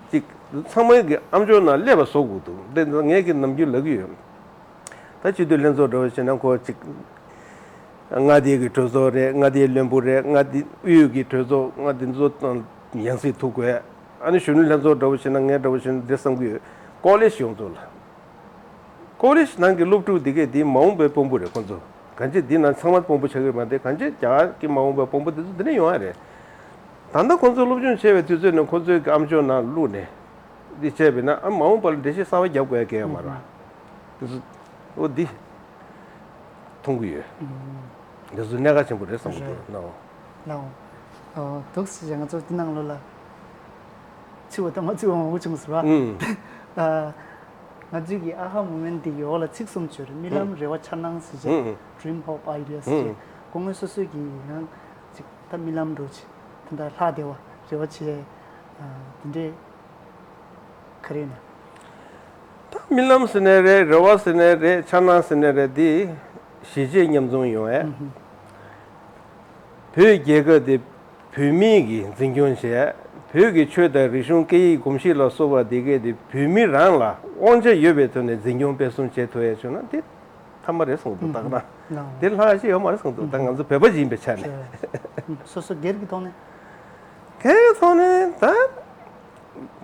གཅིག་ཚང་མའི་གི་ཨམ་ཅོག་ནང་སླེབས་པ་བཟོ་དགོས་འདུག་དེ་ངས་གི་ནམ་རྒྱུན་ལབ་ཀྱི་ཡོད། ད་སྤྱི་འཐུས་ལྷན་ཚོགས་འདྲ་བོ་བྱས་ན་ཁོ་གཅིག་མངའ་སྡེ་གི་གྲོས་ཚོགས་རེད། མངའ་སྡེའི་བློན་པོ་རེད། མངའ་སྡེ་དབུས་ཀྱི་གྲོས་ཚོགས་མངའ་སྡེ་ཚོ་དང་ཡང་སྲིད་ཐུག་དགོས། ཨ་ནི་གཞོན་ནུ་ལྷན་ཚོགས་འདྲ་བོ་བྱས་ན་ངས་འདྲ་བོ་བྱས་ན་འདི་བསམ་གྱི་ཡོད། ཀོ་ལེ་ཇི་ཡོངས་རྫོགས་ལ། ཀོ་ལེ་ཇི་ནང་གི་སློབ་ཕྲུག་འདི་གས་འདི་མ་འོངས་པའི་དཔོན་པོ་རེད་ཁོ་ཚོ། གང་ཅི་འདི་ན་ཚང་མ་དཔང་པོ་ཆགས་ཀྱི་མ་རེད། གང་ཅི་རྒྱ་གར་གྱི་མ་འོངས་པའི་དཔང་པོ་དེ་ཚོ་འདི་ནས་ཡོང་ཡ་རེད། ད་ལྟ་ཁོང་ཚོ་སློབ་སྦྱོང་བྱས་པའི་དུས་ཚོད་ནས་ཁོང་ཚོའི་ཨམ་ཅོག་ནང་བླུགས་ནས་འདི་བྱས་པས་ན། ཨ་མ་འོངས་པ་ལ་འགྲེལ་བཤད་གསར་པ་རྒྱབ་དགོས་ཡ་གལ་ཡོད་མ་རེད། དེ་ཚོ་འོ་འདི་མཐོང་གི་ཡོད། དེ་ཚོ་གནད་འགག་ཆེན་པོ་རེད་བསམ་གྱི་འདུག་ནའོ། ལའོ། ཨོ། འདུག་སེ་བྱས་ང་ཚོ་འདི་ནང་ལོགས་ལ་ཚིག་པ་དང་མ་ཚིག་པ་མང་པོ་བྱུང་ཟེར་བ། ཨུམ། ད་ང་ཚོའི་གི་ཨ་ཧ་མུ་མེན་ཊི་འདི་ཡོག་ལ་ཚིག་གསུམ་བརྗོད་རེད། རྨི་ལམ། ཨུམ། རེ་བ། འཆར་སྣང་ཟེར་བྱས། ཨུམ། Dream, hope, ideas ཟེར་བྱས། ཨུམ། སྐུ་ངོ་སོ་སོའི་གི་ཡང་ཅིག་ད་རྨི་ལམ་འགྲོ་བྱས། ད་ལྟ་ལྷག་བསྡད་པ་རེ་བ་བྱས། ཨ། དེ་འདྲས་ག་རེ་ཡིན་ན། ད་རྨི་ལམ་ཟེར་ནའི་རེད། རེ་བ་ཟེར་ནའི་རེད། འཆར་སྣང་ཟེར་ནའི་རེད། འདི་གཞིས་བྱེས་མཉམ་འཛོམས་ཡོང་ཡས། ཨུམ། བོད་རྒྱལ་ཁབ་དེ་བོད་མི་གིས་འཛིན་སྐྱོང་བྱས། བོད་ཀྱི་ཆོས་དང་རིག་གཞུང་སྐད་ཡིག་གོམས་གཤིས་ལ་སོགས་པ་དེ་གས་དེ་བོད་མི་རང་ལ་དབང་ཆ་ཡོད་པའི་ཐོག་ནས་འཛིན་སྐྱོང་སྤེལ་གསུམ་བྱེད་ཐུབ་ཡས་བྱུང་ན་དེ་ཐ་མ་རེད་གསུངས་འདུག། ད་ག་ན་དེ་ལྷག་ཅིག་ཡོད་མ་རེད་གསུངས་འདུག། ད་ང་ཚོ་བོད་པ་ཅིག་ཡིན་པའི་ཆ་ནས། སོ་སོ་སྒེར་གྱི་ཐོག་ནས། སྒེར་གྱི་ཐོག་ནས་ད།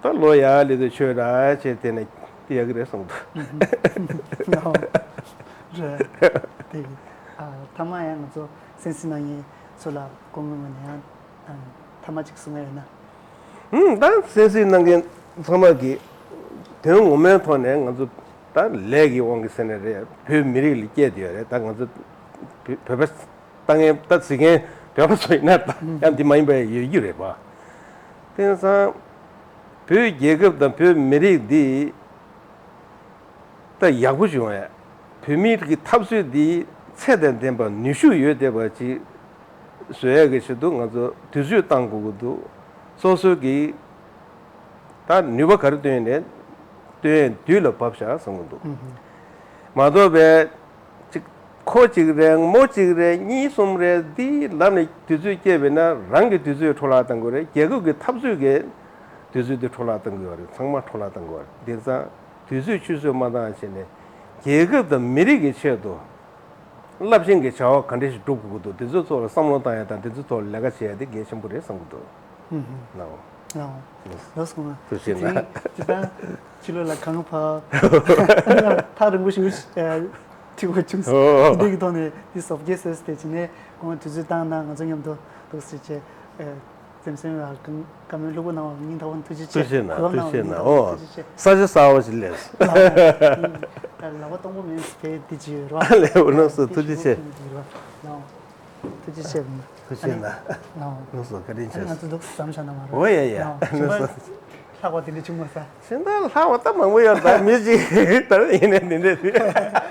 ད་ལོ་ཡར་སླེབས་དུས་ཆོས་ར་བྱས་དེ་ནས་དེ་ཡག་གི་རེད་གསུངས་འདུག། ཨོ། རེད། དེ་གི། ཨ། ཐ་མ་ཡང་ང་ཚོ་གསན་གཟིགས་གནང་མཁན་ཚོ་ལ་སྐུ་ངོ་ངོས་ནས་ཡང་ཐ་མ་གཅིག་གསུང་ཡ་ཡོད་ན། ཧུམ། ད་གསན་གཟིགས་གནང་མཁན་ཚང་མ་གི་དོན་ངོ་མའི་ཐོག་ནས་ང་ཚོ་ད་ལས་ཀྱི་དབང་གིས་ཟེར་ནའི་རེད། བོད་མི་རིགས་ལ་སྐྱེས་བསྡད་ཡོད་རེད། ད་ང་ཚོ་བོད་བོད་པ་ལྟ་མཁན་ད་གཟིགས་མཁན་བོད་པ་ཚོ་ཡིན་ན་ད་ཡང་འདི་མ་ཡིན་པ་ཡོད་རྒྱུ་རེད་པ། དེང་སང་བོད་རྒྱལ་ཁབ་དང་བོད་མི་རིགས་འདི་ད་ཡག་པོ་བྱུང་བས། བོད་མི་རིགས་ཀྱི་འཐབ་རྩོད་འདི་ཚད་དང་ལྡན་པ་ནུས་ཤུགས་ཡོད་བསྡད་པ་ཅིག་བཟོ་ཡག་གི་ཆེད་དུ་ང་ཚོ་དུས་ཚོད་བཏང་དགོས་ཀྱི་འདུག། སོ་སོ་གི་ད་ནུས་པ་ག་རེ་བཏོན་ནས་བཏོན་དུས་ལ་བབས་ཤག་བསམ་གྱི་འདུག། ཨུ་ཧུ། མ་གཏོགས་པའི་ཅིག་ཁོ་གཅིག་རེད། མོ་གཅིག་རེད། གཉིས་གསུམ་རེད། འདི་ལབ་ནས་དུས་ཚོད་སྐྱེལ་བས་ན་རང་གི་དུས་ཚོད་འཕྲོ་བརླག་གཏང་དགོས་རེད། རྒྱལ་ཁབ་ཀྱི་འཐབ་རྩོད་ཀྱི་དུས་ཚོད་དེ་འཕྲོ་བརླག་གཏང་དགོས་རེད། ཚང་མ་འཕྲོ་བརླག་གཏང་དགོས་རེད། དེང་སང་དུས་ཚོད་ཆུད་ཟོས་མ་བཏང་བྱས་ནས་རྒྱལ་ཁབ་དང་མི་རིགས་ཀྱི་ཆེད་དུ་རླབས་ཆེན་གྱི་བྱ་བ་ག་འདྲ་ཞིག་སྒྲུབ་དགོས་ཀྱི་འདུག། དེ་ཚོའི་ཐོག་ལ་བསམ་བློ་བཏང་ཡ་དང་དེ་ཚོའི་ཐོག་ལ་ལས་ཀ་བྱེད་ཡ་དེ་གལ་ཆེན་པོ་རེད་བསམ་གྱི་འདུག། ཨུ་ཧུ། ལའོ། ལའོ། ལོས་སོང་ང་། ཐུགས་རྗེ་གནང་། དེ་དང་ཕྱི་ལོགས་ལ་གང་ཕ་ཐག་རིང་པོ་ཞིག་ཨ་ཐུག་པ་བྱུང་སོང་། ཨོ། དེ་འདྲ་གི་ཐོག་ནས་འདི་སོབ་རྒྱས་ཟེར་དེ་བྱས་ནས་ཁོང་དུས་ཚོད་བཏང་གནང་། ང་ཚོ་མཉམ་དུ་འདུག་སེ་བྱས། ཨ། སེམས་སེམས་ལ་བཀའ་མོལ་ལྷུག་པོ་གནང་བ་སྙིང་ཐག་པ་ནས་ཐུགས་རྗེ་ཆེ། ཐུགས་རྗེ་གནང་། གོ་སྐབས་ཐུགས་རྗེ་གནང་། གནང་བ་ཨོ། ཐུགས་རྗེ་ཆེ། ས་ཆ་གསར་པ་ཞིག་སླེབས་སོང་། ལག་པ་སྟོང་པོ་མིན་པའི་འདི་ཅི་ཡོད་རེད་བ། ལེགས་པོ་གནང་སོང་། ཐུགས་རྗེ་ཆེ། ཐུགས་རྗེ་ཆེ། ཐུགས་རྗེ་གནང་། ཨ་ནི་ལགས་སོ། བཀའ་དྲིན་ཆེ། ང་ཚོ་འདུག་བསམ་བྱ་ན་མ་རེད། འོ་ཡ་ཡ། ལགས་སོ། ལྷག་པ་དེ་འདྲ་བྱུང་མ་ས། གཞན་དག་ལྷག་པ་ད་མང་པོ་ཡོད། ད་མི་གཅིག་ད་ཡིན་ནའི་དེ་འདྲ་དེ།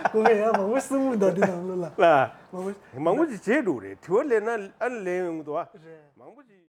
སྐུ་ངལ་ཡང་མང་པོ་གསུང་མི་འདུག་འདི་ནང་ལོགས་ལ། ལགས། མང་པོ་མང་པོ་ཅིག་བྱས་འགྲོ་རེད། དྲི་བ་སླེབས་ན་ཨ་ནི་ལན་ཡོང་གི་འདུག་ཨ། རེད། མང་པོ་ཅིག